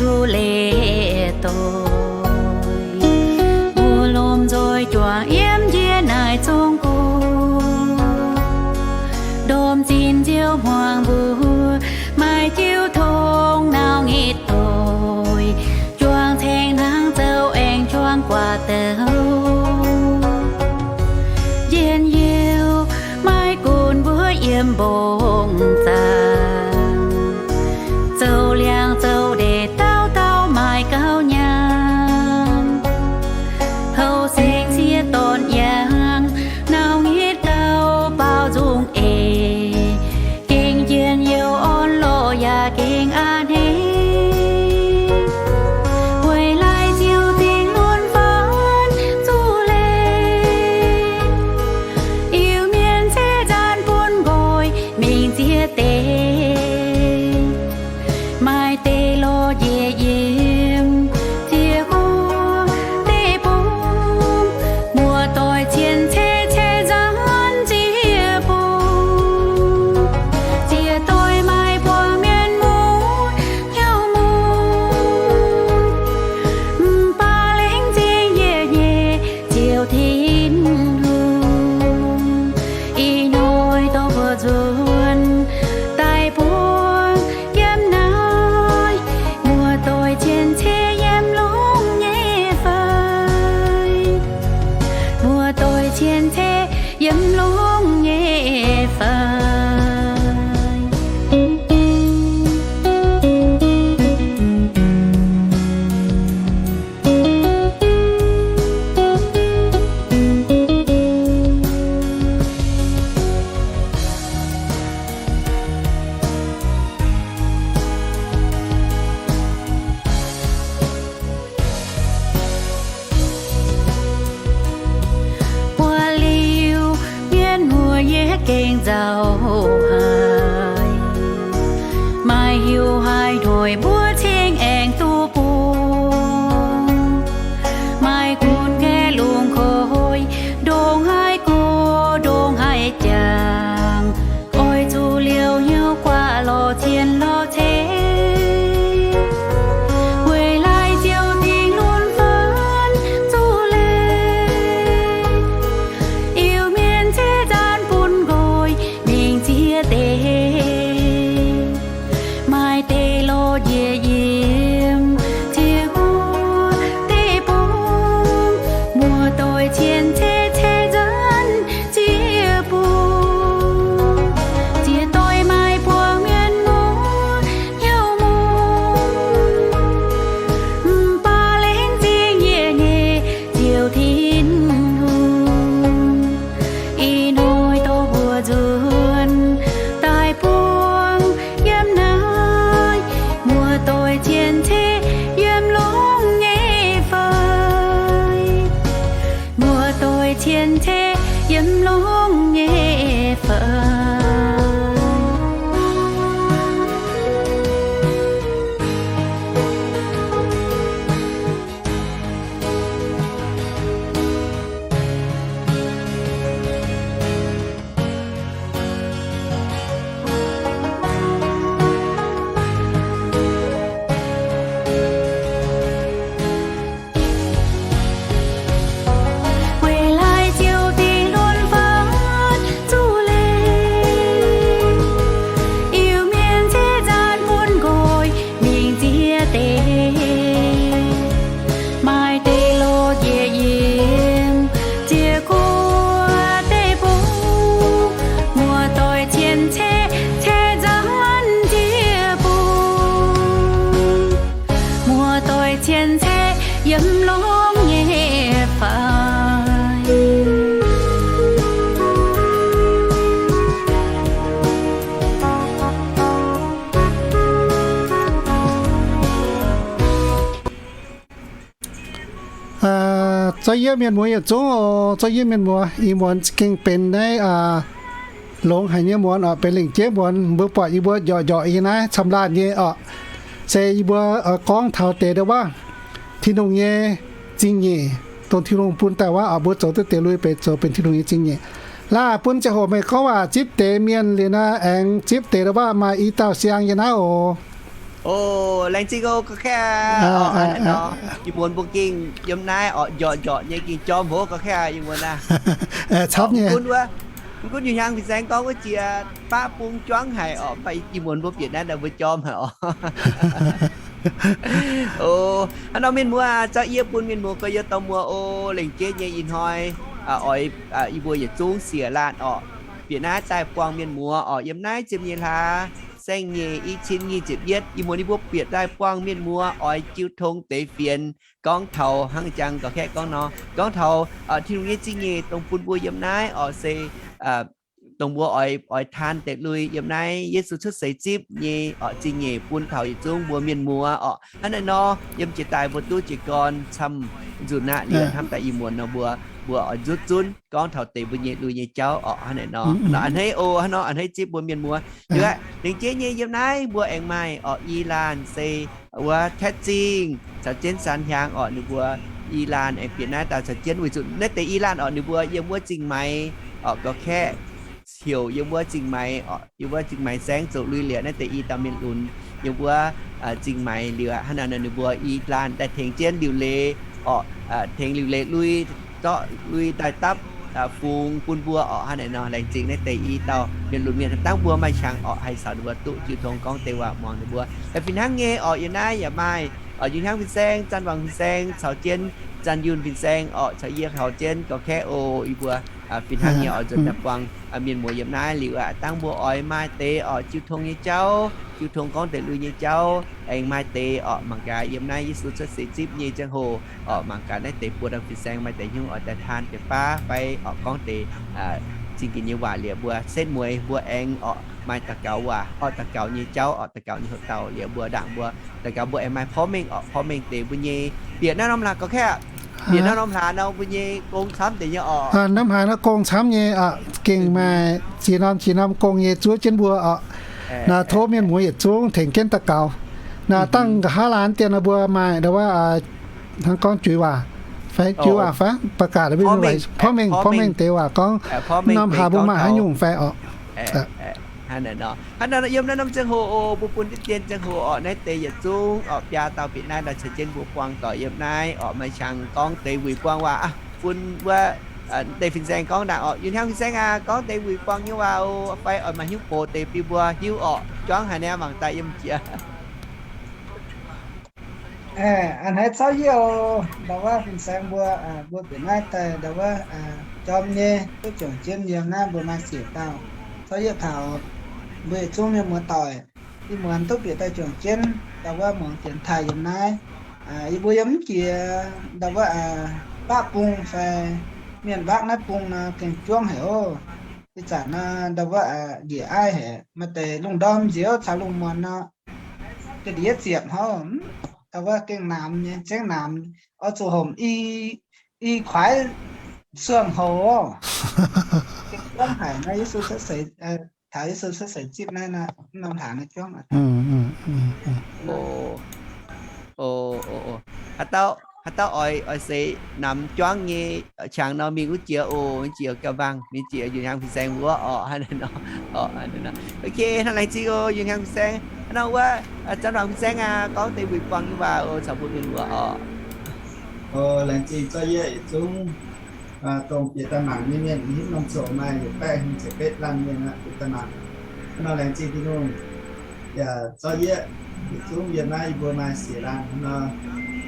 zuqc leih doic. Mbuo lomh nzoih juangc yiem njiec naaic Zong-Guoqv, ndom zinh nziouv hmuangx mbuo maaih jiu tong nauc ngitv doic, juangc caeng hnangv zoux aengx juangc guaax douz. Njien-youh maiv gunv mbuo yiem mbong zaangc, zoux liangx zoux ndeic dauh dauh maaih gauh nyaanh. Houh saeng ziex dorn yangh, nauc ngitv gauh baaux nzung eix, gengh njien-youh orn lorqc yaac gengh a'hneiv. Weic laaix ziouc dingc lunx faanv zuqc leih, Iu-Mienh ceix nzaanx bun nqoi mingh nziex deix. Maaih deix lorz njiec yiem ziec guoqv deic-bung, muoz-doic cien-ceqv ceix nzaanx ziec bung. Ziec doic maaih buangh mienh muoz hnyouv mun, mv baac laengz zingh yietc nyeic Ziouv Tin-Hungh. Ih hnoi dorh mbuo nzuonx daaih buangh yiem naaiv, muoz-doic cien-ceqv yiem lungh nyei fai? Muoz-doic cien-ceqv yiem lungh nyei fai? Buo liuz mienh muoz yie gengh nzauh haic. Maaih heuc haaix hnoi mbuo cingx aengx duqv bung. Maaih gunv gaeqv lungh koiv, ndongc haaix go, ndongc haaix jangx, oix zuqc liouh hnyouv guaax lorz cien lorz ceix. Weic laaix Ziouv dingc lunx faanv zuqc leih, Iu-Mienh ceix nzaanx bun nqoi mingh nziex deix. Maaih deix lorz njiec yiem ziec guoqv deic-bung, muoz-doic cien-ceqv ceix nzaanx ziec bung. Ziec doic maaih buangh mienh muoz hnyouv mun, mv baac laengz zingh yietc nyeic Ziouv Tin-Hungh. Ih hnoi dorh mbuo nzuonx daaih buangh yiem naaiv, muoz-doic cien-ceqv yiem lungh nyei fai? Muoz-doic cien-ceqv yiem lungh nyei fai? Weic laaix Ziouv dingc lunx faanv zuqc leih, Iu-Mienh ceix nzaanx bun nqoi mingh nziex deix. Maaih deix lorz njiec yiem ziec guoqv deic-bung, muoz-doic cien-ceqv ceix nzaanx ziec bung. Muoz-doic cien-ceqv yiem lungh nyei fai? Zorqv yie mienh muoz yietc zungv oc. Zorqv yie mienh muoz, ih muonz gengh benx naaiv longx haic nyei muonz oc, benx lengc jeiv muonz. Mbuo buatc yie mbuo njorqc njorqc yie naaiv camv laanh nyei oc. Se yie mbuo oix gorngv taux deix ndau-waav, Tin-Hungh nyei zingh nyeic, dongh Tin-Hungh bun daaih wuov oc. Mbuo zoux duqv deix lui beic zoux benx Tin-Hungh nyei zingh nyeic. Laah, bun ziangh hoc meih gorngv waac zipv deix mienh liuz naaiv, aengx zipv deix ndau-waav maaih i dauh siang yie naaiv oc. O, laengz zingh oc, gorqv-kaeqv. Ih muonz mbuo gengh yiem naaiv orqc, njorqc njorqc nyei gengh jorm hov, gorqv-kaeqv, ih muonz aac. Mv gunv wuov, mv gunv Yunh Hiaang Fin-Saeng gorngv wuov jiex baqv bung juangv haic orqc, mv baac ih muonz mbuo bieqc naaiv daaih mbuo jorm haic orqc. O, hnangv nor mienh muoz, zorqv yie bun mienh muoz gorx-youz dorh muoz o, lengc jeiv nyei ih hnoi oix, yie mbuo yietc zungv siec laanh orqc, bieqc naaiv daaih buangh mienh muoz orqc, yiem naaiv ziepc nyeic hlaax saeng-nyeic i cin nyic ziepc yietv, ih muonz yie mbuo bieqc daaih buangh mienh muoz oix jiu tong deix fienx gorngv taux hnangv jang gorqv-kaeqv gorngv nor, gorngv taux Tin-Hungh nyei zingh nyeic dongh bun mbuo yiem naaiv orqc se dongh mbuo oix, oix taan deix lui yiem naaiv Yesu cuotv seix zipv nyei orqc, zingh nyeic bun taux yietc zungv mbuo mienh muoz orqc. Hnangv naaiv nor, yiem jiex daaih mbuo duqv jiez gorn camv nzunc aqv liuz, hnamv daaih ih muonz nor mbuo, mbuo oix nzutv zunv gorngv taux deix mbuo nyei lui nyei jauv orqc. Hnangv naaiv nor, hnangv nor a'hneiv o, hnangv nor a'hneiv zipv mbuo mienh muoz. Liuz aqv, lengc jeiv nyei yiem naaiv mbuo aengx maaih orqc i laanh se wuov Tetv Zingh caux jienv San Hiaang orqc, ninh mbuo i laanh aengx bieqc naaiv daaih caux jienv weic zuqc naaiv deix i laanh orqc ninh mbuo yiem wuov Zingh Maix orqc, gorqv-kaeqv heuc yiem wuov Zingh Maix orqc, yiem wuov Zingh Maix saengv zoux lui liuz naaiv deix i dauh mienh lunx yiem wuov Zingh Maix liuz aqv, hnangv naaiv nor ninh mbuo i laanh daaih tengx jienv liuc leiz orqc, tengx liuc leiz lui, zorqv lui daaih dapv fungx bun mbuo orqc. Hnangv naaiv nor laengz zingh naaiv deix i dauh mienh lunx mienh, dangh mbuo maaih qangx orqc haih caux ninh mbuo duqv jiu tong gorngv deix waac muangx ninh mbuo. Fih hnangv nyei orqc, yiem naaiv yaac maaih orqc Yunh Hiaang Fin-Saeng, Zanh Wangc Fin-Saeng caux jienv Zanh Yunh Fin-Saeng orqc, caux yie caux jienv gorqv-kaeqv o, yie mbuo fih hnangv nyei oix nzuonx daaih buangh mienh muoz yiem naaiv liuz aqv, dangh mbuo oix maaih deix orqc jiu tong nyei jauv, jiu tong gorngv deix lui nyei jauv, aengx maaih deix orqc mangc gaax yiem naaiv Yesu cuotv seix zipv nyei ziangh hoc orqc, mangc gaax naaiv deix buo dauh fin-saeng maaih deix hnyouv oix daaih taan deix baav fai orqc gorngv deix zingh gin nyei waac liuz mbuo setv mueiz mbuo aengx orqc maaih daux gaux waac orqc, daux gaux nyei jauv orqc, daux gaux nyei hoc dauh liuz mbuo ndaangc mbuo daux gaux mbuo aengx maaih porv mengh orqc, porv mengh deix mbuo nyei bieqc naaiv norm hlaax gorqv-kaeqv, bieqc naaiv norm hlaax nor mbuo nyei gong camv deix nyei orqc. Norm hlaax nor gong camv nyei orqc, gengh maaih ziex norm ziex norm gong nyei zuov jienv mbuo orqc. Naaiv tov mienh muoz yietc zungv tengx jienv daux gaux. Naaiv dangh nqa'haav laanh dien nor mbuo maaih ndau wuov hnangv gorngv juix waac fai juix waac fai ประกาศ porv mengh, porv mengh deix waac gorngv norm hlaax mbuo maaih haaix nyungc fai orqc. Hnangv naaiv nor, yiem naaiv norm ziangh hoc oc, mbuo bun diqv dien ziangh hoc orqc, naaiv deix yietc zungv orqc biaa dauh bieqc naaiv daaih caux jienv mbuo buangh doic yiem naaiv orqc, maaih qangx gorngv deix wuic buangh waac bun wuov deix fin-saeng gorngv ndaangc orqc. Yunh Hiaang fin-saeng aac, gorngv deix wuic buangh nyei waac oc, fai oix maaih hnyouv box deix bun mbuo hiuv orqc, juangv haaix nyungc mangc daaih yiem jiex. A'hneiv zorqv yie oc, ndau wuov fin-saeng mbuo, mbuo bieqc naaiv daaih ndau wuov jorm nyei, duqv juangc jienv yiem naaiv mbuo maaih siec dauh. Zorqv yie taux mbuo yietc zungv mienh muoz doic, ih muonz duqv bieqc daaih juangc jienv ndau wuov muangx dienx taaih yiem naaiv. Yie mbuo yiem mv jiex ndau wuov baqv bung fai mienh mbatv naaiv bung nor gengh juangv haic oc. Ih zanc nor ndau wuov njiec aiv haic, maaih deix lungh ndorm nziouv caux lungh muonz nor, ga'ndiev ziepc hnangv, ndau wuov gengh namx nyei, zengv namx, oix zuqc homc i, i kuaaiv suangh houx oc. Gengh juangv haic naaiv Yesu cuotv seix, taux Yesu cuotv seix zipv naaiv, norm hlaax naaiv juangv. Haaix dauh, haaix dauh oix, oix seix namx juangv nyei qangx nor mingh wuov jiex oc, jiex gauh mangc, mingh jiex Yunh Hiaang fin-saeng wuov orqc. Ok, hnangv laengz zingh oc, Yunh Hiaang fin-saeng. Hnangv nor wuov, Zanh Wangc fin-saeng aac, gorngv deix wuic buangh nyei waac oc, caux mbuo mienh muoz orqc. Laengz zingh zorqv yie yietc zungv dongh bieqc daaih mangc nyei mienh, hipv norm coc maaih yietc baeqv hmz ziepc betv laanh mienh aqv, bieqc daaih mangc. Hnangv nor laengz zingh Tin-Hungh yaac zorqv yie yietc zungv yiem naaiv yie mbuo maaih siec laanh hnangv nor,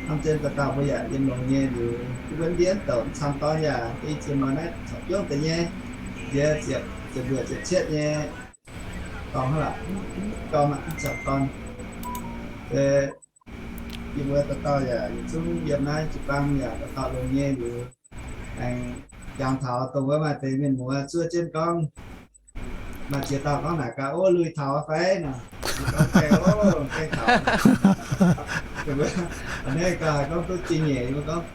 hnamv jienv dauh dauh mbuo yaac yiem longx nyei liuz, yie mbuo ndiev douc camv dorn yaac i ziex muonz naaiv corc biouv deix nyei, nziex ziepc, ziepc luoqc ziepc cietv nyei dorngx hnangv lorqc, mv gorngv mv camv dorn. Yie mbuo dauh dauh yaac yietc zungv yiem naaiv jiu-baang yaac dauh dauh longx nyei liuz, aengx jangx taux dongh wuov maaih deix mienh muoz zuov jienv gorngv, maaih ziex dauh gorngv naaic gaax, ov, lui taux fai nor, a'hneiv gaax haiz gorngv duqv zingh nyeic, yie mbuo gorngv,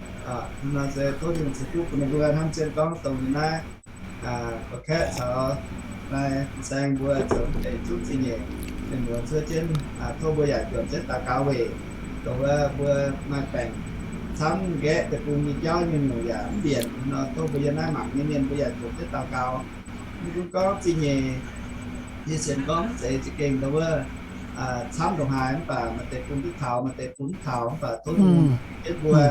nor se tov Tin-Hungh ceix fuqv bun ninh mbuo hnamv jienv gorngv dongh yiem naaiv gorqv-kaeqv caux maaih fin-saeng mbuo zoux deix zungv zingh nyeic, mienh muoz zuov jienv, tov mbuo yaac juangc jienv daux gaux weic dongh wuov mbuo maaih baengc camv nqaeqv deic-bung nyei jauv nyei nyungc yaac mv mbienc nor, tov mbuo yiem naaiv mangc nyei mienh mbuo yaac juangc jienv daux gaux. Mv gunv gorngv zingh nyeic, yie sienx gorngv mv zeiz za'gengh ndau wuov camv ndongc haaix mv baac maaih deix bun duqv taux, maaih deix bun mv taux mv baac tov Tin-Hungh jienv mbuo.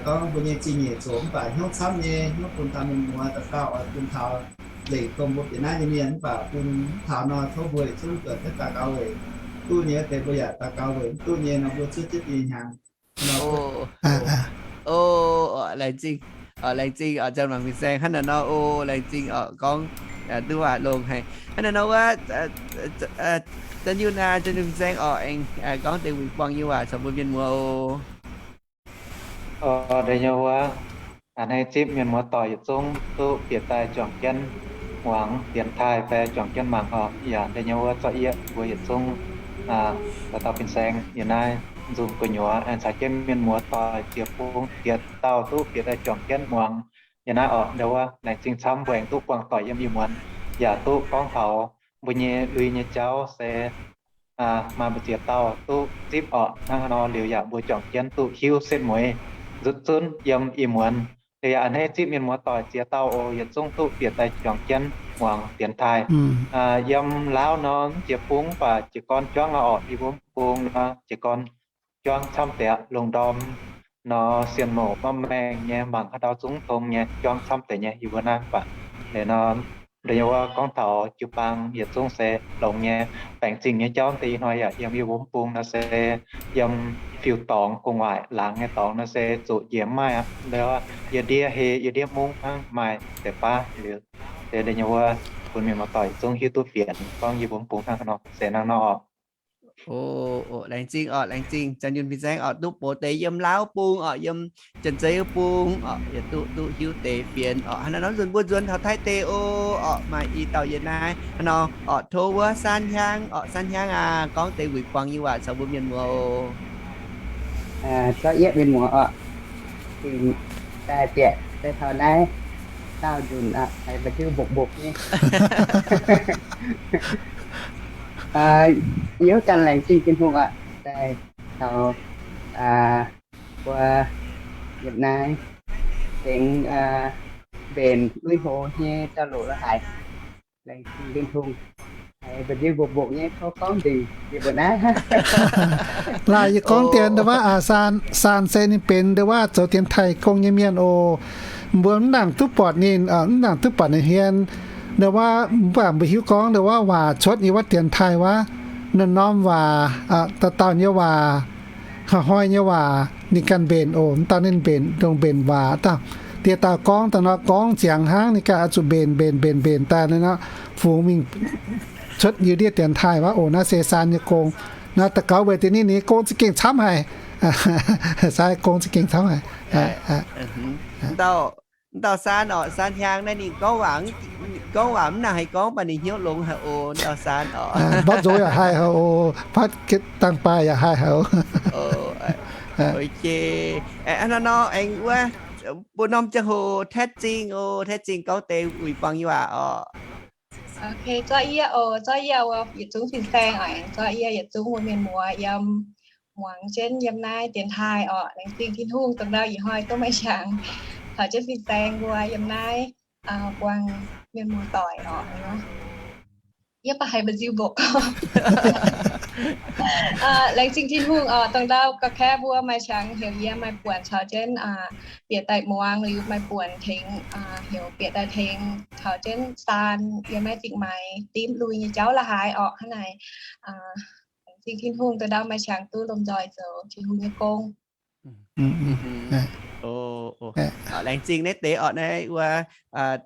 Gorngv mbuo nyei zingh nyeic zoqc mv baac hnyouv camv nyei, hnyouv bun taux mienh muoz dauh dauh oix bun taux nzengc dongh mbuo bieqc naaiv nyei mienh mv baac bun mv taux nor tov mbuo yietc zungv zuotc jienv daux gaux weic duqv nyei deix mbuo yaac daux gaux, weic mv duqv nyei nor mbuo cuotv jienv i hnyangx. Laengz zingh, laengz zingh oc, Janx-Mangc fin-saeng hnangv naaiv nor oc, laengz zingh oc, gorngv duqv waac longx haic. Hnangv naaiv nor wuov, Janx-Yunh aa, Janx-Yunh fin-saeng oc, aengx gorngv deix wuic buangh nyei waac caux mbuo mienh muoz oc. Deix nyei wuov, a'hneiv zipv mienh muoz doic yietc zungv duqv bieqc daaih juangc jienv muangx dienx taaih fai juangc jienv mangc oc. Yaac deix nyei wuov zorqv yieqv mbuo yietc zungv dauh dauh fin-saeng yiem naaiv nzungh gu'nyuoz aengx caux jienv mienh muoz doic ziex bung ziex dauh duqv bieqc daaih juangc jienv muangx yiem naaiv oc. Deix wuov laengz zingh camv mbuo aengx duqv buangh doic yiem ih muonz, yaac duqv gorngv taux mbuo nyei lui nyei jauv se maaih mbu'ziex dauh duqv zipv orqc. Hnangv haaix nor liuz yaac mbuo juangc jienv duqv hiuv setv mueiz nzutv zunv yiem ih muonz. Liuz yaac a'hneiv zipv mienh muoz doic ziex dauh oc, yietc zungv duqv bieqc daaih juangc jienv muangx dienx taaih. Yiem Laauv nor mv jiex bung mv baac jiez gorn juangv orqc, yie mbuo mv bung nor jiez gorn juangv camv deix, lungh ndorm nor sienh mouc maiv maengh nyei, mangc haaix ndau zungv tong nyei, juangv camv deix nyei yie mbuo naaiv mv baac. Liuz nor, liuz wuov gorngv taux jiu-baang yietc zungv se longx nyei. Baengc zingh nyei jauv deix ih hnoi yaac yiem yie mbuo mv bung nor se yiem fiuv dorngx gu'nguaaic laangz nyei dorngx nor se zuqc njiec mv maaih aqv. Liuz yie ndiev hei, yie ndiev mungv hnangv, maaih deix baav liuz, deix nyei wuov bun mienh muoz doic zungv hiuv duqv fienx gorngv yie mbuo mv bung hnangv haaix nor se hnangv nor orqc. Laengz zingh orqc, laengz zingh Janx-Yunh fin-saeng orqc, duqv box deix yiem Laauv bung orqc, yiem Janx-Zei bung orqc, yaac duqv, duqv hiuv deix fienx orqc. Hnangv naaiv nor nzunc mbuo nzuonx taux Taiv deic oc, orqc maaih i dauh yiem naaiv. Hnangv nor orqc tov wuov San Hiang orqc, San Hiang aac, gorngv deix wuic buangh nyei waac caux mbuo mienh muoz oc. Zorqv yieqv mienh muoz orqc, dingc daaih bieqc se taux naaiv daauh nzunc aqv, haiz mba'ndiu mbopv mbopv nyei. Yie ganh laengz zingh Tin-Hungh aqv, daaih taux mbuo yietc naaiv tengx mbenc lui-houx nyei dauh loc la'haic. Laengz zingh Tin-Hungh, haiz mba'ndiu mbopv mbopv nyei tov gorngv nzengc yie mbuo naaiv. Laaix yie gorngv dien ndau wuov, Saan, Saan se ninh benx ndau wuov zoux dienx taaih gong nyei mienh oc. Mbuo mv nangc duqv buatc ninh, mv nangc duqv buatc ninh hmien. Ndau wuov mv baac mbuo hiuv gorngv ndau wuov waac cuotv yiem wuov dienx taaih wuov, norm-norm waac, dauh dauh nyei waac, hnoi-hnoi nyei waac ninh ganh mbenc oc. Mv dauh ninh mbenc dongh mbenc waac daaih, dieh dauh gorngv daaih nor gorngv ziangx hnangv, ninh ganh oix zuqc mbenc mbenc mbenc mbenc daaih nor, fungx mingh cuotv yiem ndiev dienx taaih wuov oc. Naaiv se Saan nyei gong. Naaiv daux gaux weic deix ninh, ninh nyei gong za'gengh camv haic. Saan gong za'gengh camv haic. Dauh, dauh Saan orqc, Saan Hiang naaiv ninh gorngv waac, gorngv waac mv nangc haaix gorngv, mv baac ninh hnyouv longx haic oc, dauh Saan orqc. Mborqv nzox yaac haih haic oc, fatv dangh baaih yaac haih haic oc. Hnangv nor aengx wuov, bun norm ziangh hoc Taetv Zingh oc, Taetv Zingh gorngv deix wuic buangh nyei waac orqc. Zorqv yie oc, zorqv yie oc, yietc zungv fin-saeng oc, zorqv yie yietc zungv mbuo mienh muoz yiem muangx jienv yiem naaiv dienx taaih orqc. Laengz zingh Tin-Hungh dongh ndau ih hnoi duqv maaih qangx caux jienv fin-saeng mbuo yiem naaiv buangh mienh muoz doic orqc. Yie baac haiz mba'nziu mbopv. Laengz zingh Tin-Hungh orqc, dongh ndau ga'kaeqv mbuo maaih qangx heuc yie maaih buonc caux jienv bieqc daaih muangx, liuz maaih buonc tengx heuc bieqc daaih tengx caux jienv Saan yiem naaiv Zingh Maix dimv lui nyei jauv la'haaix orqc. Hnangv naaic, laengz zingh Tin-Hungh dongh ndau maaih qangx duqv lomh nzoih zoux Tin-Hungh nyei gong. Laengz zingh naaiv deix orqc, naaiv wuov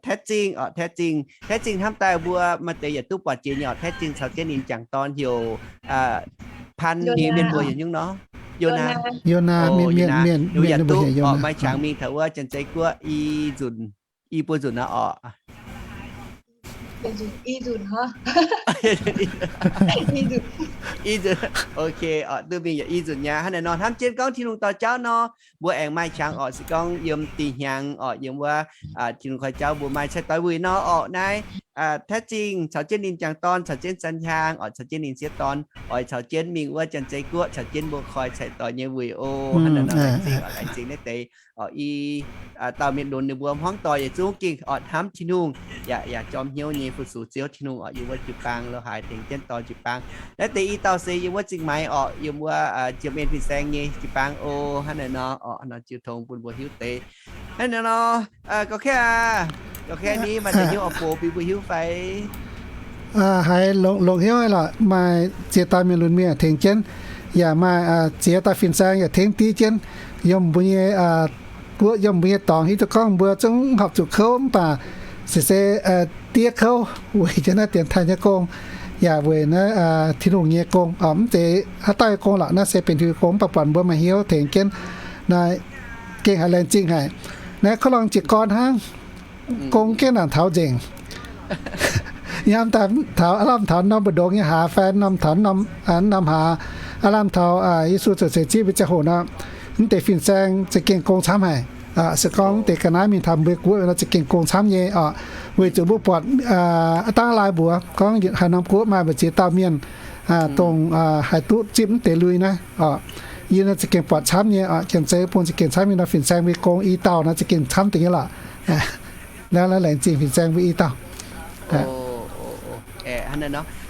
Taetv Zingh orqc, Taetv Zingh, Taetv Zingh hnamv daaih mbuo maaih deix yietc duqv buatc jiex nyei orqc. Taetv Zingh caux jienv ninh jangc dorn heuc Pan, ninh mienh mbuo heuc nyungc nor, Yonaa. Yonaa, mienh, mienh, mienh, mienh mbuo heuc Yonaa. Maaih qangx mingh taux wuov Janx-Zei Guoqv i nzunc, i buo nzunc nor orqc. Ok, duqv mingh yaac i nzunc nyei. Hnangv naaic nor hnamv jienv gorngv Tin-Hungh dorh jauv nor, mbuo aengx maaih qangx orqc, se gorngv yiem dinh hnyangx orqc, yiem wuov Tin-Hungh koi jauv mbuo maaih cai doix wuic nor orqc. Naaiv Taetv Zingh caux jienv ninh jangc dorn, caux jienv San Hiang orqc, caux jienv ninh sieqv dorn, oix caux jienv mingh wuov Janx-Zei Guoqv, caux jienv mbuo koi cai doix nyei wuic oc. Hnangv naaic nor laengz zingh orqc, laengz zingh naaiv deix orqc. I dauh mienh lunx ninh mbuo hmuangv doic yietc zungv gengh orqc hnamv Tin-Hungh. yaac, yaac jorm hnyouv nyei fu-sux Ziouv Tin-Hungh orqc, yiem wuov jiu-baang lo haaix tengx jienv dorh jiu-baang. Naaiv deix i dauh se yiem wuov Zingh Maix orqc, yiem wuov, aa, Jiem En Fin-Saeng nyei jiu-baang o, hnangv naaiv nor orqc, nor jiu tong bun mbuo hiuv deix. Hnangv naaiv nor, aa, gauh kaav aqv, gauh kaav ni maaih deix hnyouv oix box bun mbuo hiuv fai? Aa, haiz longx, longx hnyouv lorqc, maaih ziex dauh mienh lunx mienh tengx jienv, yaac maaih, aa, ziex dauh fin-saeng yaac tengx div jienv, yiem mbuo nyei, aa, guoqv, yiem mbuo nyei dorngx hiuv duqv gorngv mbuo zungv horpc zuqc kouv mv baac se, se, aa, diev kouv weic jienv naaiv dienx taaih nyei gong, yaac weic naaiv, aa, Tin-Hungh nyei gong, orqc, mv zeiz haaix dauh nyei gong lorqc, naaiv se benx Tin-Hungh nyei gong, mv baac buatc mbuo maaih hnyouv tengx jienv, naaiv gengh haiz laengz zingh haic. Naaiv kov lorngh jiez gorn hnangv, gong jienv naaic taux nzengc. Yiem daaih taux, aav lamh taux norm mbu'ndongx nyei hlaax fai norm taux norm, aa, norm hlaax, aav lamh taux, aa, Yesu ziouc seix zipv nyei ziangh hoc nor, mv deix fin-saeng za'gengh gong camv haic. Aa, se gorngv mv deix ga'naaiv mingh taux mbuo guoqv nor za'gengh gong camv nyei orqc. Weic zuqc mbuo buatc, aa, aav dangh laaix mbuox gorngv haaix norm guoqv maaih mbu'ziex dauh mienh, aa, dongh, aa, haih duqv zipv mv deix lui naaiv orqc. Yie nor za'gengh buatc camv nyei orqc, janx-zei bung za'gengh camv nyei nor, fin-saeng mbuo gong i dauh nor za'gengh camv deix nyei lorqc. Naaiv, naaiv laengz zingh fin-saeng mbuo i dauh.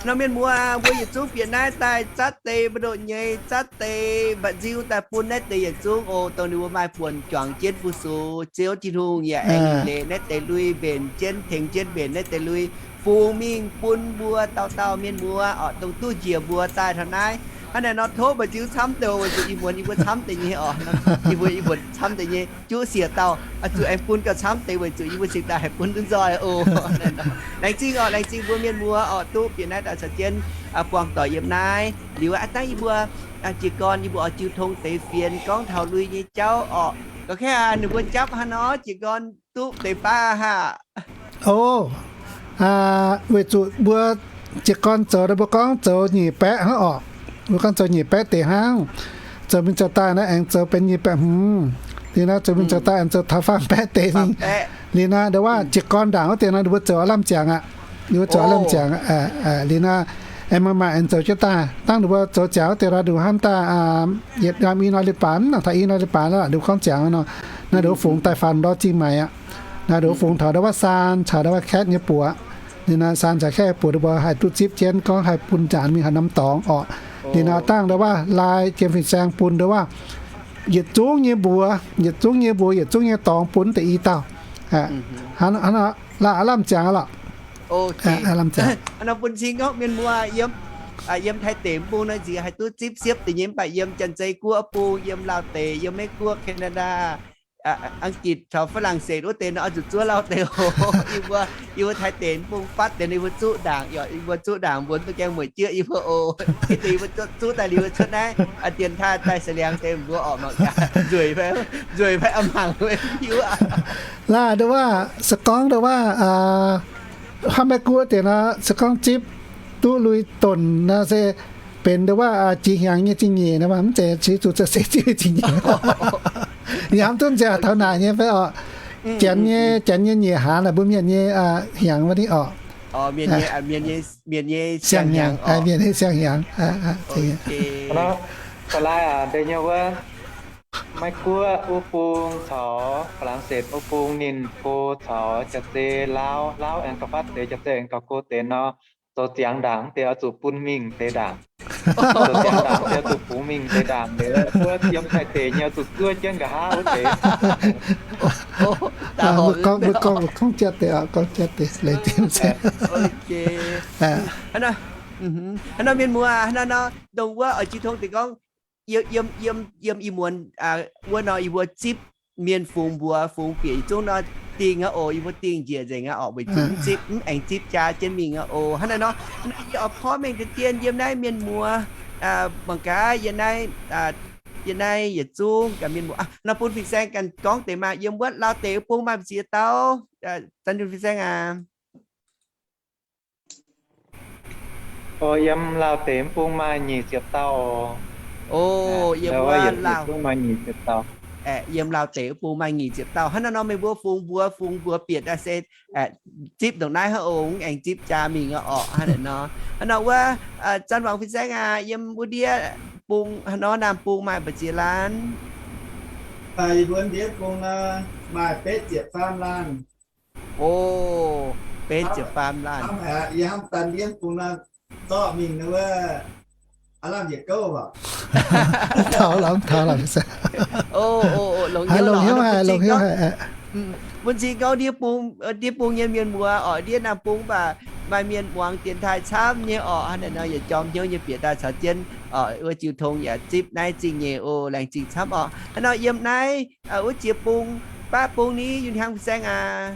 Nor mienh muoz, mbuo yietc zungv bieqc naaiv daaih zatv deix mbu'ndongx nyei, zatv deix mba'nziu daaih bun naaiv deix yietc zungv oc, dongh ninh mbuo maaih buonc juangc jienv fu-sux Ziouv Tin-Hungh yaac aengx leiz naaiv deix lui mbenc jienv, tengx jienv mbenc naaiv deix lui, fungx mingh bun mbuo dauh dauh mienh muoz orqc, dongh duqv njiec mbuox daaih taux naaiv. Hnangv naaiv nor tov mba'nziu camv deix weic zuqc ih muonz yie mbuo camv deix nyei orqc, yie mbuo, yie mbuo camv deix nyei. Juqv siec dauh oix zuqc aengx bun gauh camv deix weic zuqc yie mbuo cingx daaih haih bun duqv nzoih oc. Laengz zingh orqc, laengz zingh mbuo mienh muoz orqc, duqv bieqc naaiv daaih caux jienv buangh doic yiem naaiv. Liuz aav dangh yie mbuo jiez gorn yie mbuo oix jiu tong deix fienx gorngv taux lui nyei jauv orqc. Ga'kaav ninh mbuo japv haaix nor jiez gorn duqv deix baav haah? O, weic zuqc mbuo jiez gorn zoux, mbuo gorngv zoux nyic baeqv hnangv orqc. Mbuo gorngv zoux nyic baeqv deix hnangv. Zoux mingh zoux daaih naaiv aengx zoux benx nyic baeqv hmz. Liuz naaiv zoux mingh zoux daaih aengx zoux taux faam baeqv deix mingh. Liuz naaiv ndo wuov jiez gorn ndaangc wuov deix nor, ninh mbuo zoux aav lamh ziangx aqv. Ninh mbuo zoux aav lamh ziangx. Liuz naaiv aengx maaih maaih aengx zoux jienv daaih. Dangh ninh mbuo zoux ziangx wuov deix nor, ninh mbuo hnamv daaih yietc norm i norm leiz-baaix, mv nangc taux i norm leiz-baaix lorqc, ninh mbuo gorngv ziangx nor. Naaiv ninh mbuo fungx daaih faaux ndortv Zingh Maix aqv. Naaiv ninh mbuo fungx taux ndo wuov Saan caux ndo wuov Kaeqv nyei buoz. Liuz naaiv Saan caux Kaeqv nyei buoz ninh mbuo haih duqv zipv jienv gorngv haih bun nzaanx mingh haaix norm dorngx orqc. Liuz naaiv dangh ndo wuov lai jiem fin-saeng bun ndo wuov yietc zungv nyei mbuox, yietc zungv nyei mbuox, yietc zungv nyei dorngx bun deix i dauh. Hnangv nor, aav lamh ziangx lorqc. Hnangv nor bun cing gorngv mienh muoz yiem, yiem Taiv deic bung nor nziex haih duqv zipv siepv deix nyei, mv baac yiem Janx-Zei Guoqv bung, yiem Lauv deic, yiem Meiv Guoqv, Canada, Ang-gitc caux Faa^lang^setc wuov deix nor oix zuqc zuov lauh deix oc. Yie mbuo, yie mbuo Taiv deic bung fatv deix ninh mbuo zuqv ndaangc, yie mbuo zuqv ndaangc mbuo duqv gaengh mueic jieqv yie mbuo oc. Yie deix yie mbuo zuqv daaih liuz cuotv naaiv dienx taaih daaih sa'liangx deix mbuo orqc mangc gaax, nzueic fai, nzueic fai a'mangc maiv hiuv aqv. Laaih ndo wuov se gorngv ndo wuov hnangv Meiv Guoqv deix nor se gorngv zipv duqv lui donc nor se benx ndo wuov jiex hnyangx nyei zingh nyeic nor, mv zeiz zuqc seix zipv zingh nyeic. Yaac mv duqv nziaauc taux naaic nyei fai orqc. Janx nyei, Janx nyei nyeic hlaax naaic mbuo Mienh nyei hnyangx wuov ni orqc. Mienh nyei siang-hnyangx, Mienh nyei siang-hnyangx. Aa, lai aac, deix nyei wuov, Meiv Guoqv wuov bung caux Faa^lang^setc wuov bung ninh go caux Janx-Zei Lauv, Lauv aengx gauh fatv deix, Janx-Zei aengx gauh go deix nor, zoux ziangx ndaangc deix oix zuqc bun mingh deix ndaangc. Zoux ziangx ndaangc deix oix zuqc bungx mingh deix ndaangc. Wuov yiem Taiv deic nyei oix zuqc zuov jienv nqa'haav wuov deix. Mbuo gorngv, mbuo gorngv, gorngv jatv deix, gorngv jatv deix, laengz zingh. Hnangv nor, mienh muoz, hnangv nor, dongh wuov oix jiu tong deix gorngv, yiem, yiem ih muonz wuov nor yie mbuo zipv mienh fungx mbuox fungx bieqc yietc zungv nor dingh aqv oc. Yie mbuo dingh njiec nzengc aqv orqc, weic zuqc mv zipv, mv aengx zipv jaa jienv mingh aqv oc. Hnangv naaiv nor, yie oix porv mengh deix dien yiem naaiv mienh muoz, mangc gaax yiem naaiv, yiem naaiv yietc zungv gaax mienh muoz, nor bun fin-saeng ganh gorngv deix maah. Yiem wuov Lauv deic wuov bung maaih mbu'ziex dauh? Zanc Yun fin-saeng aac. O, yiem Lauv deic mv bung maaih nyic ziepc dauh. O, yiem wuov Lauv, yiem Lauv deic wuov bung maaih nyic ziepc dauh. Hnangv naaiv nor meih mbuo fungx mbuox fungx mbuox bieqc daaih se zipv ndongc naaiv hnangv oc, mv aengx zipv jaa mingh aqv orqc. Hnangv naaiv nor, hnangv nor wuov, Zanc Wangc fin-saeng aac, yiem wuov ndiev bung hnangv nor naamh bung maaih mbu'ziex laanh? Yie mbuo ndiev bung nor maaih betv ziepc faam laanh. O, betv ziepc faam laanh. Yie hnamv daaih ndiev bung naaiv zorqv mingh wuov, aav lamh njiec gouv oc. Taux lorqc, taux lorqc. Longx haic, longx haic, longx haic. Bun cing gorngv ndiev bung, ndiev bung nyei mienh muoz oc, ndiev naamh bung mv baac maaih mienh muangx dienx taaih camv nyei oc. Hnangv naaic nor yietc jorm hnyouv nyei bieqc daaih caux jienv oc, wuov jiu tong yaac zipv naaiv zingh nyeic oc. Laengz zingh camv oc. Hnangv nor yiem naaiv wuov jiex bung, baqv bung ni, yungh hnyangx fin-saeng aac.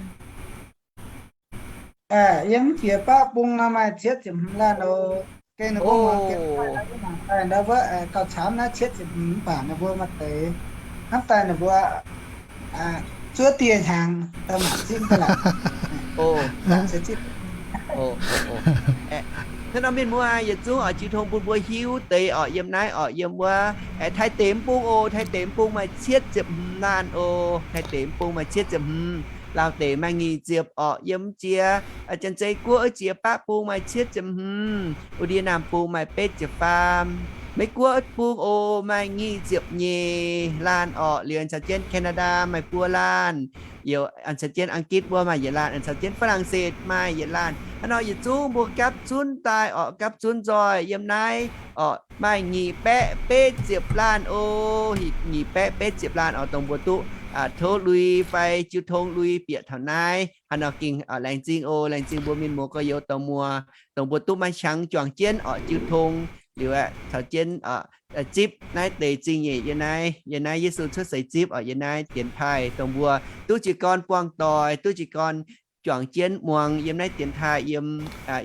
Yiem jiex baqv bung nor maaih cietv ziepc hmz laanh oc. Gengh ninh mbuo muangx dienx taaih ndau wuov gauh camv naaiv cietv ziepc hmz mv baac ninh mbuo maaih deix hnamv daaih ninh mbuo zuov dieh hnyangx daaih mangc zipv daaih laac. Hnangv nor mienh muoz yietc zungv oc, jiu tong bun mbuo hiuv deix oc, yiem naaiv oc, yiem wuov Taiv deic mv bung oc. Taiv deic mv bung maaih cietv ziepc hmz laanh oc. Taiv deic mv bung maaih cietv ziepc hmz. Laauh deic maaih nyic ziepc oc. Yiem jiex Janx-Zei Guoqv wuov jiex baqv bung maaih cietv ziepc hmz. Wuov ndiev naamh bung maaih betv ziepc faam. Meiv Guoqv bung oc maaih nyic ziepc nyeic laanh oc. Liuz aengx caux jienv Canada maaih buo laanh. Liuz aengx caux jienv Ang^gitv wuov maaih yietc laanh, aengx caux jienv Faa^lang^setv maaih yietc laanh. Hnangv nor yietc zungv mbuo gapv zunv daaih oc, gapv zunv nzoih yiem naaiv oc, maaih nyic baeqv betv ziepc laanh oc. Nyic baeqv betv ziepc laanh oc, dongh mbuo duqv tov lui fai jiu tong lui bieqc taux naaiv. Hnangv nor gengh laengz zingh oc. Laengz zingh mbuo mienh muoz gorx-youz dongh muoz, dongh mbuo duqv maaih qangx juangc jienv oc jiu tong, liuz aeqv, caux jienv zipv naaiv deix zingh nyeic yiem naaiv, yiem naaiv Yesu cuotv seix zipv oc, yiem naaiv dienx taaih dongh mbuo duqv jiez gorn buangh doic, duqv jiez gorn juangc jienv muangx yiem naaiv dienx taaih yiem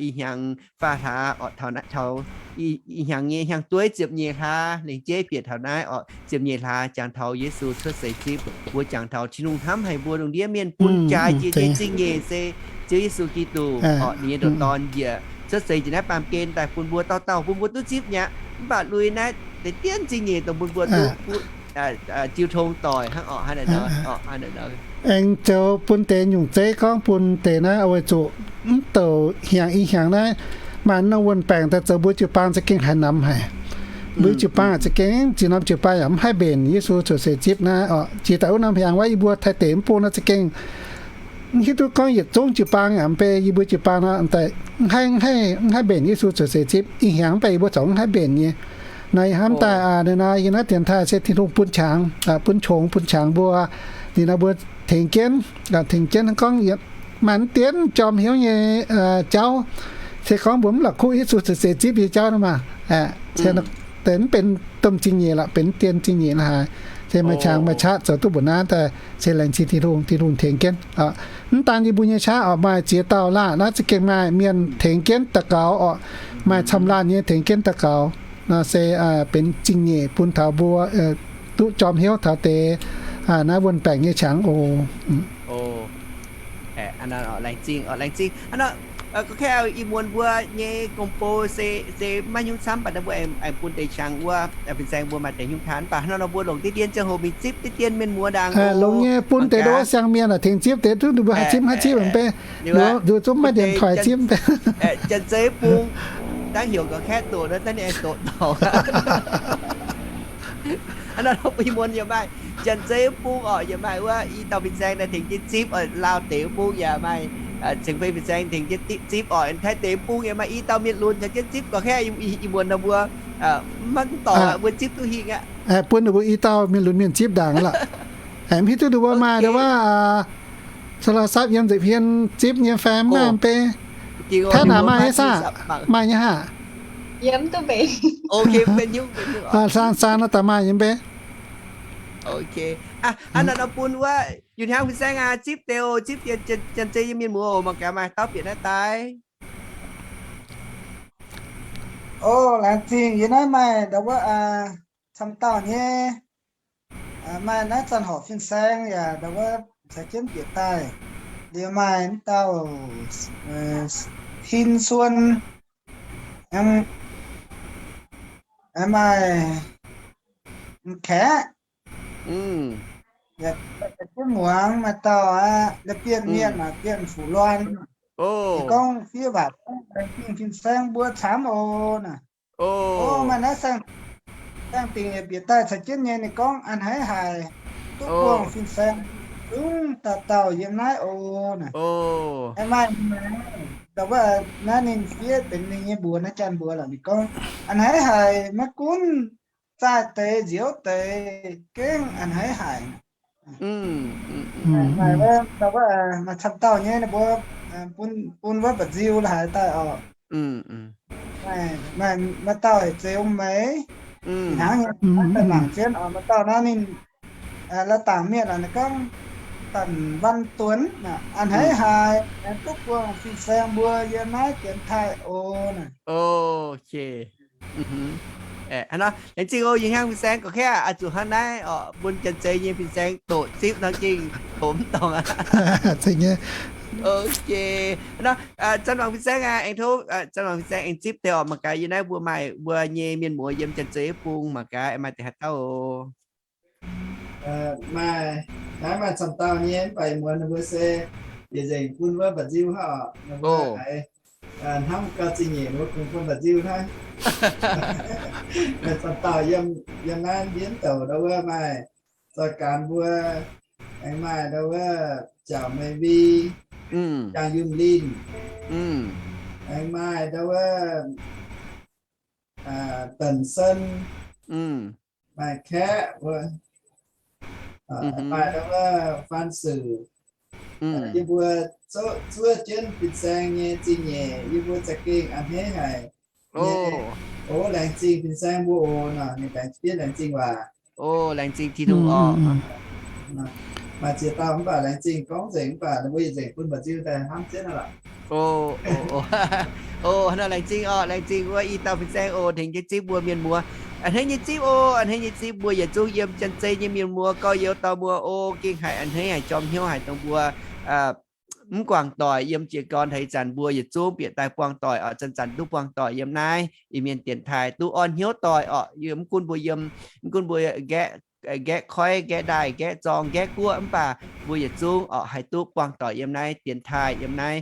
ih hnyangx faah hlaax oc, taux, taux ih hnyangx nyei hnyangx-dueiv ziepc nyeic hlaax lengc jeiv bieqc taux naaiv oc. Ziepc nyeic hlaax jangx taux Yesu cuotv seix zipv, mbuo jangx taux Tin-Hungh hnamv haic mbuo lungh ndiev mienh, bun jaa jiex nyei zingh nyeic se Ziouv Yesu Giduc oc, ninh nyei ndoqc Dorn njiec cuotv seix njiec naaiv baamh gen daaih bun mbuo dauh dauh, bun mbuo duqv zipv mi'aqv. Mv baac lui naaiv deix dienv zingh nyeic dongh bun mbuo duqv jiu tong doic hnangv oc. Aengx zoux bun deix nyungc zeiv gorngv bun deix naaiv weic zuqc mv douc hnyangx ih hnyangx naaiv maaih norm wuonh baengc daaih zoux mbuo jiu-baang za'gengh haiz namx haic. Mbuo jiu-baang za'gengh zinh norm jiu-baang yaac mv haih mbenc Yesu cuotv seix zipv naaiv oc. Jiex daaih wuov norm hnyangx wuov yie mbuo Taiv deic mv bung naaiv za'gengh mv hiuv duqv gorngv yietc zungv jiu-baang yaac mv bei yie mbuo jiu-baang nor, mv haih, mv haih mbenc Yesu cuotv seix zipv. Ih hnyangx mv baac yie mbuo corc mv haih mbenc nyei. Naaiv yie hnamv daaih aa, naaiv yie naaiv dienx taaih se Tin-Hungh bun qangx, bun qongx bun qangx mbuo, ninh nor mbuo tengx jienv, tengx jienv gorngv maaih mv dienv jorm hnyouv nyei jauv. Se gorngv mbuo mv la'kuqv Yesu cuotv seix zipv nyei jauv nor maah, se deix mv benx domh zingh nyeic lorqc, benx mv dienh zingh nyeic la'haaix. Se maaih qangx maaih qaqv zoux duqv mbuoqc naaiv daaih, se laengz zingh Tin-Hungh, Tin-Hungh tengx jienv. Mv daan yie mbuo nyei qaqv oc, maaih ziex dauh laanh naaiv za'gengh maaih mienh tengx jienv daux gaux oc, maaih camv laanh nyei tengx jienv daux gaux. Nor se benx zingh nyeic bun taux mbuo duqv jorm hnyouv taux deix naaiv wuonh baengc nyei qangx oc. Laengz zingh, laengz zingh. Ih muonz mbuo nyei gong-bou se maiv nyungc camv, mv baac naaiv mbuo aengx bun deix qangx wuov fin-saeng mbuo maaih deix nyungc taan, mv baac hnangv nor mbuo longc diqv dien ziangh hoc mingh zipv diqv dien mienh muoz ndaangc. Longc nyei, bun deix nduov siang mienh aengx tengx zipv deix, duqv ninh mbuo haih zipv haih zipv mv bei. Nduov zungv maiv dienx toic zipv mv bei. Janx-Zei bung dangv heuc ga'kaeqv doqc, dangv ninh aengx doqc dorngc. Ih muonz yaac maaih Janx-Zei bung oc, yaac maaih wuov i dauh fin-saeng daaih tengx jienv zipv oc. Laauh deic bung yaac maaih Ceng-Fei fin-saeng tengx jienv zipv oc. Taiv deic bung yaac maaih i dauh mienh lunx tengx jienv zipv. Ga'kaeqv ih muonz nor mbuo maiv dorngc aqv, mbuo zipv duqv hingh aqv. Bun ninh mbuo i dauh mienh lunx mienh zipv ndaangc lorqc. Mv hiuv duqv ninh mbuo maaih wuov โทรศัพท์ yiem nza'hmien zipv nyei fai mv maaih mv bei. Taiv naaic maaih nyei saah? Maaih nyei haac? Saan saan nor daaih maaih nyei mv bei. Hnangv naaiv nor bun wuov Yunc Hiaang fin-saeng aac, zipv deix oc, zipv deix Janx-Zei nyei mienh muoz oc, mangc gaax maaih dauh bieqc naaiv daaih. O, laengz zingh. Yie naaiv maaih ndau wuov camv dauh nyei, maaih naaiv Zanc Horc fin-saeng yaac ndau wuov caux jienv bieqc daaih. Liuz maaih m'dauh Tin Suon, maaih M'Kaeqv, yaac caux jienv muangx. Maaih dauh aqv, la'bienh mienh, Bienh Fuqv Luan, gorngv fiev waac, laengz zingh fin-saeng mbuo camv oc naaic. O, maaih naaiv Saeng Dingc yaac bieqc daaih caux jienv nyei. Ninh gorngv a'hneiv haic, duqv buangh fin-saeng. zungv dauh dauh yiem naaiv oc. Aengx maaih, ndau wuov naaiv ninh fiev benx ninh nyei mbuox naaiv, janx mbuox lorqc, ninh gorngv, a'hneiv haic, maiv gunv zaaih deix nziouv deix gengh a'hneiv haic. Maaih camv dauh nyei ninh mbuo bun wuov mba'nziu la'haiz daaih oc. Maaih dauh heuc Zeux Meix, hnangv nyei, daaih mangc jienv oc. Maaih dauh naaiv ninh la'dangc mienh, ninh gorngv Danc Văn Tuấn, a'hneiv haic, aengx duqv buangh fin-saeng mbuo yiem naaiv dienx taaih oc. Laengz zingh oc, yie hnyangx fin-saeng gorqv-kaeqv, zuqc hnangv naaiv oc, bun janx-zei nyei fin-saeng doqc zipv nor gengh doqc mv dorngc aqv. Zanc-wangc fin-saeng aac, aengx tov zanc-wangc fin-saeng aengx zipv deix oc. Mangc gaax yie naaiv mbuo maaih mbuo nyei mienh muoz yiem janx-zei nyei bung, mangc gaax aengx maaih deix haaix dauh oc. Maaih, naaiv maaih camv dauh nyei, mv baac muonz ninh mbuo se yietc nzengc bun wuov mba'nziu hnangv oc. Ninh mbuo haiz hnamv gauh zingh nyeic, ninh mbuo kungx bun mba'nziu hnangv. Maaih camv dauh yiem naaiv mbienv douc ndau wuov maaih Zoih Gaanx mbuo, aengx maaih ndau wuov Jauv Mei Vi, Jangx Yunh Linh, aengx maaih ndau wuov Dần Sân, maaih Kaeqv, maaih ndau wuov Faan Suic. Yie mbuo zuov jienv fin-saeng nyei zingh nyeic, yie mbuo za'gengh a'hneiv haic. O, laengz zingh fin-saeng mbuo oc. Ninh laengz fiev laengz zingh waac. O, laengz zingh Tin-Hungh oc. Maaih ziex dauh mv baac laengz zingh gorngv nzengc, mv baac ninh mbuo yietc nzengc bun mba'nziu daaih hnamv jienv aqv. O, hnangv nor laengz zingh oc. Laengz zingh wuov i dauh fin-saeng oc, tengx jienv zipv mbuo mienh muoz. A'hneiv nyei zipv oc, a'hneiv nyei zipv mbuo yietc zungv yiem janx-zei nyei mienh muoz, gorx-youz dauh muoz oc, gengh haiz a'hneiv haic, jorm hnyouv haic dongh mbuo mv guangc doic yiem jiez gorn taux ih zanc mbuo yietc zungv bieqc daaih buangh doic oc. Zanc-zanc duqv buangh doic yiem naaiv Iu-Mienh dienx taaih duqv orn hnyouv doic oc. Mv gunv mbuo yiem, mv gunv mbuo nqaeqv, nqaeqv koiv, nqaeqv ndaaih, nqaeqv zorng, nqaeqv guoqv, mv baac mbuo yietc zungv oc haih duqv buangh doic yiem naaiv dienx taaih, yiem naaiv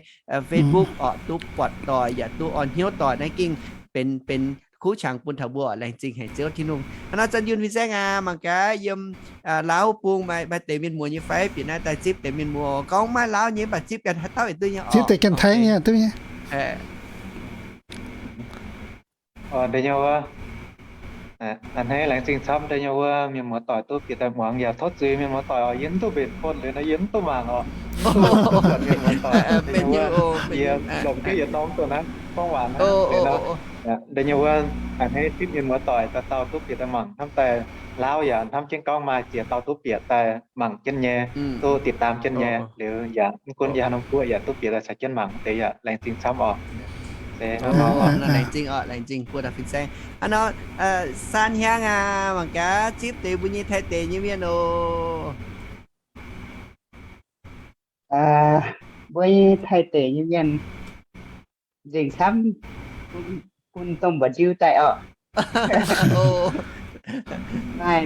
Facebook oc, duqv buatc doic yaac duqv orn hnyouv doic. Naaiv gengh benx, benx kuv qangx bun taux mbuo oc. Laengz zingh haic Ziouv Tin-Hungh. Hnangv nor zanc Yunh fin-saeng aac, mangc gaax yiem Laauv bung maaih, maaih deix mienh muoz nyei fai? Bieqc naaiv daaih zipv deix mienh muoz gorngv maiv Laauv nyei mv baac zipv ganh haaix dauh duqv nyei oc. Zipv deix ganh Taiv nyei duqv nyei. Da'nyeic wuov, a'hneiv laengz zingh camv da'nyeic wuov mienh muoz doic duqv bieqc daaih muangx yaac tov zuiz mienh muoz doic oc. Yie mv duqv mbenc phone liuz nor yie mv duqv mangc oc. Yie lomc jienv yietc norm duqv naaiv gorngv waac naaiv. Da'nyeic wuov a'hneiv zipv mienh muoz doic dauh dauh duqv bieqc daaih mangc hnamv daaih Laauv yaac hnamv jienv gorngv maaih ziex dauh duqv bieqc daaih mangc jienv nyei, duqv ติดตาม jienv nyei liuz yaac mv gunv yie haaix norm guoqv yaac duqv bieqc daaih caux jienv mangc deix yaac laengz zingh camv oc. Laengz zingh oc, laengz zingh buo dauh fin-saeng. Hnangv nor, San Hiang aac, mangc gaax zipv deix mbuo nyei Taiv deic nyei mienh oc. Mbuo nyei Taiv deic nyei mienh nzengc camv, bun domh mba'nziu daaih oc. Maaih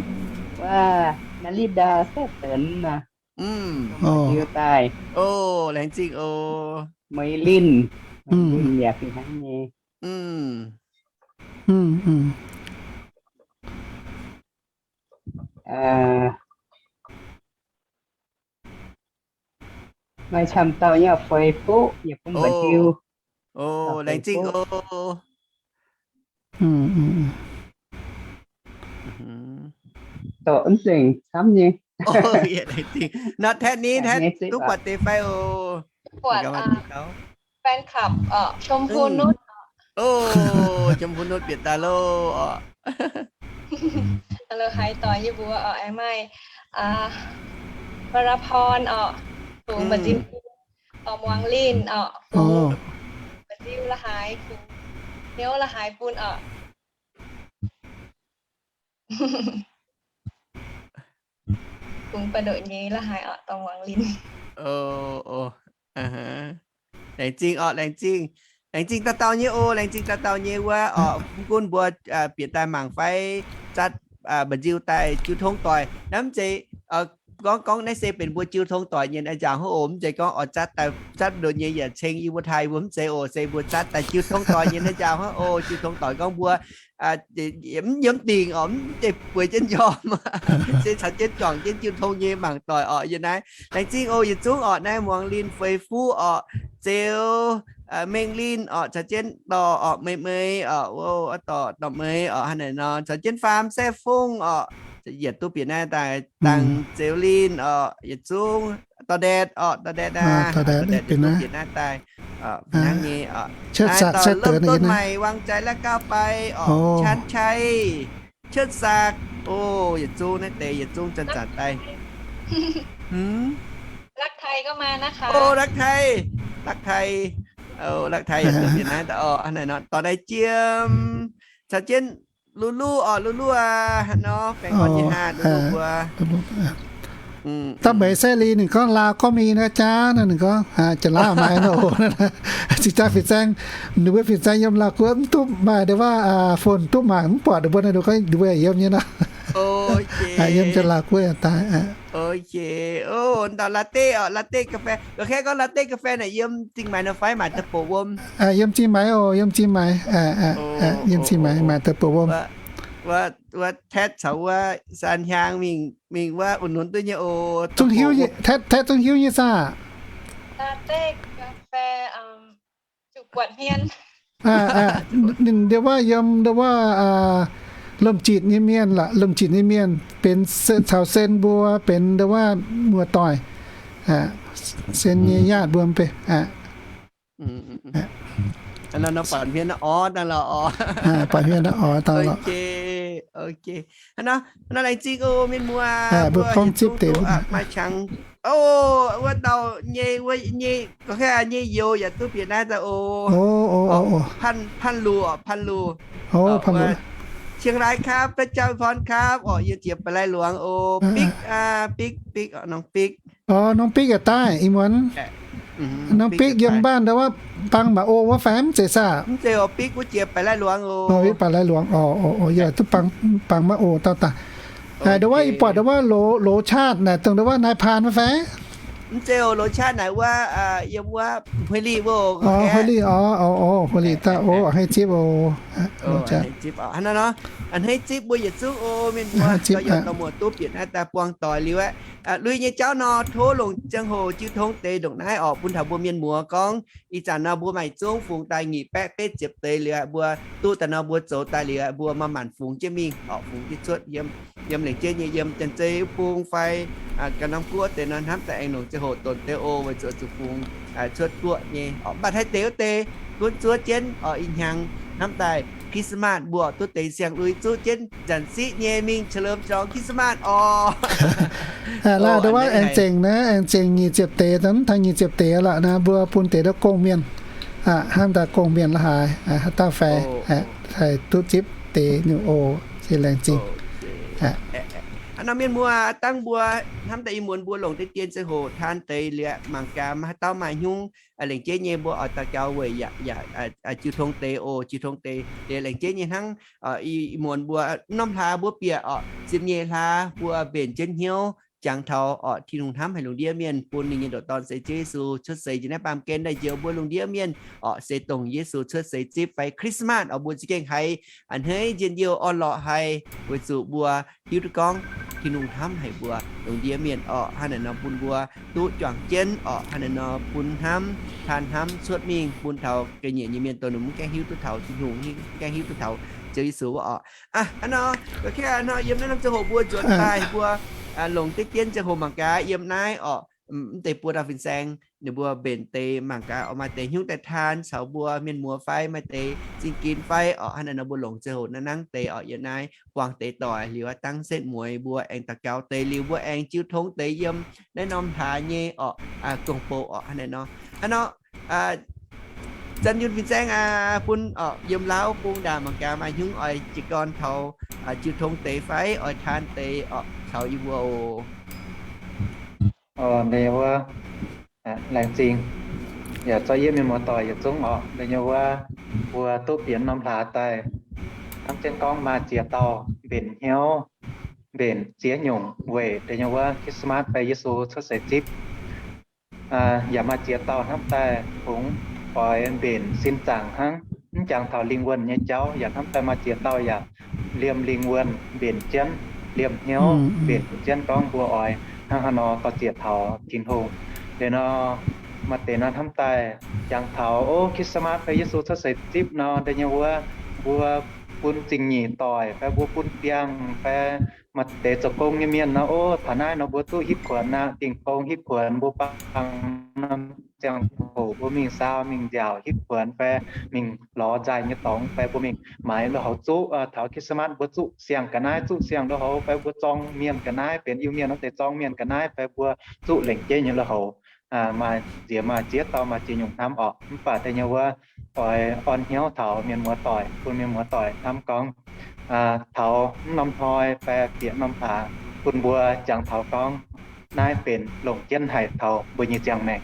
wuov Nalida Saeqv Deix nor, mba'nziu daaih. Laengz zingh oc. Meix Linh, Meix Linh yaac fih hnangv nyei. Maaih camv dauh nyei Facebook yaac bun mba'nziu. Laengz zingh oc. Dorh nzengc camv nyei. Nor Taiv Ninh, Taiv duqv buatc deix fai oc? Fan club oc, ชมพูนุช oc. ชมพูนุช bieqc daaih loh oc. Haaix doic yie mbuo oc, aengx maaih วราพร oc, fungx mba'nziu, oc, Muangz Linh oc, fungx mba'nziu la'haaix, fungx hnyouv la'haaix bun oc. Fungx ba'ndoqc nyei la'haaix oc, dorh Muangz Linh. Laengz zingh oc, laengz zingh. Laengz zingh dauh dauh nyei oc, laengz zingh dauh dauh nyei wuov oc. Mv gunv mbuo bieqc daaih mangc fai zatv mba'nziu daaih jiu tong doic, hnamv zeiz gorngv, gorngv naaiv se benx mbuo jiu tong doic nyei naaiv njaaux hnangv oc. Mv zeiz gorngv oix zatv daaih, zatv nduonx nyei yaac ceng i wuov taaih mbuo, mv zeiz oc. Se mbuo zatv daaih jiu tong doic nyei naaiv njaaux hnangv oc. Jiu tong doic gorngv mbuo mv yiem dingc oc, mv zeiz bueix jienv njormh, se caux jienv juangc jienv jiu tong nyei mangc doic oc. Yie naaiv laengz zingh oc, yietc zungv oc. Naaiv Muangz Linh, Feix Fuqv oc, Zeux, Mengh Linh oc, caux jienv Dorc oc, Meix Meix oc, Dorc, Dorc Meix oc, hnangv naaic nor, caux jienv Faam Saeqv Fongv oc, yietc duqv bieqc naaiv daaih, Dangh Zeux Linh oc, yietc zungv Dorc Ndet oc, Dorc Ndet aac, Dorc Ndet yietc duqv bieqc naaiv daaih, hnangv nyei oc. Naaiv dauh Lomh Donv Maic, Wang Jai La'gauv Bai oc, Chan Chai, Cuotv Saqc, o, yietc zungv naaiv deix yietc zungv zanc-zanc daaih. La'gauv Bai, La'gauv Bai, La'gauv Bai, yietc duqv bieqc naaiv daaih oc, hnangv naaic nor, Dorc Naaiv Jiem, caux jienv Lu Lu oc, Lu Lu aac, hnangv nor, baengh orn nyei hnangv, Lu Lu mbuo. Da'mbeix se liuz ninh gorngv Laauv gorngv mingh naaiv jaax naaiv, ninh gorngv Janx-Laauv maaih nor oc. Cingx daaih fin-saeng, ninh mbuo fin-saeng yiem Laauv guoqv mv duqv maaih ndau wuov phone duqv mangc mv buatc ninh mbuo naaiv, ninh gorngv ninh mbuo yaac yiem nyei nor. Yiem Janx-Laauv guoqv daaih. Ndau latte oc, latte กาแฟ, ga'kengx gorngv latte กาแฟ naaic yiem Zingh Maix nor fai maaih deix bouc wuom? Yiem Zingh Maix oc, yiem Zingh Maix, yiem Zingh Maix maaih deix bouc wuom. Wuov Tet caux wuov San Hiang mingh, mingh wuov อุดหนุน duqv nyei oc. Zungv hiuv, Tet zungv hiuv nyei saah? Ninh ndau wuov yiem ndau wuov Lomh Jitc nyei mienh lorqc, Lomh Jitc nyei mienh benx caux Sen mbuo benx ndau wuov muoz-doic, Sen nyei yaatv mbuo mv bei. Buatc hmien oix dangh lorqc. Hnangv nor, laengz zingh oc mienh muoz, mbuo gorngv zipv deix maaih qangx. O, wuov dauh nyei, wuov nyei, ga'kengx nyei youz yaac duqv bieqc naaiv daaih oc. Panh Luoqc, Panh Luoqc. เชียงรายครับ พระเจ้าอวยพรครับ oc, yie jiex Baeqc Lai Luangz oc. Bikv, Bikv, Bikv, norm Bikv. Norm Bikv yaac daaih ih muonz. Norm Bikv yiem baav ndau wuov bang maiv oc wuov fai mv zeiz saah? Mv zeiz oc, Bikv wuov jiex Baeqc Lai Luangz oc. Bikv Baeqc Lai Luangz oc, oc, yie duqv bang maiv oc dauh daaih. Ndau wuov ih buatc ndau wuov loz, loz chaatv naaic dongh ndau wuov นายพราน wuov fai? Mv zeiz oc, loz chaatv naaic wuov, yiem wuov Huih Lic wuov. Huih Lic oc, oc, Huih Lic daaih oc, a'hneiv zipv oc. A'hneiv zipv mbuo yietc zungv oc mienh muoz, dorh muoc duqv bieqc naaiv daaih buangh doic liuz aqv. Lui nyei jauv nor, tov longc ziangh hoc jiu tong deix ndongc naaiv oc, bun taux mbuo mienh muoz gorngv ih zanc nor mbuo maaih zungv fungx daaih nyic baeqv betv ziepc deix liuz aqv, mbuo duqv daaih nor mbuo zoux daaih liuz aqv, mbuo maaih maanc fungx jienv mingh oc, fungx jienv cuotv yiem, yiem lengc jeiv nyei, yiem Janx-Zei Bung fai ganh norm guoqv deix nor hnamv daaih aengx longc ziangh hoc donx deix oc, weic zuqc zuqc fungx cuotv guoqv nyei oc. Mv baac haaix deix wuov deix gunv zuov jienv oc, ih hnyangx hnamv daaih Christmas mbuo duqv deix siang-lui zuqv jienv nzanc siqv nyei mingh เฉลิมฉลอง Christmas oc. Laaih ndau wuov aengx zengc naaiv, aengx zengc nyic ziepc deix, mv taux nyic ziepc deix lorqc naaiv, mbuo bun deix ndau gong-mienh, hnamv daaih gong-mienh la'haaix haaix dauh fai haih duqv zipv deix nyungc oc. Se laengz zingh. Hnangv nor mienh muoz, dangh mbuo hnamv daaih ih muonz mbuo longc deix dien ziangh hoc taan deix liuz, mangc gaax haaix dauh maaih hnyungv lengc jeiv nyei mbuo oix daux gaux weic yaac jiu tong deix oc, jiu tong deix liuz lengc jeiv nyei hnangv. Ih muonz mbuo norm hlaax mbuo bieqc oc, ziepc nyeic hlaax mbuo mbenc jienv hnyouv jangx taux oc Tin-Hungh hnamv haic lungh ndiev mienh, bun ninh nyei ndoqc Dorn se Ziouv Yesu cuotv seix jiex naaiv baamh gen daaih njoux mbuo lungh ndiev mienh oc, se dongh Yesu cuotv seix zipv fai Christmas oc, mbuo za'gengh haiz a'hneiv njien-youh orn-lorqc haic, weic zuqc mbuo hiuv duqv gorngv Tin-Hungh hnamv haic mbuo lungh ndiev mienh oc. Hnangv naaic nor bun mbuo duqv juangc jienv oc, hnangv naaic nor bun hnamv, taan hnamv cuotv mingh bun taux ga'nyiec nyei mienh dongh ninh mv gaengh hiuv duqv taux Tin-Hungh, mv gaengh hiuv duqv taux Ziouv Yesu oc. Hnangv nor, ga'kengx nor yiem naaiv norm ziangh hoc mbuo nzuonx daaih mbuo longc deix dien ziangh hoc mangc gaax yiem naaiv oc, mv deix buo dauh fin-saeng ninh mbuo mbenc deix mangc gaax oc, maaih deix hnyouv daaih taan caux mbuo mienh muoz fai maaih deix zingh ginx fai oc. Hnangv naaic nor mbuo longc ziangh hoc naaiv nangv deix oc, yiem naaiv buangh deix doic liuz dangv setv mueiz mbuo aengx daux gaux deix liuz mbuo aengx jiu tong deix yiem naaiv norm hlaax nyei oc, gong-bou oc. Hnangv naaic nor, hnangv nor, Zanh Yunh fin-saeng aac, bun oc yiem Laauv Bung ndaangc mangc gaax maaih hnyungv oix jiez gorn taux jiu tong deix fai oix taan deix oc taux yie mbuo oc. Oc, da'nyeic wuov, laengz zingh yaac zorqv yie mienh muoz-doic yietc zungv oc. Da'nyeic wuov, mbuo duqv bienx norm hlaax daaih, hnamv jienv gorngv maaih ziex dauh mbenc hnyouv mbenc ziex nyungc weic da'nyeic wuov Christmas fai Yesu cuotv seix zipv. Yaac maaih ziex dauh hnamv daaih kungx oix mbenc sin zaangc hnangv, mv jangx taux lingh wuonh nyei jauv. Yaac hnamv daaih maaih ziex dauh yaac liemh lingh wuonh mbenc jienv, liemh hnyouv mbenc jienv gorngv mbuo oix hnangv haaix nor dor-ziec taux Tin-Hungh. Liuz nor, maaih deix nor hnamv daaih jangx taux, o, Christmas fai Yesu cuotv seix zipv nor, da'nyeic wuov mbuo bun zingh nyeic doic fai mbuo bun biangh fai maaih deix zoux gong nyei mienh nor, o, taux naaiv nor mbuo duqv hitv kuonx aqv. Dingh gong hitv kuonx, mbuo bangc norm ziangh hoc mbuo mingh saau mingh nziaauc hitv kuonx fai mingh lorz nzaaih nyei dorngx fai mbuo mingh maaiz lui-houx zuqv. Taux Christmas mbuo zuqv siang-ga'naaiv, zuqv siang-lui-houx fai mbuo zorng mienh ga'naaiv, benx Iu-Mienh wuov deix zorng mienh ga'naaiv fai mbuo zuqc lengc jeiv nyei lui-houx. Maaih ziex, maaih ziex dauh, maaih ziex nyungc hnamv orqc. Mv baac da'nyeic wuov oix orn hnyouv taux mienh muoz doic, bun mienh muoz doic hnamv gorngv, taux mv norm hnoi fai bieqc norm hlaax, bun mbuo jangx taux gorngv naaiv benx longc jienv haic taux mbuo nyei ziangh maengc.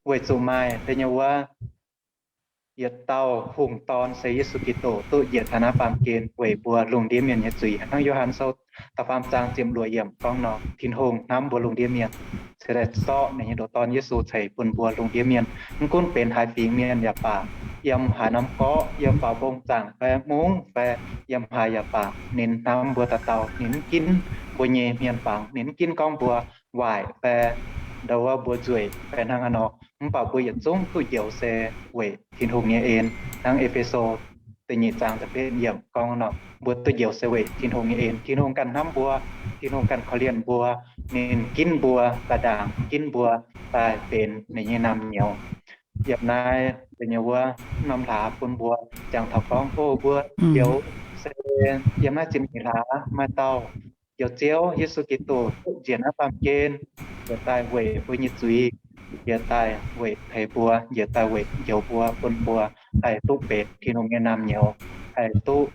Weic zuqc maaih da'nyeic wuov yietc dauh hungh dorn se Yesu Giduc duqv njiec taux naaiv baamh gen weic mbuo lungh ndiev mienh nyei zuiz. Hnangv Yo^han Sou da'faam zaang ziepc luoqc yiemc gorngv nor, Tin-Hungh hnamv mbuo lungh ndiev mienh, cingx daaih zorqv ninh nyei ndoqc Dorn Yesu ceix bun mbuo lungh ndiev mienh. Mv gunv benx haaix fingx mienh yaac baac, yiem haaix norm gorqv, yiem faaux mbong zaangc fai mungv fai yiem haaix yaac baac, ninh hnamv mbuo dauh dauh. Ninh mv ginv mbuo nyei hmien fangx, ninh mv ginv gorngv mbuo waaic fai ndo wuov mbuo nzueic fai hnangv haaix nor, mv baac mbuo yietc zungv duqv njoux se weic Tin-Hungh nyei en. Hnangv E^fe^so da'nyeic zaang da'betv yiemc gorngv nor, mbuo duqv njoux se weic Tin-Hungh nyei en. Tin-Hungh ganh hnamv mbuo, Tin-Hungh ganh korv-lienh mbuo, ninh ginv mbuo daaih ndaangc, ginv mbuo daaih benx ninh nyei naamh nyouz. Yiem naaiv da'nyeic wuov norm hlaax bun mbuo jangx taux gorngv, o, mbuo njoux se yiem naaiv ziepc nyeic hlaax maaih dauh njoux Ziouv Yesu Giduc duqv njiec naaiv baamh gen, njiec daaih weic mbuo nyei zuiz, njiec daaih weic teix mbuo, njiec daaih weic njoux mbuo, bun mbuo haih duqv benx Tin-Hungh nyei naamh nyouz, haih duqv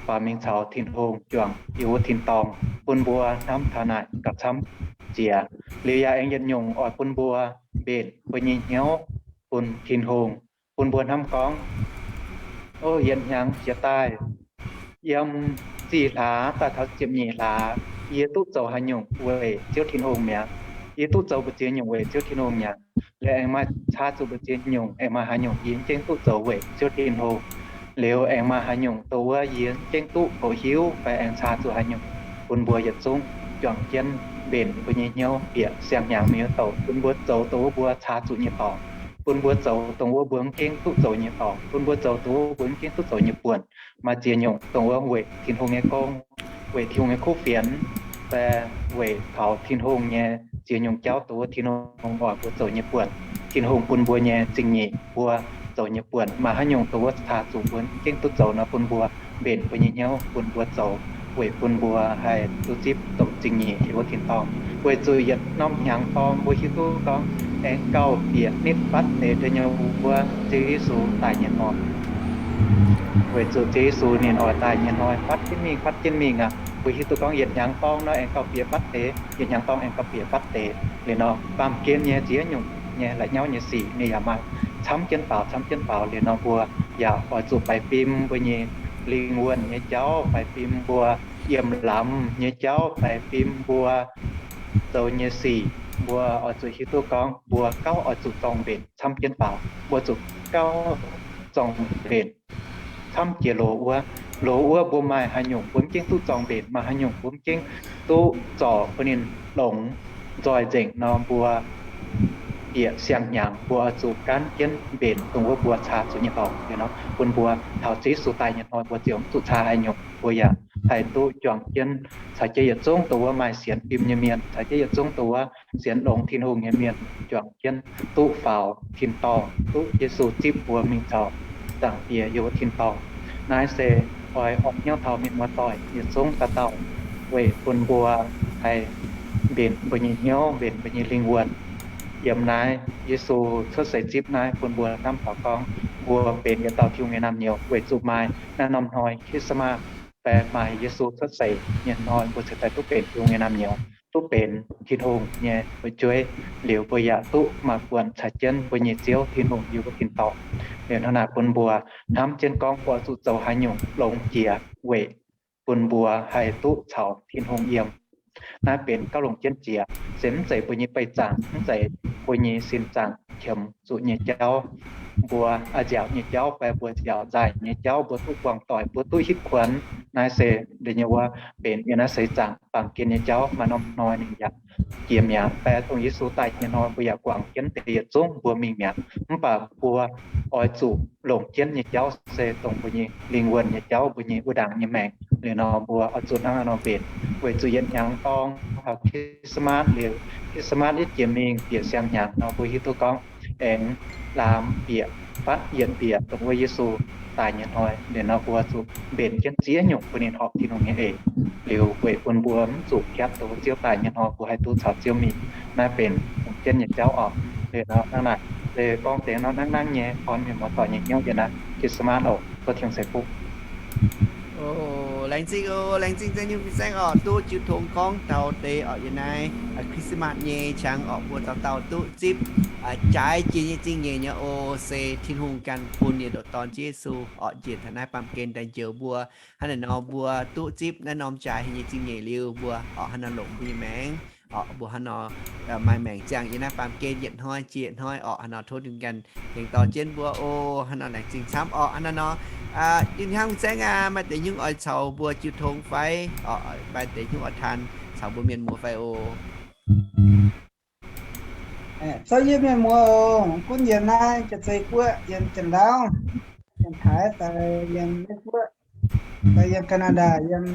faaux mingh caux Tin-Hungh juangc yiem wuov tin-dorngh, bun mbuo hnamv taux naaic gauh camv jiex. Liuz yaac aengx yietc nyungc oix bun mbuo mbenc mbuo nyei hnyouv bun Tin-Hungh, bun mbuo hnamv gorngv, o, yietc hnyangx jiex daaih, yiem zih hlaax daaih taux ziepc nyeic hlaax, yie duqv zoux haaix nyungc weic Ziouv Tin-Hungh mi'aqv? Yie duqv zoux mbu'ziex nyungc weic Ziouv Tin-Hungh mi'aqv? Liuz aengx maaih caa zuqc mbu'ziex nyungc, aengx maaih haaix nyungc yie mv gaengh duqv zoux weic Ziouv Tin-Hungh? Liuz aengx maaih haaix nyungc dongh wuov yie mv gaengh duqv goux hiuv fai aengx caa zuqc haaix nyungc? Bun mbuo yietc zungv juangc jienv mbenc mbuo nyei hnyouv bieqc siang-hnyangx mingh wuov douc, bun mbuo zoux dongh wuov mbuo caa zuqc nyei dorngx, bun mbuo zoux dongh wuov mbuo mv gaengh duqv zoux nyei dorngx, bun mbuo zoux dongh wuov mbuo mv gaengh duqv zoux nyei buonc. Maaih ziex nyungc dongh wuov weic Tin-Hungh nyei gong, weic Tin-Hungh nyei kuv fienx, fai weic taux Tin-Hungh nyei ziex nyungc jauv dongh wuov Tin-Hungh oix mbuo zoux nyei buonc, Tin-Hungh bun mbuo nyei zingh nyeic mbuo zoux nyei buonc. Maaih haaix nyungc dongh wuov caa zuqc mbuo mv gaengh duqv zoux nor, bun mbuo mbenc mbuo nyei hnyouv bun mbuo zoux, weic bun mbuo haih duqv zipv domh zingh nyeic yiem wuov tin-dorngh. Weic zuqc yietc norm hnyangx dorng mbuo hiuv duqv gorngv aengx gauh bieqc nitv fatv deix da'nyeic wuov Ziouv Yesu daaih nyei hnoi. Weic zuqc Ziouv Yesu ninh oix daaih nyei hnoi fatv jienv mingh, fatv jienv mingh aqv. Mbuo hiuv duqv gorngv yietc hnyangx dorng nor aengx gauh bieqc fatv deix, yietc hnyangx dorng aengx gauh bieqc fatv deix. Liuz nor baamh gen nyei ziex nyungc nyei la'nyauv nyei sic ninh yaac maaih camv jienv faaux, camv jienv faaux. Liuz nor mbuo yaac oix zuqc faix fim mbuo nyei lingh wuonh nyei jauv, faix fim mbuo yiem lamz nyei jauv, faix fim mbuo zoux nyei sic. Mbuo oix zuqc hiuv duqv gorngv mbuo gauh oix zuqc zorng-mbenc camv jienv faaux. Mbuo zuqc gauh zorng-mbenc camv jiex loz wuov. Loz wuov mbuo maaih haaix nyungc mbuo mv gaengh duqv zorng-mbenc, maaih haaix nyungc mbuo mv gaengh duqv zorc bun ninh longx nzoih nzengc nor, mbuo bieqc siang-hnyangx mbuo oix zuqc gaanv jienv mbenc dongh wuov mbuo caa zuqc nyei dorngx. Liuz nor bun mbuo taux Ziouv Yesu daaih nyei hnoi mbuo ziouc mv zuqc caa haaix nyungc, mbuo yaac haih duqv juangc jienv caux jienv yietc zungv dongh wuov maaih sienx fim nyei mienh, caux jienv yietc zungv dongh wuov sienx longx Tin-Hungh nyei mienh juangc jienv duqv faaux tin-dorngh, duqv Yesu zipv mbuo mingh caux Zaangc Diex yiem wuov tin-dorngh. Naaiv se oix orn hnyouv taux mienh muoz-doic yietc zungv dauh dauh weic bun mbuo haih mbenc mbuo nyei hnyouv, mbenc mbuo nyei lingh wuonh. Yiem naaiv Yesu cuotv seix zipv naaiv bun mbuo hnamv taux gorngv mbuo benx yietc dauh Tin-Hungh nyei naamh nyouz weic zuqc maaih naaiv norm hnoi Christmas fai maaih Yesu cuotv seix nyei hnoi mbuo cingx daaih duqv benx Tin-Hungh nyei naamh nyouz, duqv benx Tin-Hungh nyei fu'jueiv. Liuz mbuo yaac duqv maaih buonc caux jienv mbuo nyei Ziouv Tin-Hungh yiem wuov tin-dorngh. Liuz hnangv naaic bun mbuo hnamv jienv gorngv mbuo zuqc zoux haaix nyungc longx jiex weic bun mbuo haih duqv caux Tin-Hungh yiem. Naaiv benx gauh longc jienv jiex, se mv zeiz mbuo nyei beih zaangc, mv zeiz mbuo nyei sin zaangc qiemx zuqc nyei jauv. Mbuo a'nziaauc nyei jauv fai mbuo nziaauc nzaaih nyei jauv, mbuo duqv buangh doic, mbuo duqv hitv kuonx, naaiv se ninh nyei wuov benx yiem naaiv seix zaangc baamh gen nyei jauv. Maaih norm hnoi ninh yaac jiex mi'aqv. Fai dongh Yesu daaih nyei hnoi mbuo yaac guangc jienv deix yietc zungv mbuo mingh mi'aqv. Mv baac mbuo oix zuqc longc jienv nyei jauv se dongh mbuo nyei lingh wuonh nyei jauv, mbuo nyei wuov ndaangc nyei maengc. Liuz nor mbuo oix zuqc hnangv haaix nor mbenc, weic zuqc yietc hnyangx dorng taux Christmas liuz, Christmas yietv jiex mingh bieqc siang-hnyangx nor mbuo hiuv duqv gorngv aengx lamz bieqc fatv yietc bieqc dongh wuov Yesu daaih nyei hnoi. Liuz nor mbuo zuqc mbenc jienv ziex nyungc bun ninh horpc Tin-Hungh nyei eix. Liuz weic bun mbuo mv zuqc hiatv dongh wuov Ziouv daaih nyei hnoi mbuo haih duqv caux Ziouv mingh. Naaiv benx longc jienv nyei jauv oc. Liuz nor hnangv naaic, se gorngv deix nor hnangv naaiv nyei orn mienh muoz-doic nyei hnyouv yiem naaiv Christmas oc. Tov Tin-Hungh ceix fuqv. Laengz zingh oc, laengz zingh Zaengc Nyungc fin-saeng oc, duqv jiu tong gorngv taux deix oc yiem naaiv Christmas nyei qangx oc, mbuo dauh dauh duqv zipv jaaix jiex nyei zingh nyeic nyei oc, se Tin-Hungh ganh bun ninh ndoqc Dorn Ziouv Yesu oc njiec taux naaiv baamh gen daaih njoux mbuo. Hnangv naaiv nor mbuo duqv zipv naaiv norm jaaix nyei zingh nyeic liuz, mbuo oc hnangv nor longc mbuo nyei maengc oc, mbuo hnangv nor maaih maengc ziangh yiem naaiv baamh gen yietc hnoi jiex hnoi oc. Hnangv nor tov ninh ganh tengx dorh jienv mbuo oc. Hnangv nor laengz zingh camv oc. Hnangv naaiv nor, Tin-Hungh fin-saeng aac, maaih deix nyungc oix caux mbuo jiu tong fai? Maaih deix nyungc oix taan caux mbuo mienh muoz fai oc? Zouv yie mienh muoz oc, gunv yiem naaiv Jaav-Zei Guoqv, yiem Janx-Lauv, yiem Taiv, fai yiem Meiv Guoqv, fai yiem Canada, yiem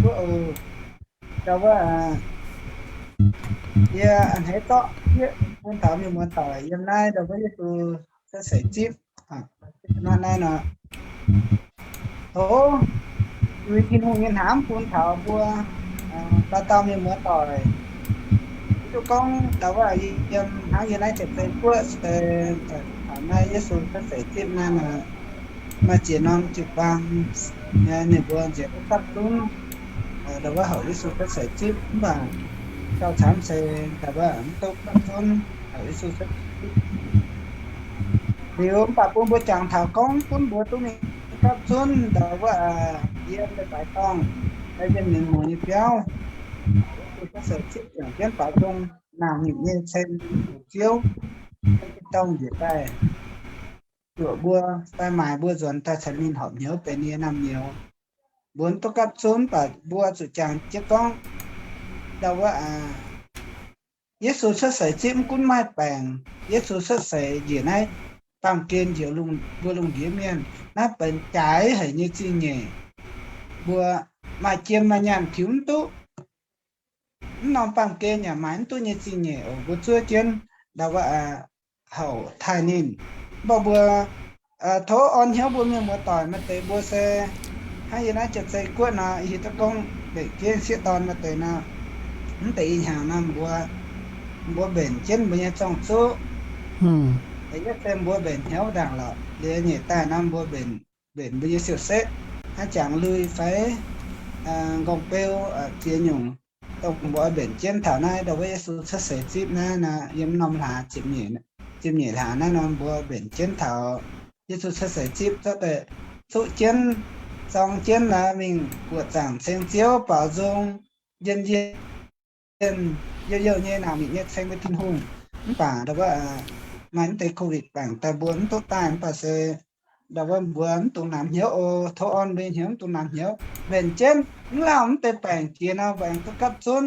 Guoqv oc. Ndau wuov, yie a'hneiv zorqv bieqc bun taux mienh muoz-doic yiem naaiv ndau wuov Yesu cuotv seix zipv nor naaiv nor, tov uix Tin-Hungh nyei hnamv bun taux mbuo dauh dauh mienh muoz-doic. Hiuv duqv gorngv ndau wuov yiem hnangv yiem naaiv Jaav-Zei Guoqv se taux naaiv Yesu cuotv seix zipv naaiv nor, maaih ziex norm jiu-baang ninh mbuo nziex duqv gapv zunv ndau wuov heuc Yesu cuotv seix zipv, mv baac gauh camv se ndau wuov mv duqv gapv zunv heuc Yesu cuotv seix zipv. Liuz mv baac bun mbuo jangx taux gorngv gunv mbuo duqv mingh gapv zunv ndau wuov yiem leiz-baaix dorngh, yiem mienh muoz nyei biauv, Yesu cuotv seix zipv juangc jienv baaux nzung, naanc nyeic nyei ceng Ziouv, dongh njiec daaih zuoqc mbuo, daaih maaic mbuo nzuonx daaih caux ninh horpc hnyouv benx ninh nyei naamh nyouz. Mbuo mv duqv gapv zunv, mv baac mbuo zuqc jangx jienv gorngv ndau wuov Yesu cuotv seix zipv mv gunv maaih baengc, Yesu cuotv seix njiec naaiv baamh gen njoux mbuo lungh ndiev mienh, naaiv benx jaaix haic nyei zingh nyeic. Mbuo maaih jiem maaih nyaanh tiux mv duqv. Mv norm baamh gen yaac maaih mv duqv nyei zingh nyeic oc. Mbuo zuov jienv ndau wuov houc taaih ninh. Mv baac mbuo tov orn hnyouv mbuo mienh muoz-doic maaih deix mbuo se hnangv yie naaiv Jaav-Zei Guoqv nor, yie hiuv duqv gorngv mbenc jienv sieqv dorn maaih deix nor, mv deix ih hnyangx nor mbuo, mbuo mbenc jienv mbuo nyei zorng-zuqv. Yietv se mbuo mbenc hnyouv ndaangc lorqc, liuz nyeic daaih nor mbuo mbenc, mbenc mbuo nyei siou-setv, hnangv jangx lui fai nqorngv-beu, ziex nyungc dongh mbuo oix mbenc jienv taux naaiv ndau wuov Yesu cuotv seix zipv naaiv nor, yiem norm hlaax, ziepc nyeic hlaax naaiv nor mbuo mbenc jienv taux Yesu cuotv seix zipv zorqv daaih zuqv jienv, zorng jienv nor mingh buoqc zaangc ceng Ziouv baaux nzung, njien-njien, youh youh nyei naanc nyeic nyei ceng mbuo Tin-Hungh. Mv baac ndau wuov maaih mv deix COVID baengc daaih mbuo mv duqv daaih, mv baac se ndau wuov mbuo mv dungx namx hnyouv oc. Tov orn mbuo nyei hnyouv mv dungx namx hnyouv. Mbenc jienv mv lauh mv deix baengc jiex nor, mbuo aengx duqv gapv zunv.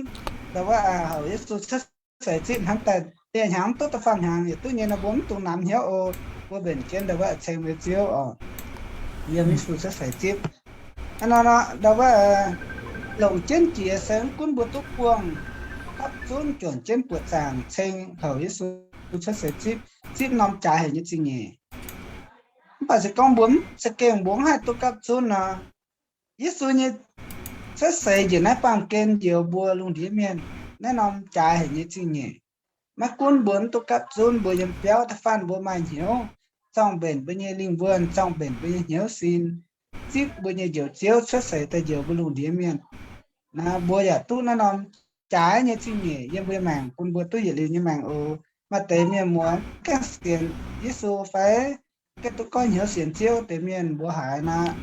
Ndau wuov heuc Yesu cuotv seix zipv hnamv daaih dieh hnyangx mv duqv da'faanh hnyangx yietc duqv nyei nor, mbuo mv dungx namx hnyouv oc. Mbuo mbenc jienv ndau wuov ceng mbuo Ziouv oc, yiem Yesu cuotv seix zipv. Hnangv nor, ndau wuov longc jienv jiex se mv gunv mbuo duqv buangh gapv zunv juangc jienv buoqc zaangc ceng houc Yesu cuotv seix zipv, zipv norm jaaix haic nyei zingh nyeic. Mv baac se gorngv mbuo mv za'gengh mbuo mv haih duqv gapv zunv nor, Yesu nyei cuotv seix njiec naaiv baamh gen njoux mbuo lungh ndiev mienh naaiv norm jaaix haic nyei zingh nyeic. Maiv gunv mbuo mv duqv gapv zunv, mbuo yiem biauv da'faanh mbuo maaih hnyouv, zorng-mbenc mbuo nyei lingh wuonh, zorng-mbenc mbuo nyei hnyouv sin, zipv mbuo nyei Njoux Ziouv cuotv seix daaih njoux mbuo lungh ndiev mienh. Naaiv mbuo yaac duqv naaiv norm jaaix nyei zingh nyeic yiem mbuo maengc, bun mbuo duqv yietc liuz nyei maengc oc. Maaih deix mienh muoz gaengh sienx Yesu fai gaengh duqv goiv hnyouv sienx Ziouv deix mienh mbuo haiz naaiv,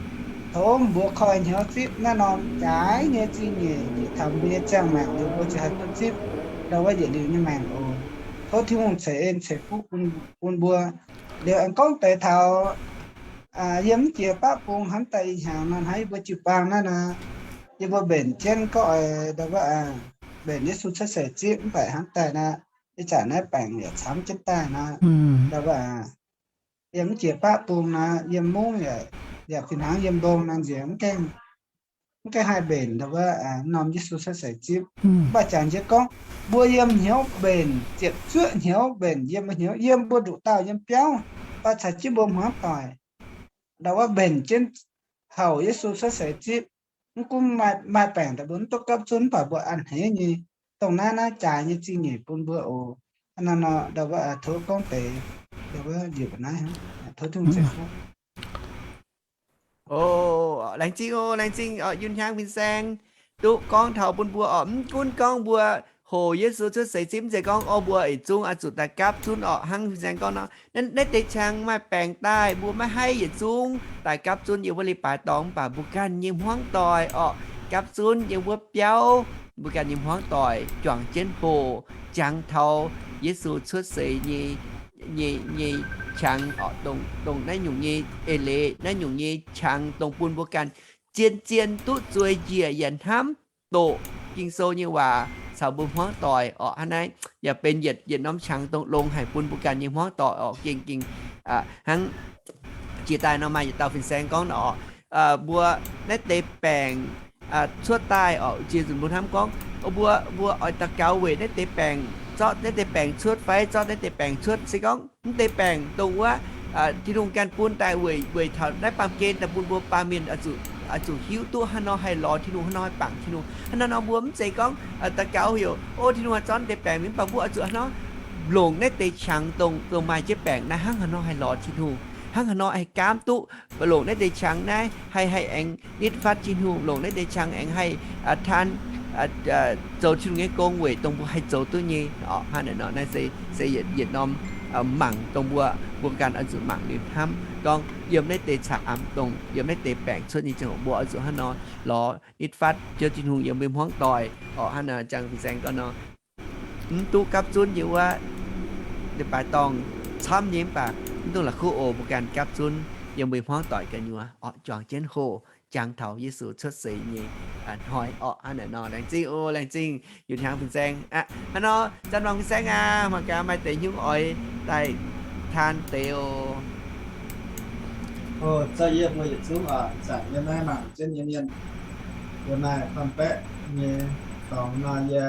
Tov mbuo koi hnyouv zipv naaiv norm jaaix nyei zingh nyeic njiec taux mbuo nyei ziangh maengc liuz mbuo ziouc haih duqv zipv ndau wuov yietc liuz nyei maengc oc. Tov Tin-Hungh ceix en ceix fuqv bun mbuo. Liuz aengx gorngv deix taux yiem mv jiex baqv bung hnamv daaih ih hnyangx nor hnangv yie mbuo jiu-baang naaiv nor, yie mbuo mbenc jienv gorngv oix ndau wuov mbenc Yesu cuotv seix zipv mv baac hnamv daaih nor, ih zanc naaiv baengc yaac camv jienv daaih nor, ndau wuov yiem mv jiex baqv bung nor, yiem mungv yaac fih hnangv yiem mbong nor nziex mv gaengh haih mbenc ndau wuov norm Yesu cuotv seix zipv. Mv baac jangx jienv gorngv mbuo yiem hnyouv mbenc, ziepc zuoqv hnyouv mbenc, yiem mbuo hnyouv, yiem mbuo nduqc dauh yiem biauv, mv baac caux jienv mbuo hmuangv doic ndau wuov mbenc jienv houc Yesu cuotv seix zipv. Mv gunv maaih baengc daaih mbuo mv duqv gapv zunv, mv baac mbuo a'hneiv nyei, dongh naaiv naaiv jaaix nyei zingh nyeic bun mbuo oc. Hnangv naaiv nor ndau wuov tov gorngv deix ndau wuov njiec mbuo naaiv, tov Tin-Hungh ceix fuqv. Laengz zingh oc, laengz zingh oc, Yun Hnyangx fin-saeng duqv gorngv taux bun mbuo oc. Mv gunv gorngv mbuo hoc Yesu cuotv seix zipv, mv zeiz gorngv o mbuo yietc zungv oix zuqc daaih gapv zunv oc. Hnangv fin-saeng gorngv nor, naaiv deix qangx maaih baengc daaih, mbuo maiv haih yietc zungv daaih gapv zunv yiem wuov leiz-baaix dorngx, mv baac mbuo ganh nyei hmuangv doic oc, gapv zunv yiem wuov biauv, mbuo ganh nyei hmuangv doic juangc jienv hoc jangx taux Yesu cuotv seix nyei, nyei, nyei qangx oc, dongh, dongh naaiv nyungc nyei eix leiz, naaiv nyungc nyei qangx dongh bun mbuo ganh zien-zien duqv zueiz njiec yaac hnamv doqc Ging-Sou nyei waac caux mbuo hmuangv doic oc. Hnangv naaiv yaac benx yietc, yietc norm qangx dongh longx haic bun mbuo ganh nyei hmuangv doic oc. Gengh, gengh hnangv jiex daaih nor maaih yietc dauh fin-saeng gorngv nor oc, mbuo naaiv deix baengc cuotv daaih oc, jiex nzunc mbuo hnamv gorngv, mbuo, mbuo oix daux gaux weic naaiv deix baengc, zorqv naaiv deix baengc cuotv fai zorqv naaiv deix baengc cuotv. Se gorngv mv deix baengc dongh wuov Tin-Hungh ganh bun daaih weic, weic taux naaiv baamh gen daaih bun mbuo baamh mienh oix zuqc hiuv duqv haaix nor haih lorz Tin-Hungh, haaix nor haih bangc Tin-Hungh. Hnangv naaiv nor mbuo mv zeiz gorngv daux gaux heuc, o, Tin-Hungh haih zorqv naaiv deix baengc mingh, mv baac mbuo oix zuqc haaix nor longc naaiv deix qangx dongh, dongh maaih jienv baengc naaiv hnangv haaix nor haih lorz Tin-Hungh, hnangv haaix nor haih gaamv duqv longc naaiv deix qangx naaiv haih, haih aengx nitv fatv Tin-Hungh, longc naaiv deix qangx aengx haih taan zoux Tin-Hungh nyei gong weic dongh mbuo haih zoux duqv nyei. Hnangv naaiv nor naaiv se, se yietc, yietc norm mangc dongh mbuo, mbuo ganh oix zuqc mangc liuz hnamv gorngv yiem naaiv deix caqv-amx dongh yiem naaiv deix baengc cuotv nyei ziangh hoc mbuo oix zuqc hnangv nor lorz nitv fatv Ziouv Tin-Hungh yiem mbuo hmuangv doic oc. Hnangv naaiv Jang fin-saeng gorngv nor, mv duqv gapv zunv yiem wuov leiz-baaix dorngh camv nyei mv baac mv dungx la'kuqv oc, mbuo ganh gapv zunv yiem mbuo hmuangv doic gu'nyuoz oc, juangc jienv hoc jangx taux Yesu cuotv seix nyei hnoi oc. Hnangv naaiv nor laengz zingh oc, laengz zingh Yun Hnyangx fin-saeng aqv. Hnangv nor Zanc Wangc fin-saeng aac, mangc gaax maaih deix nyungc oix daaih taan deix oc. Oc, za'gengh yie mbuo yietc zungv oc, zanc yie naaiv mangc jienv nyei mienh, yie maaih fam baeqv nyei dorngx nor, yie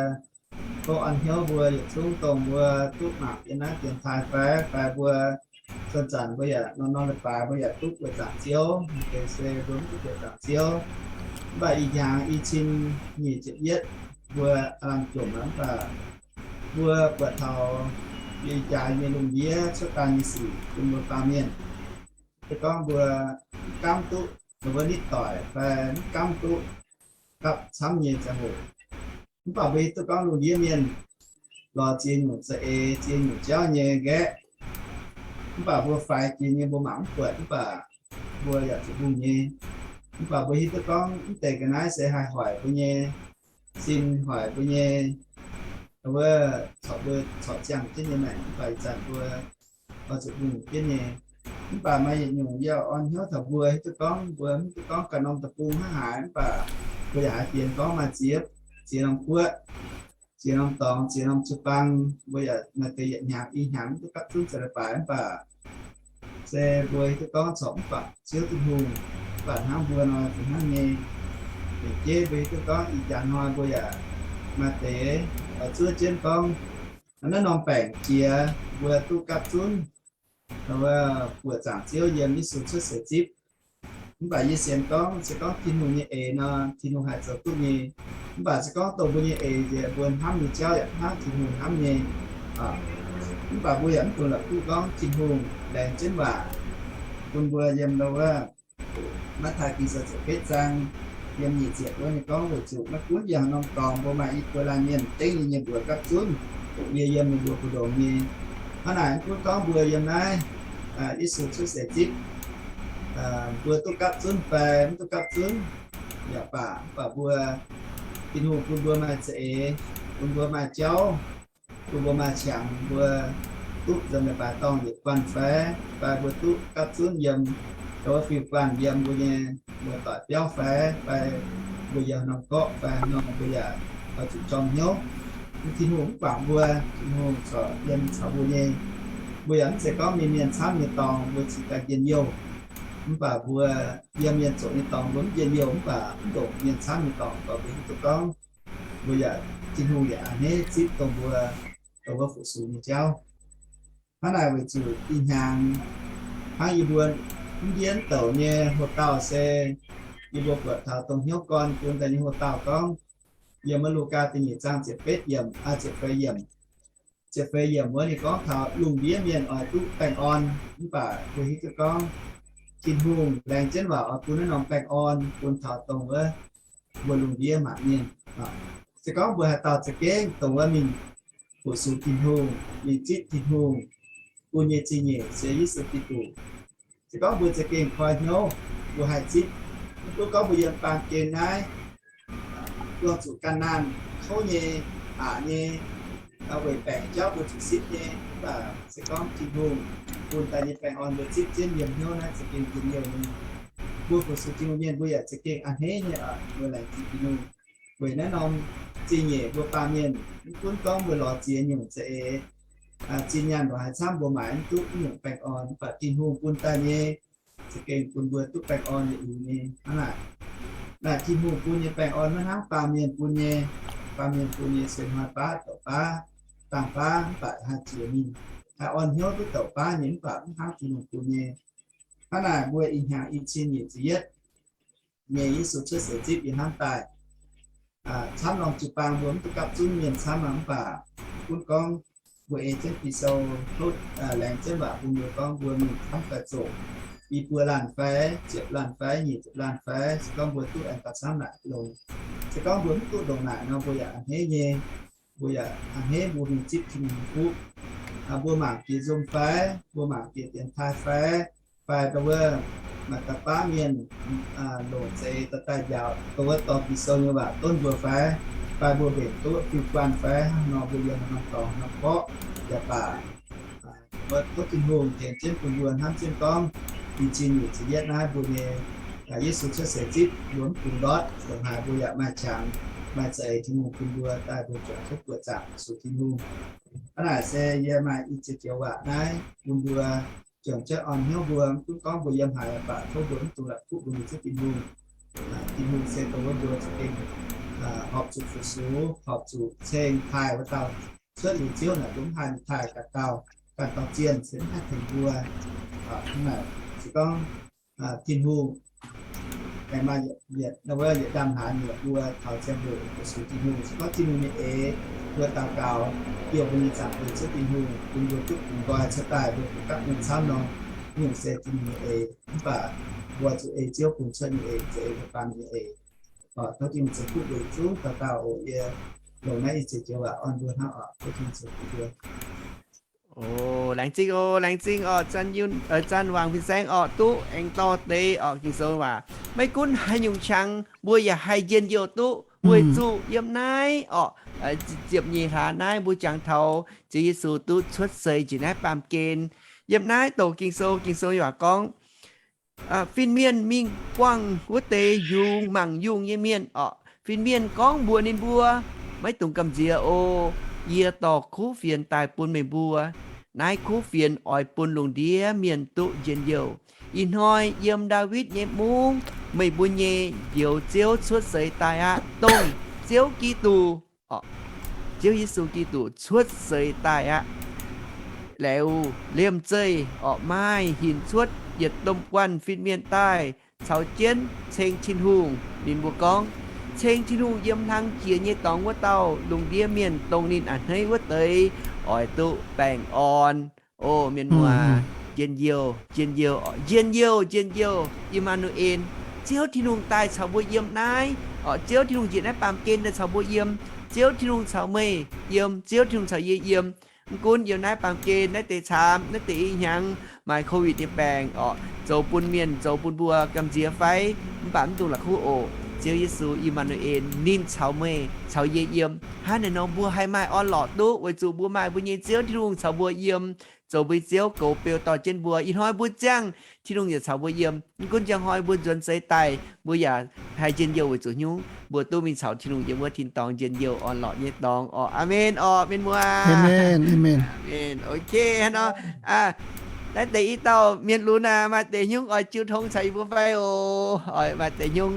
gorngv an hnyouv mbuo yietc zungv dongh mbuo duqv mangc yie naaiv dienx taaih fai, fai mbuo zanc-zanc mbuo yaac norm-norm leiz-baaix mbuo yaac duqv buoqc zaangc Ziouv, maaih deix se mbuo mv duqv buoqc zaangc Ziouv. Mv baac ih hnyangx i cin nyic ziepc yietv mbuo aav lamh jomc aqv, mv baac mbuo buatc taux yie ih jaax nyei lungh ndiev cuotv daaih nyei sic bun mbuo baamh mienh, se gorngv mbuo mv gaamv duqv, mbuo nitv doic fai mv gaamv duqv gapv camv nyei ziangh hoc, mv baac mbuo hiuv duqv gorngv lungh ndiev mienh lorz ziex nyungc za'eix, ziex nyungc jauv nyei nqaeqv. Mv baac mbuo faix jiex nyei mbuo mangc mv buatc, mv baac mbuo yaac zuqc hungh nyei. Mv baac mbuo hiuv duqv gorngv mv deix ga'naaiv se haih hoic mbuo nyei sin, hoic mbuo nyei wuov corc mbuo corc ziangh jienv nyei maengc, mv baac ih zanc mbuo oix zuqc hungh jienv nyei. Mv baac maaih yietc nyungc yie oix orn hnyouv taux mbuo hiuv duqv gorngv mbuo mv duqv gorngv ganh norm deic-bung hnangv haaix, mv baac mbuo yaac haiz fienx gorngv maaih ziex, ziex norm guoqv, ziex norm dorngx, ziex norm jiu-baang, mbuo yaac maaih deix yietc hnyangx i hnyangx mv duqv gapv zunv za'gengh leiz-baaix, mv baac se mbuo hiuv duqv gorngv corc mv baac Ziouv Tin-Hungh, mv baac hnangv mbuo nor fih hnangv nyei. Deix jeiv mbuo hiuv duqv gorngv ih jaax hnoi mbuo yaac maaih deix oix zuov jienv gorngv naaiv norm baengc jiex mbuo duqv gapv zunv wuov buoqc zaangc Ziouv yiem Yesu cuotv seix zipv. Mv baac yie sienx gorngv se gorngv Tin-Hungh nyei eix nor, Tin-Hungh haih zoux duqv nyei. Mv baac se gorngv dongh mbuo nyei eix nziex mbuo hnamv nyei jauv yaac hnangv Tin-Hungh hnamv nyei. Mv baac mbuo yaac mv dungx la'kuqv gorngv Tin-Hungh laengz jienv waac bun mbuo yiem wuov Matv^taai Ging-Sou ziepc betv zaang yiem nyic ziepc wuov nyei gorngv, weic zuqc maiv gunv yiem haaix norm dorngx mbuo maaih i buo laanh mienh dengv ninh nyei mbuox gapv zunv, yie yiem ninh mbuo mbu'ndongx nyei. Hnangv naaic mv gunv gorngv mbuo yiem naaiv Yesu cuotv seix zipv, mbuo duqv gapv zunv fai mv duqv gapv zunv yaac baac, mv baac mbuo, Tin-Hungh bun mbuo maaih za'eix, bun mbuo maaih jauv, bun mbuo maaih qangx, mbuo duqv nza'hmien baaix dorngh yietc guanh fai, fai mbuo duqv gapv zunv yiem, wuov fiuv-guanh yiem mbuo nyei muoz-doic biauv fai, fai mbuo yiem norm gorqv fai nor, mbuo yaac oix zuqc jorm hnyouv. Tin-Hungh mv guangc mbuo, Tin-Hungh corc yiem caux mbuo nyei. Mbuo yaac mv zeiz gorngv mienh mienh camv nyei dorngx mbuo cingx daaih njien-youh. Mv baac mbuo yiem mienh zoqc nyei dorngx mbuo mv njien-youh, mv baac mv ndongc mienh camv nyei dorngx, mv baac mbuo hiuv duqv gorngv mbuo yaac, Tin-Hungh yaac a'hneiv zipv dongh mbuo, dongh wuov fu-sux nyei jauv. Hnangv naaic weic zuqc ih hnyangx hnangv yie mbuo mv ndiev douc nyei hoc-dauh se yie mbuo buatc taux dongh hnyouv gorn bun daaih nyei hoc-dauh gorngv, yiem wuov Lugaa da'nyeic zaang ziepc betv yiemc, ziepc feix yiemc, ziepc feix yiemc wuov ninh gorngv taux lungh ndiev mienh oix duqv baengh orn, mv baac mbuo hiuv duqv gorngv Tin-Hungh laengz jienv waac oix bun naaiv norm baengh orn bun taux dongh wuov mbuo lungh ndiev maanc mienh. Se gorngv mbuo haaix dauh za'gengh dongh wuov mingh fu-sux Tin-Hungh, mingh zipv Tin-Hungh bun nyei zingh nyeic se Yesu Giduc, se gorngv mbuo za'gengh koi hnyouv, mbuo haih zipv. Mv gunv gorngv mbuo yiem baamh gen naaiv buangh zuqc ganh naanh kouv nyei, aqc nyei, weic baengc jauv mbuo zuqc sipv nyei, mv baac se gorngv Tin-Hungh bun daaih nyei baengh orn mbuo zipv jienv yiem hnyouv naaiv za'gengh njien-youh nyei. Mbuo fu-sux Tin-Hungh mienh mbuo yaac za'gengh a'hneiv nyei oc, mbuo laengz zingh Tin-Hungh. Weic naaiv norm zingh nyeic mbuo baamh mienh mv gunv gorngv mbuo lorz ziex nyungc za'eix, zinh nyaanh lorz haaix camv mbuo maaiz mv duqv nyungc baengh orn, mv baac Tin-Hungh bun daaih nyei za'gengh bun mbuo duqv baengh orn yietc liuz nyei. Hnangv naaic, naaic Tin-Hungh bun nyei baengh orn maiv hnangv baamh mienh bun nyei. Baamh mienh bun nyei se hnoi baav douc baav, dangh baav mv baac haih jiex mingh, haih orn hnyouv duqv douc baav nyei, mv baac mv hnangv Tin-Hungh bun nyei. Hnangv naaic mbuo ih hnyangx i cin nyic ziepc yietv nyei Yesu cuotv seix zipv yiem hnamv daaih, camv norm jiu-baang mbuo mv duqv gapv zunv mienh camv aqv, mv baac gunv gorngv mbuo ei jienv Ging-Sou tov laengz jienv waac bun mbuo gorngv mbuo mingh camv daaih zoqc i buo laanh fai, ziepc laanh fai, nyic ziepc laanh fai, se gorngv mbuo duqv aengx gauh camv naaic longx. Se gorngv mbuo mv duqv ndongc naaic nor, mbuo yaac a'hneiv nyei. Mbuo yaac a'hneiv mbuo mingh zipv Tin-Hungh nyei fuqv. Mbuo mangc jiex nzom fai, mbuo mangc jiex dienx taaih fai, fai dongh wuov maaih da'baav mienh longc za'eix daaih njaaux dongh wuov dorh Ging-Sou nyei waac donv mbuo fai, fai mbuo mbenc duqv fiuv-guanh fai, hnangv nor mbuo yiem norm dorngx norm mborqv yaac baac, mbuo tov Tin-Hungh tengx jienv bun mbuo hnamv jienv gorngv, i cin nyic ziepc yietv naaiv mbuo nyei Yesu cuotv seix zipv mbuo mv bungx ndortv, ndongc haaix mbuo yaac maaih qangx, maaih za'eix Tin-Hungh bun mbuo daaih mbuo juangc cuotv buoqc zaangc fu-sux Tin-Hungh. Hnangv naaic se yie maaih i ziex joux waac naaiv bun mbuo juangc cuotv orn hnyouv mbuo, mv gunv gorngv mbuo yiem haaix baac tov mbuo mv dungx la'kuqv mbuo nyei Ziouv Tin-Hungh. Tin-Hungh se dongh wuov mbuo za'gengh horpc zuqc fu-sux, horpc zuqc ceng taaih wuov dauh. Cuotv liuz Ziouv naaic mbuo mv haih taaih ganh dauh, ganh dauh zienh se mv haih tengx mbuo. Hnangv naaic se gorngv Tin-Hungh aengx maaih yietc, yietc ndaamv-hlaax nyei mbuo taux ziangh hoc fu-sux Tin-Hungh. Se gorngv Tin-Hungh nyei eix, mbuo daux gaux bieqc mbuo nyei Zaangc Diex Ziouv Tin-Hungh bun mbuo duqv bungx nqoi cuotv daaih, mbuo duqv gapv mienh camv nor, Tin-Hungh se Tin-Hungh nyei eix. Mv baac mbuo zuqc ei Ziouv bun cuotv nyei eix, zuqc ei mbuo baamh mienh nyei eix. Tov Tin-Hungh ceix fuqv mbuo yietc zungv dauh dauh oc. Yie longc naaiv i ziex joux waac orn mbuo hnangv oc. Tov Tin-Hungh ceix fuqv mbuo. O, laengz zingh oc, laengz zingh oc, Zanh Wangc Fin-Saeng oc, duqv aengx dorh deix oc Ging-Sou waac. Maiv gunv haaix nyungc qangx, mbuo yaac haih njien-youh duqv weic zuqc yiem naaiv oc, ziepc nyeic hlaax naaiv mbuo jangx taux Ziouv Yesu duqv cuotv seix njiec naaiv baamh gen. Yiem naaiv douc Ging-Sou, Ging-Sou waac gorngv, fin-mienh mingh buangh wuov deix yungz mangc yungh nyei mienh oc. Fin-mienh gorngv mbuox ninh mbuo, maiv dungx gamh nziex oc. Yie dorh kuv fienx daaih bun meih mbuo. Naaiv kuv fienx oix bun lungh ndiev mienh duqv njien-youh. Ih hnoi yiem Ndaawitv nyei mungv, meih mbuo nyei Njoux Ziouv cuotv seix daaih aqv. Dongh Ziouv Giduc, Ziouv Yesu Giduc cuotv seix daaih aqv. Liuz liemh zeih orqc, maaih hinc cuotv yietc domh guanh fin-mienh daaih caux jienv ceng Tin-Hungh. Ninh mbuo gorngv, ceng Tin-Hungh yiem hlang jiex nyei dorngx wuov dauh lungh ndiev mienh dongh ninh a'hneiv wuov deix oix duqv baengh orn. O mienh muoz, njien-youh, njien-youh, njien-youh, njien-youh, I^maa^nu^en. Ziouv Tin-Hungh daaih caux mbuo yiem naaiv orqc. Ziouv Tin-Hungh njiec naaiv baamh gen daaih caux mbuo yiem. Ziouv Tin-Hungh caux meih yiem. Ziouv Tin-Hungh caux yie yiem. Mv gunv yiem naaiv baamh gen, naaiv deix caamx, naaiv deix i hnyangx maaih covid nyei baengc orqc, zoux bun mienh, zoux bun mbuo gamh nziex fai, mv baac mv dungx la'kuqv oc. Ziouv Yesu, Immanuel, ninh caux meih, caux yie yiem. Hnangv naaiv nor mbuo haih maaih orn-lorqc duqv, weic zuqc mbuo maaih mbuo nyei Ziouv Tin-Hungh caux mbuo yiem, zoux mbuo nyei Ziouv, goux beu dorh jienv mbuo. Ih hnoi mbuo ziangh, Tin-Hungh yaac caux mbuo yiem. Mv gunv njang hnoi mbuo nzuonx seix daaih, mbuo yaac haih njien-youh weic zuqc hnyouv mbuo duqv mingh caux Tin-Hungh yiem wuov tin-dorngh njien-youh orn-lorqc nyei dorngx orc. Aamen orqc, mienh muoz. Aamen. Aamen. Ok, hnangv nor, naaiv deix i dauh mienh lunx aac, maaih deix hnyouv oix jiu tong caux yie mbuo fai oc? Oix maaih deix hnyouv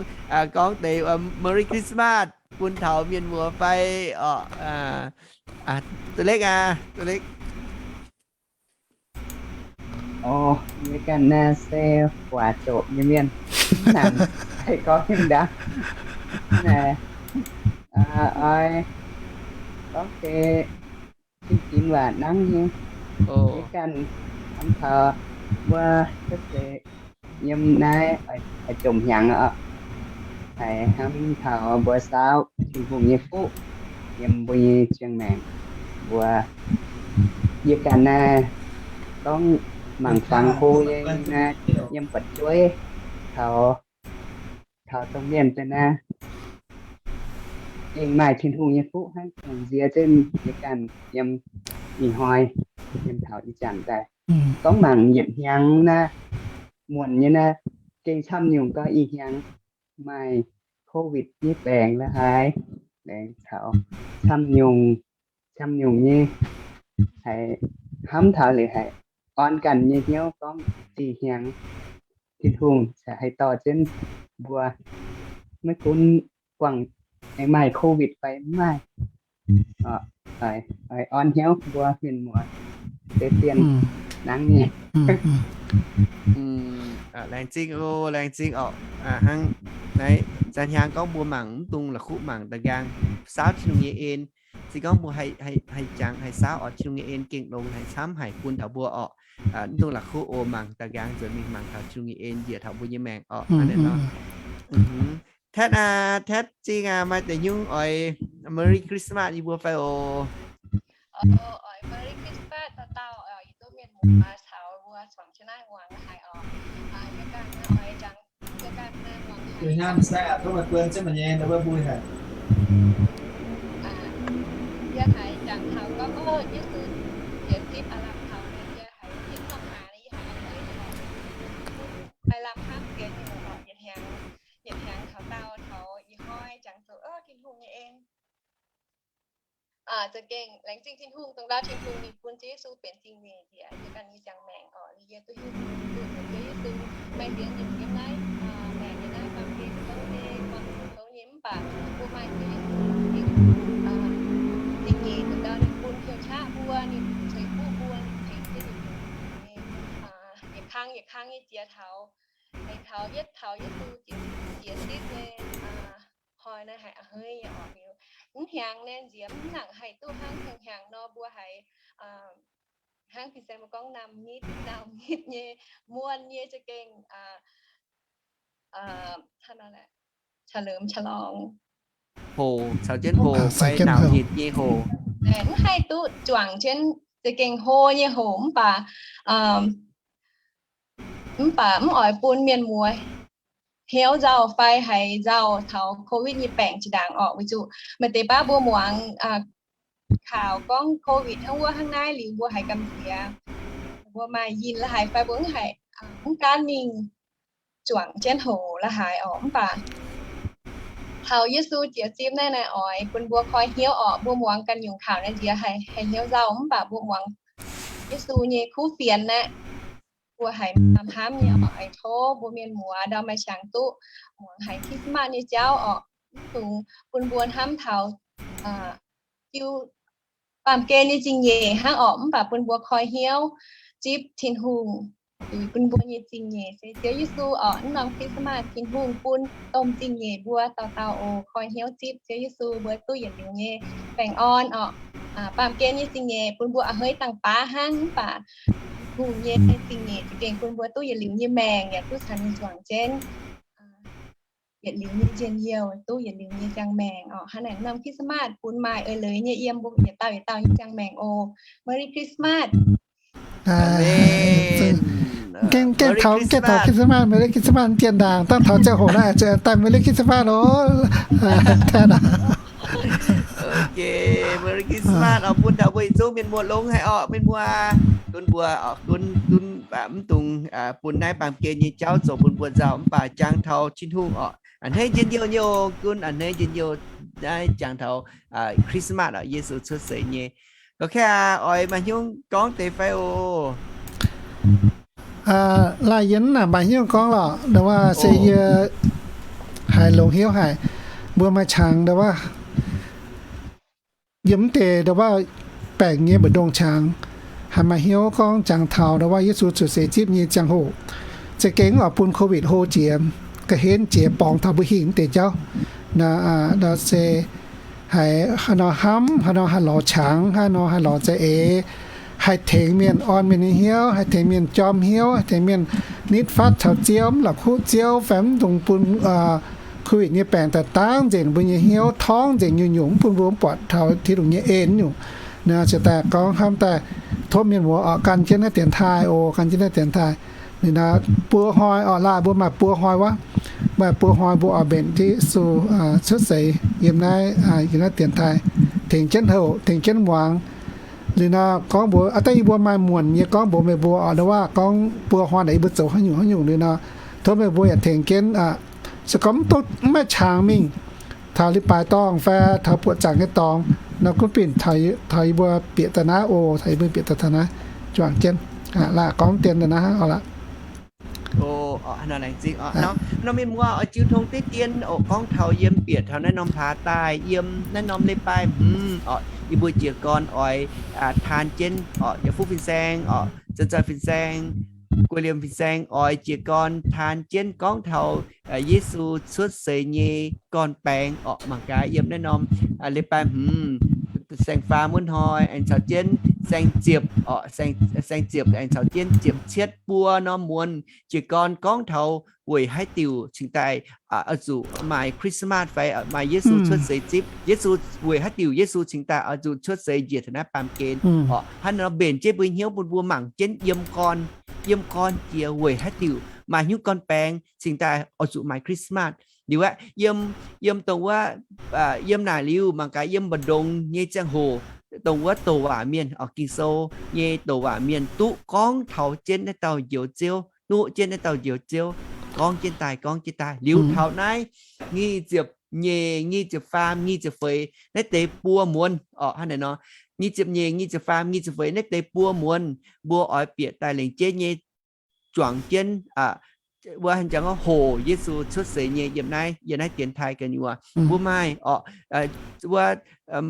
gorngv deix Merry Christmas bun taux mienh muoz fai orqc? Duqv lekv aac, duqv lekv. Yie ganh naaiv se waac zoqc nyei mienh, mv nangc haih gorngv haaix ndaangc. Naaiv oix gorngv deix jiex waac nangv nyei. Yie ganh hnamv taux wuov cuotv seix yiem naaiv oix jomc hnyangx oc, haiz hnamv taux mbuo saauv Tin-Hungh nyei fuqv yiem mbuo nyei ziangh maengc. Mbuo, yie ganh naaiv gorngv mangc fangx hlo nyei naaiv, yiem buatc jueiv taux, taux domh mienh daaih naaiv, gengh maaih Tin-Hungh nyei fuqv hnangv, dongh nziex jienv yie ganh yiem ih hnoi, yiem taux ih zanc daaih. Gorngv mangc yietc hnyangx naaiv, muonc nyei naaiv, gengh camv nyungc gorngv ih hnyangx maaih covid nyei baengc la'haaix, laengz caux camv nyungc, camv nyungc nyei, haiz hnamv taux liuz haiz orn ganh nyei hnyouv gorngv ih hnyangx Tin-Hungh haih dorh jienv mbuo, maiv gunv buangh aengx maaih covid fai mv maaih, oix orn hnyouv mbuo mienh muoz deix dien nangv nyei. Laengz zingh oc, laengz zingh oc. Hnangv naaiv zanc hnyangx gorngv mbuo mangc mv dungx la'kuqv mangc da'nqaang, saauv Tin-Hungh nyei en. Se gorngv mbuo haih jangx haih saauv oix Tin-Hungh nyei en gengh longx haic, camv haic bun taux mbuo orqc. Mv dungx la'kuqv oc, mangc da'nqaang nzuonx mingh mangc taux Tin-Hungh nyei en njiec taux mbuo nyei maengc orqc. Tetv aac, Tetv Zingh aac, maaih deix hnyouv oix Merry Christmas yie mbuo fai oc? Oix Merry Christmas dauh dauh, yietc zungv mienh muoz caux mbuo zuangx jienv naaiv muangx haic oc. Yie ganh oix jangx, yie ganh muangx haic. Yie hnamv sai aac, tov meih buonc jienv meih nyei, wuov mbui haic. Yie haiz jangx taux gorngv, o, Yesu jiex zipv aav lamh taux, yie haiz yie mv nongc haaix, yie haiz a'hneiv oc. Haiz lamh hnamv sienx nyei oc, yietc hnyangx, yietc hnyangx taux daauh taux ih hnoi jangx zuqc, o, Tin-Hungh nyei en. Za'gengh laengz zingh Tin-Hungh, dongh ndau Tin-Hungh ninh bun Ziouv Yesu benx zingh nyeic nziex yie ganh nyei ziangh maengc oc. Yie duqv hiuv duqv Ziouv Yesu maaih sienx nyungc yiem naaiv maengc nyei naaiv baamh gen kouv nyei, buangh kouv nyei, mv baac mbuo maaih Ziouv Yesu zingh, zingh nyeic nzunc ndau ninh bun heuc qaqv mbuo, ninh ceix fuqv mbuo, ninh tengx jienv ninh nyungc nyei yietc kang yietc kang nyei jiex taux, aengx taux yietv taux Yesu jiex, jiex zipv nyei hnoi naaiv haiz a'hneiv nyei oc. Liuz mv hnyangx naaiv nziex mv nangc haih duqv hnangv hnyangx nor mbuo haiz hnangv fin-saeng mbuo gorngv naamh nitv, naamh nitv nyei, muonh nyei za'gengh เฉลิมฉลอง hoc, caux jienv hoc fai naamh nitv nyei hoc. Mv haih duqv juangc jienv za'gengh hlo nyei hoc mv baac, mv baac mv oix bun mienh muoz hnyouv nzauh fai haiz nzauh taux covid nyei baengc jiex ndaangc orqc. Weic zuqc maaih deix baav mbuo muangx ข่าว gorngv covid hnangv wuov hnangv naaiv liuz mbuo haiz gamh nziex. Mbuo maaih yinh la'haaix fai mbuo mv haih, mv gaanv mingh juangc jienv hoc la'haaix orqc. Mv baac taux Yesu jiex zipv naaiv naaiv oix bun mbuo koi hnyouv orqc. Mbuo muangx ganh nyungc ข่าว naaiv nziex haih, haih hnyouv nzauh, mv baac mbuo muangx Yesu nyei kuv fienx naaiv, mbuo haiz hnamv hnamv nyei orqc. Aengx tov mbuo mienh muoz ndau maaih qangx duqv muangx haiz Christmas nyei jauv orqc, mv dungx bun mbuo hnamv taux jiu baamh gen nyei zingh nyeic hnangv orqc, mv baac bun mbuo koi hnyouv zipv Tin-Hungh, bun mbuo nyei zingh nyeic se Ziouv Yesu orqc. Mv norm Christmas Tin-Hungh bun domh zingh nyeic mbuo dauh dauh oc. Koi hnyouv zipv Ziouv Yesu, mbuo duqv yietc liuz nyei baengh orn orqc. Baamh gen nyei zingh nyeic bun mbuo a'hneiv dangh baav hnangv, mv baac Tin-Hungh nyei zingh nyeic za'gengh bun mbuo duqv yietc liuz nyei maengc yaac duqv caux ninh juangc jienv. yietc liuz nyei njien-youh, duqv yietc liuz nyei ziangh maengc orqc. Hnangv naaic norm Christmas bun maaih eix leiz nyei yiem mbuo yietc dauh yietc dauh nyei ziangh maengc oc. Merry Christmas. Gengh taux, gengh taux Christmas, Merry Christmas, jiex ndaangc dangh taux ziangh hoc naaiv daaih Merry Christmas oc. Merry Christmas oc, bun taux mbuo yietc zungv mienh muoz longx haic orqc, mienh muoz. Gunv mbuo oc, gunv, gunv mv dungx bun naaiv baamh gen nyei jauv zoux bun mbuo nzauh, mv baac jangx taux Tin-Hungh orqc, a'hneiv njien-youh nyei oc, gunv a'hneiv njien-youh naaiv jangx taux Christmas orqc, Yesu cuotv seix nyei. Ga'kaaih oix maaih hnyouv gorngv deix fai oc? Laih yie naaic maaih hnyouv gorngv lorqc, ndau wuov se yie haiz longx hnyouv haic. Mbuo maaih qangx ndau wuov yiem mv deix ndau wuov baengc nyei mbu'ndongx qangx, haih maaih hnyouv gorngv jangx taux ndau wuov Yesu cuotv seix zipv nyei ziangh hoc. Za'gengh oix bun COVID hlo jiex, ga'henv jiex borngz taux mbuo hingh mv deix jauv. Naaiv se haiz haaix nor hnamv, haaix nor haih lorz qangx, haaix nor haih lorz za'eix, haih tengx mienh orn mienh nyei hnyouv, haih tengx mienh jorm hnyouv, haih tengx mienh nitv fatv taux Ziouv, mv la'kuqv Ziouv, fai mv dungx bun COVID nyei baengc daaih dangv nzengc mbuo nyei hnyouv, torngv nzengc nyungc-nyungc, mv bun mbuo mv buatc taux Tin-Hungh nyei en nyungc. Naaiv ziouc daaih gorngv hnamv daaih tov mienh muoz oc, gan jienv naaiv dienx taaih oc, gan jienv naaiv dienx taaih. Ninh buo hnoi oc, laih mbuo maaih buo hnoi wuov, maaih buo hnoi mbuo oix mbenc Yesu cuotv seix yiem naaiv, yiem naaiv dienx taaih, tengx jienv houc, tengx jienv muangx. Liuz nor gorngv mbuox, aa, da'nyeic mbuo maaih muonc nyei gorngv mbuox meih mbuo oc, ndau wuov gorngv buo hnoi naaic yie mbuo zoux haaix nyungc haaix nyungc liuz nor, tov meih mbuo yaac tengx jienv, se gorngv mv duqv, mv maaih qangx mingh taux leiz-baaix dorngh fai taux buoqc zaangc nyei dorngx nor, gunv bieqc taux yie mbuo bieqc daaih naaiv oc, taux yie mbuo bieqc daaih taux naaiv juangc jienv. Laih gorngv dien daaih naaiv oc lorqc. Norm mienh muoz oix jiu tong diqv dien oc, gorngv taux yiem bieqc taux naaiv norm hlaax daaih, yiem naaiv norm leiz-baaix hmz oc, yie mbuo jiez gorn oix taan jienv oc, yaac fuqv fin-saeng oc, zunc zoih fin-saeng, guei liemh fin-saeng oix jiez gorn taan jienv gorngv taux Yesu cuotv seix nyei gorn-baengx oc. Mangc gaax yiem naaiv norm leiz-baaix hmz, saeng-faam wuov hnoi aengx caux jienv saeng-ziepc oc, saeng-ziepc aengx caux jienv ziepc cietv buo norm muonz jiez gorn gorngv taux weic haaix diuc cingx daaih oix zuqc maaih Christmas fai maaih Yesu cuotv seix zipv. Yesu, weic haaix diuc Yesu cingx daaih oix zuqc cuotv seix njiec taux naaiv baamh gen oc. Hnangv nor mbenc jienv mbuo hnyouv bun mbuo mangc jienv yiem gorn, yiem gorn jiex weic haaix diuc maaih hnyouv gorn-baengx cingx daaih oix zuqc maaih Christmas. Liuz aeqv, yiem, yiem dongh wuov, yiem naaic liuz mangc gaax yiem mbu'ndongx nyei ziangh hoc, dongh wuov douc waac mienh oc, Ging-Sou nyei douc waac mienh duqv gorngv taux jienv naaiv dauh Njoux Ziouv, nuqv jienv naaiv dauh Njoux Ziouv, gorngv jienv daaih, gorngv jienv daaih. Liuz taux naaiv nyic ziepc nyeic, nyic ziepc faam, nyic ziepc feix naaiv deix buo muonz oc, hnangv naaiv nor, nyic ziepc nyeic, nyic ziepc faam, nyic ziepc feix naaiv deix buo muonz mbuo oix bieqc daaih lengc jeiv nyei juangc jienv, wuov han jangx hoc Yesu cuotv seix nyei yiem naaiv, yiem naaiv dienx taaih gu'nyuoz. Mbuo maaih oc, wuov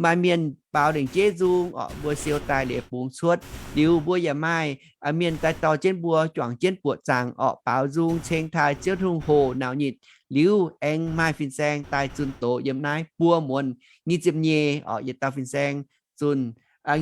maaih mienh baaux lengc jeiv nzung oc, mbuo siou daaih liuz bungx cuotv. Liuz mbuo yaac maaih mienh daaih dorh jienv mbuo juangc jienv buoqc zaangc oc, baaux nzung ceng taaih Ziouv Tin-Hungh hoc nauc nyitc. Liuz aengx maaih fin-saeng daaih zunh doz yiem naaiv buo muonz, nyic ziepc nyeic oc, yietc dauh fin-saeng zunh,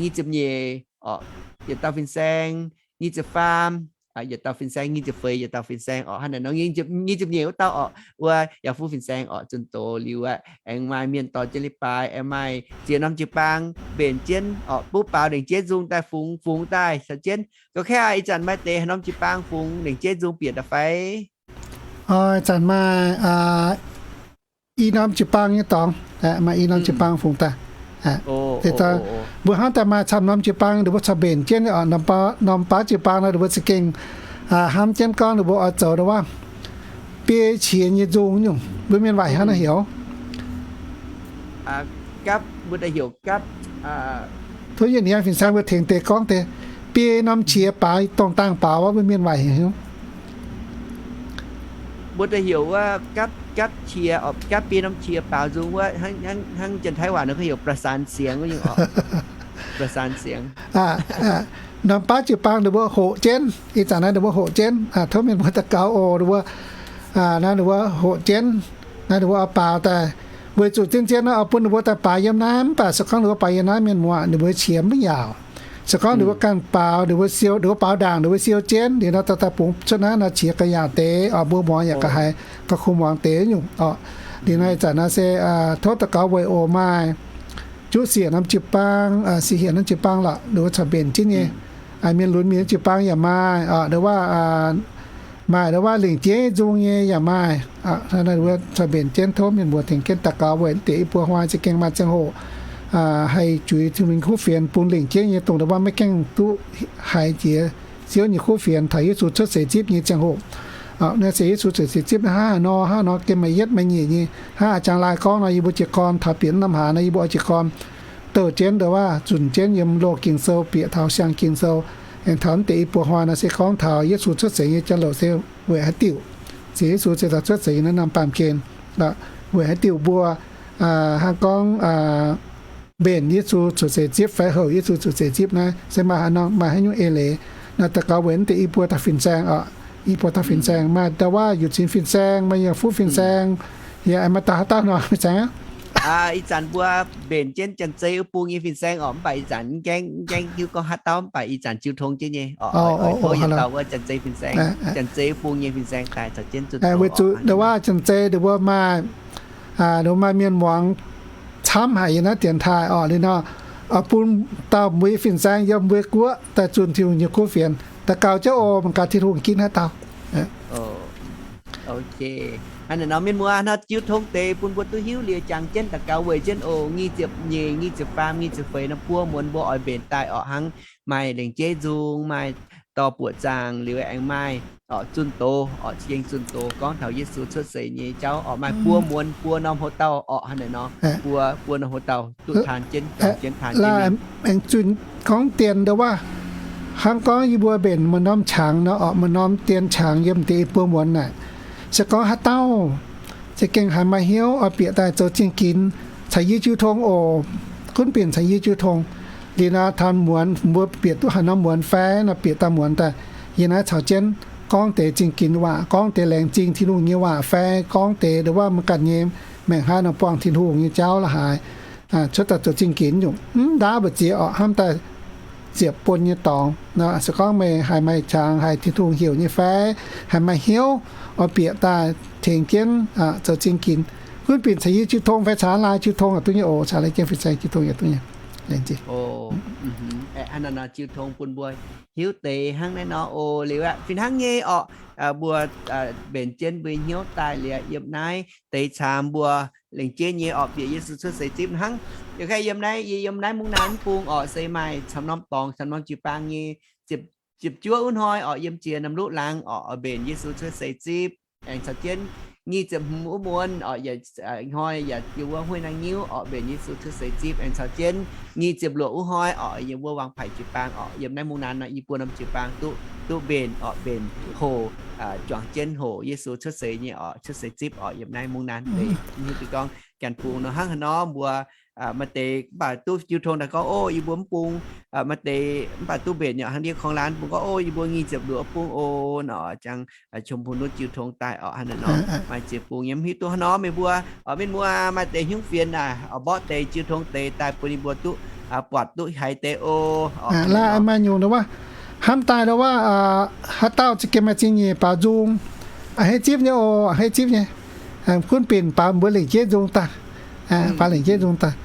nyic ziepc nyeic oc, yietc dauh fin-saeng, nyic ziepc faam yietc dauh fin-saeng, nyic ziepc feix yietc dauh fin-saeng oc. Hnangv naaiv nor nyic ziepc nyeic wuov dauh oc, wuov yaac fuqv fin-saeng oc, zunh doz liuz aeqv, aengx maaih mienh dorh jienv leiz-baaix, aengx maaih ziex norm jiu-baang mbenc jienv oc, butv baaux lengc jeiv nzung daaih fungx, fungx daaih caux jienv. Ga'kaaih ih zanc maaih deix haaix norm jiu-baang fungx lengc jeiv nzung bieqc daaih fai? Ih zanc maaih i norm jiu-baang nyei dorngx, maaih i norm jiu-baang fungx daaih. Mbuo hnamv daaih maaih camv norm jiu-baang, ninh mbuo corc mbenc jienv, norm baav jiu-baang nor ninh mbuo za'gengh hnamv jienv gorngv ninh mbuo oix zoux wuov biei qiex nyei nzung nyungc, mbuo mienh waac hnangv naaiv heuc. Tov yie niaa fin-saeng mbuo tengx deix gorngv deix, biei norm qiex baaux, dongh dangh baaux wuov, mbuo mienh waac heuc. Mbuo daaih heuc wuov gapv, gapv qiex, gapv biei norm qiex baaux nzung wuov, hnangv Janx-Taiv waac nor heuc ประสานเสียง wuov nyungc oc. ประสานเสียง. Norm baav jiu-baang ninh mbuo hoqc jienv, ih zanc naaiv ninh mbuo hoqc jienv, tov mienh mbuo daux gaux oc, ninh mbuo, naaiv ninh mbuo hoqc jienv, naaiv ninh mbuo oix baaux daaih, weic zuqc zien-zien nor oix bun ninh mbuo daaih baaux yiem naaiv, mv baac se gorngv ninh mbuo baaux yiem naaiv mienh muoz ninh mbuo qiex mv yaauc. Se gorngv ninh mbuo ganh baaux, ninh mbuo siou, ninh mbuo baaux ndaangc, ninh mbuo siou jienv, liuz nor daaih daaih bungx cuotv naaiv nor qiex ga'yaauc deix oc, mbuo muangx yaac ga'haaix ga'kuh muangx deix nyungc oc. Liuz nor ih zanc naaiv se tov daux gaux weic oc maaih juqv siec norm jiu-baang, siec hiec norm jiu-baang lorqc, ninh mbuo corc mbenc jienv nyei. Mienh lunx mienh norm jiu-baang yaac maaih oc, ndo waav maaih ndo waav lengc jeiv nzung nyei yaac maaih. Corc mbenc jienv, tov mienh muoz tengx jienv daux gaux weic deix i buo hnoi za'gengh maaih ziangh hoc haih juix Tin-Hungh nyei kuv fienx bun lengc jeiv nyei, dongh ndo waav maiv gaengh duqv haiz jiex Ziouv nyei kuv fienx taux Yesu cuotv seix zipv nyei ziangh hoc. Naaiv se Yesu cuotv seix zipv naaiv hnangv haaix nor, hnangv haaix nor, gengh maaih yietv maaih nyeic nyei. Hnangv a'jangx laai gorngv nor, yie mbuo jiez gorn taux bieqc norm hlaax nor, yie mbuo oix jiez gorn douh jienv ndo waav zunc jienv yiem loz Ging-Sou, bieqc taux siang Ging-Sou. Aengx taux deix i buo hnoi nor se gorngv taux Yesu cuotv seix nyei jauv-louc se weic haaix diuc. Ziouc Yesu se taux cuotv seix nyei naaiv norm baamh gen, weic haaix diuc mbuo hnangv gorngv mbenc Yesu cuotv seix zipv fai houc Yesu cuotv seix zipv naaiv se maaih haaix nor, maaih haaix nyungc eix leiz. Naaiv daux gaux weic naaiv deix i buo dauh fin-saeng oc, i buo dauh fin-saeng, maaih ndo waav yuc cin fin-saeng, maaih yiem fuqv fin-saeng, yaac maaih dauh haaix dauh nor fin-saeng aqv. Ih zanc mbuo mbenc jienv Janx-Zei wuov bung nyei fin-saeng oc, mv baac ih zanc mv gaengh, mv gaengh hiuv gorngv haaix dauh, mv baac ih zanc jiu tong jienv nyei oc. Oix tov yietc dauh wuov Janx-Zei fin-saeng, Janx-Zei wuov bung nyei fin-saeng daaih caux jienv zunh doz. Weic zuqc ndo waav Janx-Zei ninh mbuo maaih, ninh mbuo maaih mienh muangx camv haic yiem naaiv dienx taaih oc. Liuz nor, bun dauh mbuo nyei fin-saeng yiem mbuo guoqv daaih zunh Tin-Hungh nyei kuv fienx. Daux gaux jienv oc, mangc gaax Tin-Hungh ginv haaix dauh. Hnangv naaiv nor mienh muoz nor jiu tong deix bun mbuo duqv hiuv liuz jangx jienv daux gaux weic jienv oc. Nyic ziepc nyeic, nyic ziepc faam, nyic ziepc feix nor buo muonz mbuo oix mbenc daaih oc, hnangv maaih lengc jeiv nzung, maaih dorh buoqc zaangc, liuz aengx maaih oc zunh doz oc, za'gengh zunh doz gorngv taux Yesu cuotv seix nyei jauv oc, maaih buo muonz buo norm houx-dauh oc. Hnangv naaiv nor buo, buo norm houx-dauh duqv taan jienv, jangx jienv taan jienv mingh. Aengx zunh gorngv dien ndo waav, hnangv gorngv yie mbuo mbenc maaih norm qangx nor oc, maaih norm dien qangx yiem deix i buo muonz naaic. Se gorngv haaix dauh za'gengh haiz maaih hnyouv oix bieqc daaih zoux zingh ginx caux yie jiu tong oc, gunv binc caux yie jiu tong. Liuz naaiv taan muonz, mbuo bieqc duqv haaix norm muonz fai nor bieqc daaih muonz daaih, yie naaiv caux jienv gorngv deix zingh ginx waac, gorngv deix laengz zingh Tin-Hungh nyei waac fai gorngv deix ndo waav maiv ganh nyei maengc haaix nor buangh Tin-Hungh nyei jauv la'haaix, cuotv daaih zoux zingh ginx nyungc. Mv ndaauv mbu'ziex oc, hnamv daaih ziepc bun nyei dorngx. Se gorngv meih haiz maaih qangx, haiz Tin-Hungh heuc nyei fai, haiz maaih hnyouv oix bieqc daaih tengx jienv zoux zingh ginx, gunv binc caux yie jiu tong fai caux aa laai jiu tong yaac duqv nyei oc, caux laai jienv fin-saeng jiu tong yaac duqv nyei. Hnangv naaiv nor jiu tong bun mbuo hiuv deix hnangv naaiv nor oc. Liuz aqv, fih hnangv nyei oc, mbuo mbenc jienv mbuo nyei hnyouv daaih liuz yiem naaiv deix caamx mbuo lengc jeiv nyei oc bieqc Yesu cuotv seix zipv hnangv. Liuz aeqv, yiem naaiv, yie yiem naaiv mungv naaiv mv bung oc, se maaih camv norm dorngx, camv norm jiu-baang nyei ziepc juov wuov hnoi oc, yiem ziex norm luqv laangz oc, oix mbenc Yesu cuotv seix zipv. Aengx caux jienv nyic ziepc hmz wuov muonz oc, yaac hnoi yaac yiem wuov Hueih Naang Nyiuv oc, mbenc Yesu cuotv seix zipv. Aengx caux jienv nyic ziepc luoqc wuov hnoi oc, yiem wuov Wang Paic jiu-baang oc, yiem naaiv mungv naaiv nor i buo norm jiu-baang duqv, duqv mbenc oc, mbenc hoc juangc jienv hoc Yesu cuotv seix nyei oc, cuotv seix zipv oc, yiem naaiv mungv naaiv deix. Mv hiuv duqv gorngv Janx-bung nor hnangv haaix nor mbuo maaih deix mv baac duqv jiu tong daaih gorngv, o, yie mbuo mv bung, maaih deix mv baac duqv mbenc nyei hnangv ndiev korng laanh bung gorngv, o, yie mbuo nyic ziepc luoqc bung o nor, jangx qom bun jiu tong daaih oc. Hnangv naaiv nor maaih ziex bung nyei, mv hiuv duqv haaix nor meih mbuo, mienh muoz maaih deix hnyouv fienx naaic, mborqv deix jiu tong deix daaih bun yie mbuo duqv buatc duqv haiz deix o. Laaix maaih nyungc ndo wuov, hnamv daaih ndo wuov, haaix dauh za'gengh maaih zingh nyeic baaux nzung, a'hneiv zipv nyei oc, a'hneiv zipv nyei. Gunv binc baaux mbuo lengc jeiv nzung daaih, baaux lengc jeiv nzung daaih.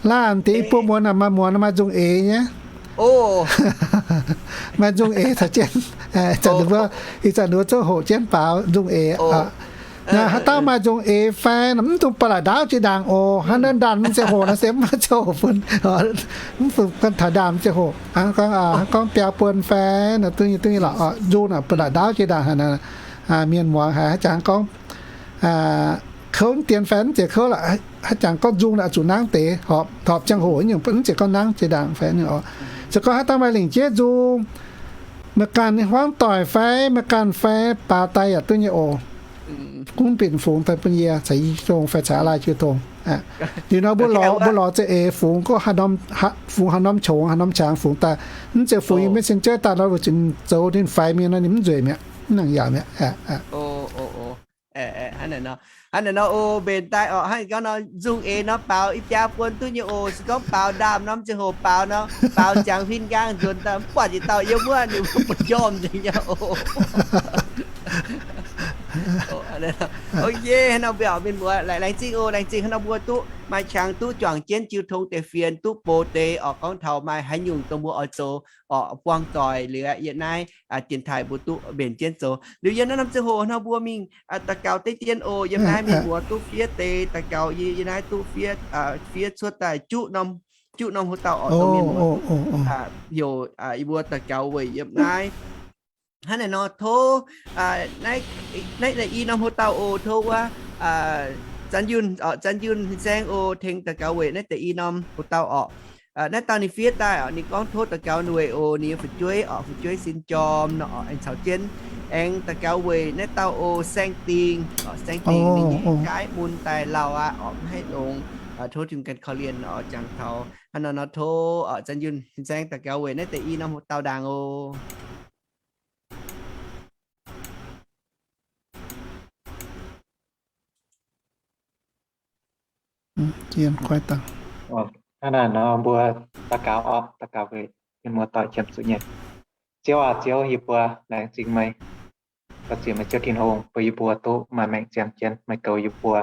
Laanh deix i buo muonz maaih muonz maaih nzung eix nyei. Maaih nzung eix caux jienv, ih zanc ninh mbuo, ih zanc ninh mbuo zungv hoqc jienv baaux nzung eix. Naaiv haaix dauh maaih nzung eix fai, mv dungx ba'laqc ndaauv jiex ndaangc oc. Hnangv naaiv ndaanh mv ziangh hoc naaiv se mv maaih ziangh hoc bun, mv fungc gan taux ndaanh mv ziangh hoc. Hnangv gorngv biaa buon fai nor duqv nyei, duqv nyei lorqc. Nzung naaic ba'laqc ndaauv jiex ndaangc haic. Mienh muangx haiz haaix jangx gorngv kouv dien fai mv zeiz kouv lorqc, haaix jangx gorngv nzung naaic zuqc nangv deix, horpc ziangh hoc nyungc, mv zeiz gorngv nangv jiex ndaangc fai nyungc oc. Se gorngv haaix dauh maaih lingc jeiv nzung, meih ganh hmuangv doic fai meih ganh fai baaux daaih yaac duqv nyei oc. Gunv binc fungx daaih bun yie caux yie jiu tong fai caux aa laai jiu tong. Liuz nor mbuo lorz, mbuo lorz za'eix fungx gorngv fungx haaix norm qongx haaix norm qangx fungx daaih, mv zeiz fungx yiem messenger daaih nor, weic zuqc ninh zoux ninh faix mingh nor ninh mv nzueic mi'aqv, mv nangc yaauc mi'aqv. Hnangv naaic nor, Hnangv naaic nor oc, mbenc daaih oc, hnangv gorngv nor nzungh eix nor baaux i biaa buon duqv nyei oc. Se gorngv baaux ndaamv norm ziangh hoc baaux nor, baaux ziangx huin nqaang nzuonx daaih mv buatc yietc dauh yiem wuov, ninh mbuo mbu'jormh nzengc nyei oc. Ok, hnangv nor mbuo mienh muoz laengz zingh oc, laengz zingh hnangv nor mbuo duqv maaih qangx duqv juangc jienv jiu tong deix fienx duqv box deix oc, gorngv taux maaih haaix nyungc dongh mbuo oix zoux oc, buangh doic liuz yiem naaiv dienx taaih mbuo duqv mbenc jienv zoux. Liuz yiem naaiv norm ziangh hoc nor mbuo mingh daux gaux deix dien oc. Yiem naaiv mienh muoz duqv fiev deix daux gaux, yie naaiv duqv fiev, fiev cuotv daaih juqv norm, juqv norm hoc dauh oc, dongh mienh muoz heuc yie mbuo daux gaux weic yiem naaiv. Hnangv naaic nor tov naaiv deix i norm hoc dauh oc, tov wuov Zanv Yunh, Zanv Yunh fin-saeng oc, tengx daux gaux weic naaiv deix i norm hoc dauh oc. Naaiv dauh ninh fiev daaih oc, ninh gorngv tov daux gaux weic oc, ninh nyei fu'jueiv oc, fu'jueiv sin jorm nor oc, aengx caux jienv aengx daux gaux weic naaiv dauh oc, Saeng Dingh oc, Saeng Dingh ninh nyei jaaiv mun daaih lauh aqv oc, maiv haih longx. Tov Tin-Hungh ganh korv-lienh oc, jangx taux hnangv naaic nor tov Zanv Yunh fin-saeng daux gaux weic naaiv deix i norm hoc dauh ndaangc oc. Hnangv naaic nor mbuo daux gaux oc, daux gaux weic mienh muoz-doic qiemx zuqc nyei. Ziouv aac, Ziouv, yie mbuo laengz zingh meih, daux ziex meih Ziouv Tin-Hungh, bun yie mbuo duqv maaih maengc ziangh jienv meih goux yie mbuo.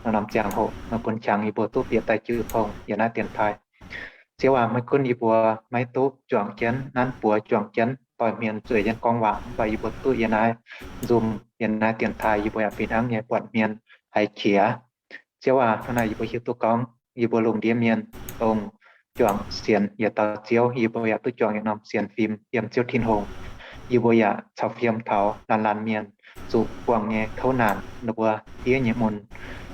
Norm-norm ziangh hoc meih bun qangx yie mbuo duqv bieqc daaih jiu tong yiem naaiv dienx taaih. Ziouv aac, maiv gunv yie mbuo maiv duqv juangc jienv nanv buoz, juangc jienv doix-hmien zueiz jienv gorngv waac, mv baac yie mbuo duqv yiem naaiv nzunc, yiem naaiv dienx taaih, yie mbuo yaac fih hnangv nyei buatc hmien haiz qiex. Ziouv aac, hnangv naaic yie mbuo hiuv duqv gorngv yie mbuo lungh ndiev mienh dongh juangc sienx yietc dauh Ziouv, yie mbuo yaac duqv juangc yietc norm sienx fim yiem Ziouv Tin-Hungh. Yie mbuo yaac caux fiem taux laanh laanh mienh zuqc buangh nyei kouv naanc ninh mbuo diev nyei mun.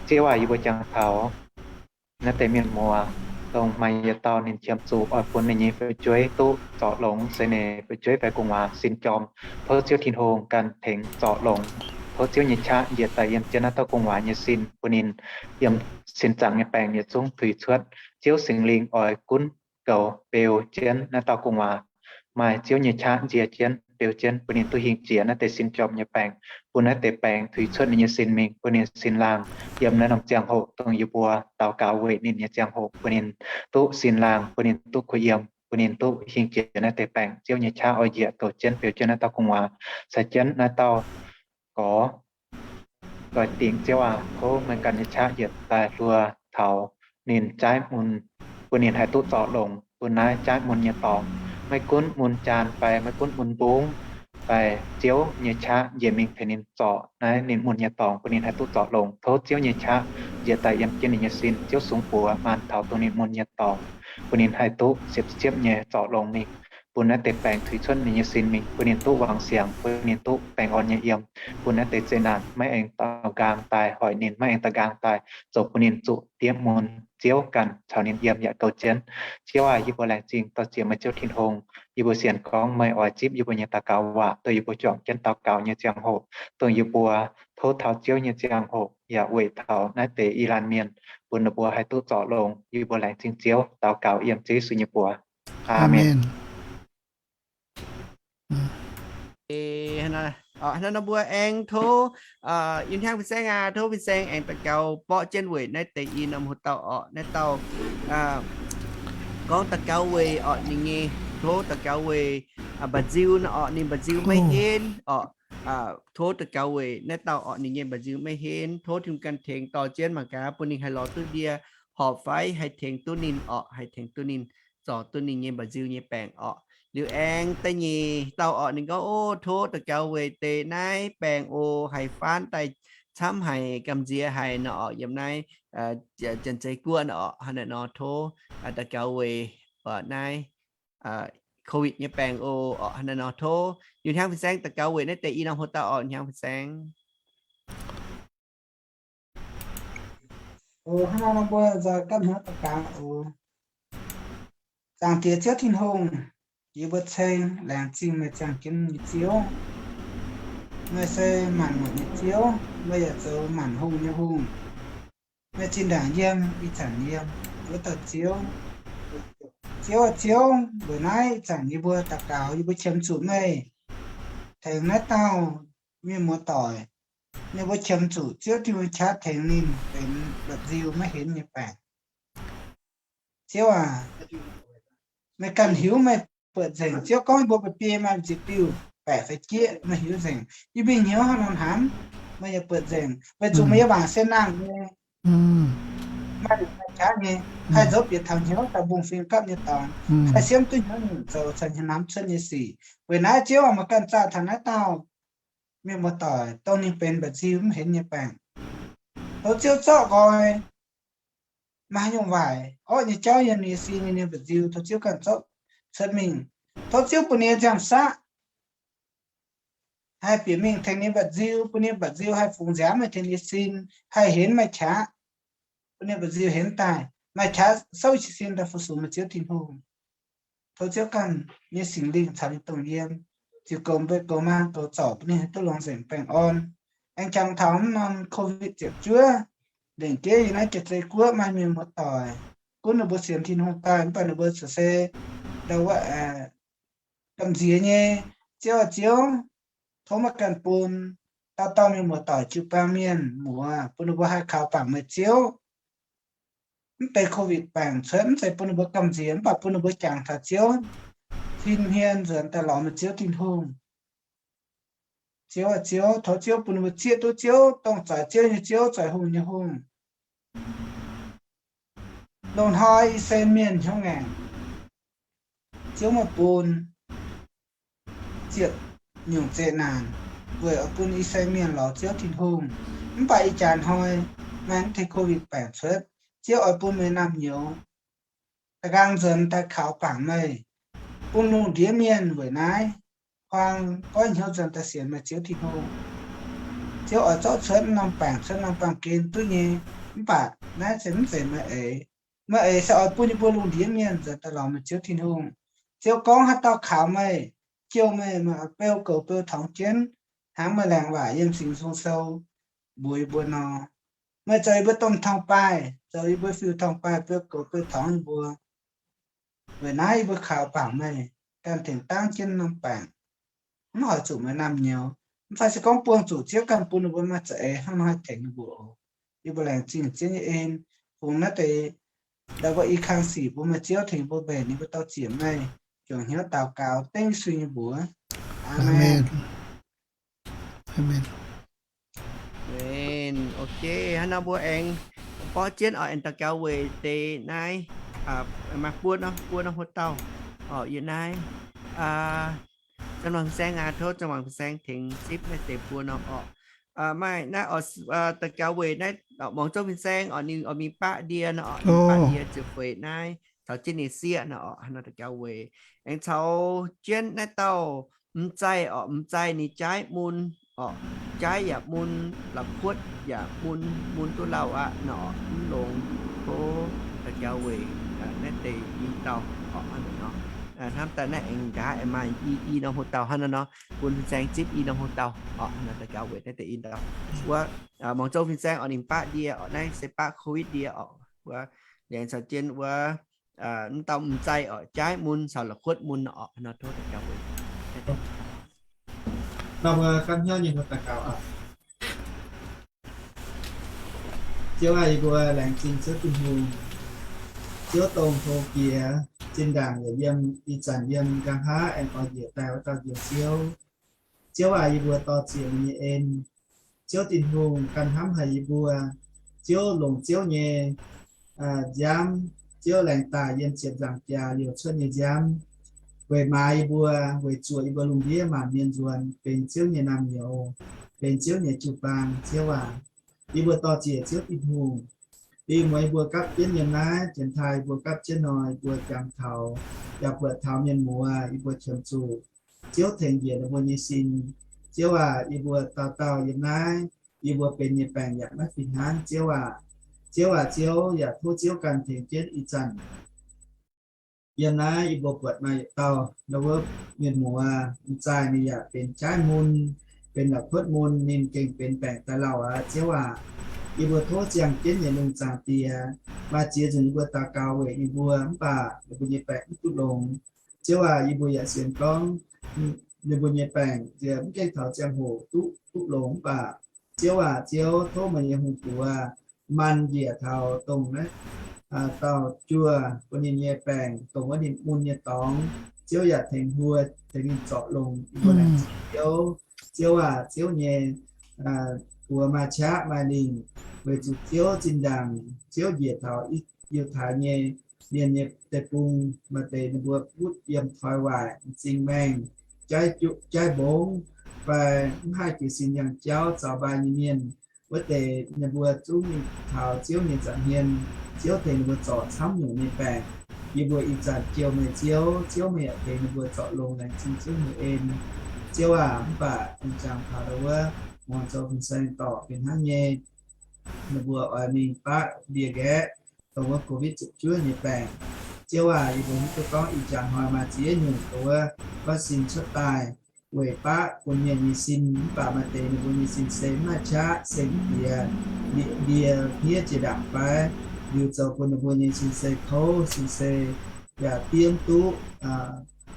Ziouv aac, yie mbuo jangx taux naaiv deix mienh muoz dongh maaih yietc dauh ninh qiemx zuqc oix bun ninh nyei fu'jueiv duqv zorc longx, se ninh fu'jueiv fai gu'nguaaz sin jorm. Tov Ziouv Tin-Hungh ganh tengx zorc longx. Tov Ziouv nyei qaqv njiec daaih yiem jienv naaiv dauh gu'nguaaz nyei sin, bun ninh yiem sin zaangc nyei baengc yietc zungv tuix cuotv. Ziouv Singx Lingh oix gunv goux beu jienv naaiv dauh gu'nguaaz. Maaih Ziouv nyei qaqv nzie jienv beu jienv, bun ninh duqv hingh jiex naaiv deix sin jorm nyei baengc, bun naaiv deix baengc tuix cuotv ninh nyei sin mingh, bun ninh sin laangh yiem naaiv norm ziangh hoc dongh yie mbuo daux gaux weic ninh nyei ziangh hoc, bun ninh duqv sin laangh, bun ninh duqv kuh yiem, bun ninh duqv hingh jiex naaiv deix baengc. Ziouv nyei qaqv oix njiec goux jienv beu jienv naaiv dauh gu'nguaaz, caux jienv naaiv dauh gorx doix-dingc. Ziouv aac, tov meih ganh nyei qaqv njiec daaih hluo taux ninh jaaiv mun, bun ninh haih duqv zorc longx bun naaiv jaaiv mun nyei dorngx. Maiv gunv mun jaan fai maiv gunv mun mbungv fai, Ziouv nyei qaqv njiec mingh tengx ninh zorc naaiv ninh mun nyei dorngx, bun ninh haih duqv zorc longx. Tov Ziouv nyei qaqv njiec daaih yiem jienv ninh nyei sin. Ziouv sungx buoz maanc taux dongh ninh mun nyei dorngx, bun ninh haih duqv siepv-siepv nyei zorc longx mingh, bun naaiv deix baengc tuix cuotv ninh nyei sin mingh, bun ninh duqv wangc siangx, bun ninh duqv baengh orn nyei yiem, bun naaiv deix zeqc naanc maiv aengx daux nqaang daaih hoic ninh, maiv aengx daux nqaang daaih zoux bun ninh zuqc diev mun. Ziouv ganh caux ninh yiem yaac goux jienv. Ziouv aac, yie mbuo laengz zingh dor-ziec meih Ziouv Tin-Hungh. Yie mbuo sienx gorngv meih oix zipv yie mbuo nyei daux gaux waac, dongh yie mbuo juangc jienv daux gaux nyei ziangh hoc, dongh yie mbuo tov taux Ziouv nyei ziangh hoc yaac weic taux naaiv deix i laanh mienh, bun ninh mbuo haih duqv zorc longx. Yie mbuo laengz zingh Ziouv, daux gaux yiem Ziouv Yesu nyei mbuox. Aamen. Hnangv nor mbuo aengx tov Yunh Hnyangx fin-saeng aac, tov fin-saeng aengx daux gaux borqv jienv weic naaiv deix i norm hoc dauh orqc. Naaiv dauh gorngv daux gaux weic orqc ninh nyei, tov daux gaux weic mba'nziu nor orqc, ninh mba'nziu maiv henv orqc. Tov daux gaux weic naaiv dauh orqc ninh nyei mba'nziu maiv henv. Tov Tin-Hungh ganh tengx dorh jienv mangc gaax bun ninh haih lorz duqv ndie, horpc fai haih tengx duqv ninh orqc, haih tengx duqv ninh, zorc duqv ninh nyei mba'nziu nyei baengc orqc. Liuz aengx da'nyeic dauh orqc ninh gorngv, O, tov daux gaux weic deix naaiv baengc oc, haih faanv daaih camv haic, gamh nziex haic nor orqc, yiem naaiv Janx-Zei Guoqv nor orqc. Hnangv naaic nor tov daux gaux weic naaiv COVID nyei baengc oc. Hnangv naaic nor tov Yunh Hnyangx fin-saeng daux gaux weic naaiv deix i norm hoc dauh orqc, Yunh Hnyangx fin-saeng. Oc, hnangv nor mbuo nzoih gapv hnyouv daux gaux oc. Zaangc Diex Ziouv Tin-Hungh, yie mbuo ceng laengz zingh meih ziangh jienv nyei Ziouv. Meih se maanc muotc nyei Ziouv, meih yaac zoux maanc hungh nyei Hungh. Meih zinh ndaangc yiem, ih zanc yiem, wuov dauh Ziouv. Ziouv, Ziouv, weic naaiv ih zanc yie mbuo daux gaux, yie mbuo qiemx zuqc meih tengx naaiv dauh mienh muoz-doic Ninh mbuo qiemx zuqc Ziouv Tin-Hungh qaqv tengx ninh benx mba'nziu maiv henv nyei baengc. Ziouv aac, meih ganh hiuv meih buoqc nzengc. Ziouv gorngv mbuo mba'biei maaih nzipc diuh baeqc fai jieqv, meih hiuv nzengc. Yie mingh hnyouv haaix nor hnamv, meih yaac buoqc nzengc, weic zuqc meih nyei waac se nangh nyei, maaih liuz maaih qaqv nyei, haih nzopv bieqc taux hnyouv daaih mbungh fim gapv nyei dorngx, haih siemv duqv hnyouv nyungc zoux caux hnamv cuotv nyei sic. Weic naaiv Ziouv aac, meih ganh zaah taux naaiv dauh mienh muoz-doic dongh ninh benx mba'nziu mv henv nyei baengc. Tov Ziouv zorqv nqoi maaih haaix nyungc waaic orqv nyei jauv yiem ninh nyei sin, ninh nyei mba'nziu, tov Ziouv ganh zorqv cuotv mingh. Tov Ziouv bun ninh nyei nziang-saqv haih bieqc mingh tengx ninh mba'nziu, bun ninh mba'nziu haih fungx nziaamv meih tengx ninh sin, haih henv meih qaqv, bun ninh mba'nziu henv daaih, maaih qaqv souv jiez sin daaih fu-sux meih Ziouv Tin-Hungh. Tov Ziouv ganh nyei Singx Lingh caux ninh dongh yiem, ziux goux mbeix goux maaz goux zorc bun ninh haih duqv longx nzengc baengh orn. Aengx jangx taux mv norm Covid ziepc juov, lengc jeiv yiem naaiv Jaav-Zei Guoqv maaih mienh muoz-doic gunv ninh mbuo sienx Tin-Hungh daaih, mv baac ninh mbuo corc se ndau wuov gamh nziex nyei. Ziouv aac Ziouv, tov meih ganh bun dauh dauh mienh muoz-doic jiu-baang mienh muoz, bun ninh mbuo haih kaux bangc meih Ziouv. Mv deix Covid baengc cuotv mv zeiz bun ninh mbuo gamh nziex, mv baac bun ninh mbuo jangx taux Ziouv fin-hmien nzuonx daaih lorz meih Ziouv Tin-Hungh. Ziouv aac Ziouv, tov Ziouv bun ninh mbuo zieqv duqv Ziouv dongh zoix Ziouv nyei Ziouv, zoix hungh nyei Hungh. Loz-hnoi I^saa^laa^en Mienh hnyouv ngaengc, Ziouv meih bun ziepc nyungc zeqc naanc weic oix bun I^saa^laa^en Mienh lorz Ziouv Tin-Hungh. Mv baac ih jaax hnoi maaih mv deix Covid baengc cuotv, Ziouv oix bun meih naamh nyouz da'nqaang nzuonx daaih kaux bangc meih, bun lungh ndiev mienh weic naaiv huaang goiv hnyouv nzuonx daaih sienx meih Ziouv Tin-Hungh. Ziouv oix zorqv cuotv norm baengc, cuotv norm baamh gen duqv nyei. Mv baac naaiv se mv zeiz meih eix. Meih eix se oix bun yie mbuo lungh ndiev mienh nzuonx daaih lorz meih Ziouv Tin-Hungh. Ziouv gorngv haaix dauh kaux meih, jouh meih, meih oix beu goux beu torngx jienv, hnangv meih laengz waac yiem Singx Nzung Sou mbuox yie mbuo nor. Meih zoux yie mbuo domh torngv-baaih, zoux yie mbuo fiuv torngv-baaih, beu goux beu torngx yie mbuo. Weic naaiv yie mbuo kaux bangc meih, ganh tengx dangv jienv norm baengc, mv hoic zuqc meih naamh nyouz. Mv fai se gorngv buangh zuqc Ziouv ganh bun ninh mbuo maaih za'eix hnangv nor haih tengx ninh mbuo oc. Yie mbuo laengz zingh Ziouv nyei en, fungx naaiv deix ndau wuov i kang sic bun meih Ziouv tengx mbuo mbenc, yie mbuo dau ziec meih, juangc hnyouv daux gaux dengv Yesu nyei mbuox. Aamen. Aamen. Aamen. Ok, hnangv nor mbuo aengx borqv jienv oc, aengx daux gaux weic deix naaiv, maaih buo nor, buo nor hlo dauh oc, yie naaiv. Zinh Muangx Fin-Saeng aac, tov Zinh Muangx Fin-Saeng tengx zipv naaiv deix buo nor oc. Maaih naaiv oc, daux gaux weic naaiv Muangx Zouv Fin-Saeng oc, ninh oix mingh baqv ndie nor oc, ninh baqv ndie ziepc feix naaiv caux jienv ninh sieqv nor oc, hnangv nor daux gaux weic. Aengx caux jienv naaiv dauh M'Zaih oc, M'Zaih ninh jaaiv mun oc, jaaiv yaac mun, la'kuotv yaac mun, mun duqv lauh aqv nor, mv longx. Tov daux gaux weic naaiv deix i dauh oc, hnangv nor. Hnamv daaih naaiv aengx nqa'haav aengx maaih i, i norm hlo dauh hnangv nor, bun Fin-Saeng zipv i norm hlo dauh oc, hnangv nor daux gaux weic naaiv deix i dauh. Wuov, Muangx Zouv Fin-Saeng oc, ninh baqv ndie oc, naaiv se baqv Covid ndie oc. Wuov, laengz caux jienv wuov, mv dauh M'Zaih oc, jaaiv mun caux la'kuotv mun oc, nor tov daux gaux weic. Nor mbuo gapv hnyouv nyei mbuo daux gaux oc. Ziouv aac, yie mbuo laengz zingh Ziouv Tin-Hungh. Ziouv dongh hlo jiex, zinh ndaangc yaac yiem, ih zanc yiem, nqa'haav aengx oix njiec daaih wuov dauh njoux Ziouv. Ziouv aac, yie mbuo dor-ziec meih nyei en. Ziouv Tin-Hungh ganh hnamv haic yie mbuo. Ziouv longc Ziouv nyei nziaamv, Ziouv laengz daaih yiem ziepc nzaangc jaax liouc cuotv nyei nziaamv, weic maaiz yie mbuo, weic zuoqc yie mbuo lungh ndiev maanc mienh nzuonx benx Ziouv nyei naamh nyouz, benx Ziouv nyei jiu-baang. Ziouv aac, yie mbuo dor-ziec Ziouv Tin-Hungh. Ih muonz yie mbuo gapv jienv yiem naaiv, janx-taaix yie mbuo gapv jienv nor, yie mbuo jangx taux, yaac buatc taux mienh muoz, yie mbuo qiemx zuqc Ziouv tengx njiec ninh mbuo nyei sin. Ziouv aac, yie mbuo dauh dauh yiem naaiv, yie mbuo benx nyei baengc yaac maiv fih hnangv. Ziouv aac, Ziouv aac, Ziouv yaac tov Ziouv ganh tengx jienv ih zanc. Yiem naaiv yie mbuo buatc maaih yietc dauh, ndau wuov mienh muoz, M'Zaih ninh yaac benx jaaiv mun, benx la'kuotv mun, ninh gengh benx baengc daaih lauh aqv. Ziouv aac, yie mbuo tov ziangh jienv nyei lungh zaangc Diex, maaih ziex nzunc yie mbuo daux gaux weic ninh mbuo, mv baac ninh mbuo nyei baengc mv duqv longx. Ziouv aac, yie mbuo yaac sienx gorngv ninh mbuo nyei baengc nziex mv gaengh taux ziangh hoc duqv, duqv longx, mv baac Ziouv aac, Ziouv, tov meih nyei hungh buoz man njiec taux dongh naaiv dauh juoh bun ninh nyei baengc, dongh wuov ninh mun nyei dorngx. Ziouv yaac tengx mbuo, tengx ninh zorc longx. Mbuo laengz zingh Ziouv. Ziouv aac, Ziouv nyei buoz maaih qaqv maaih lingc, weic zuqc Ziouv zinh ndaangc Ziouv njiec taux Yiutai nyei mienh nyei deic-bung, maaih deix ninh mbuo butv yiem toi waaic, m'zing maengh, jaiv mbongv, fai mv haih jiez sin yangh jauv zaux mbai nyei mienh. Wuov deix ninh mbuo zungv mingh taux Ziouv nyei nza'hmien, Ziouv tengx ninh mbuo zorc camv nyungc nyei baengc. Yie mbuo ih zanc jouh meih Ziouv, Ziouv meih yaac tengx ninh mbuo zorc longx, laengz zingh Ziouv nyei en. Ziouv aac, mv baac aengx jangx taux wuov muangx zoux fin-saeng dorc fih hnangv nyei, ninh mbuo oix mingh baqv ndie-nqaeqv dongh wuov Covid ziepc juov nyei baengc. Ziouv aac, yie mbuo hiuv duqv gorngv ih jaax hnoi maaih ziex nyungc dongh wuov vaccine cuotv daaih weic baqv bun mienh nyei sin, mv baac maaih deix ninh mbuo nyei sin se mv maaih qaqv, se ndie, ndie hniev jiex ndaangc fai, liuz zoux bun ninh mbuo nyei sin se kouv, sin se yaac diev duqv,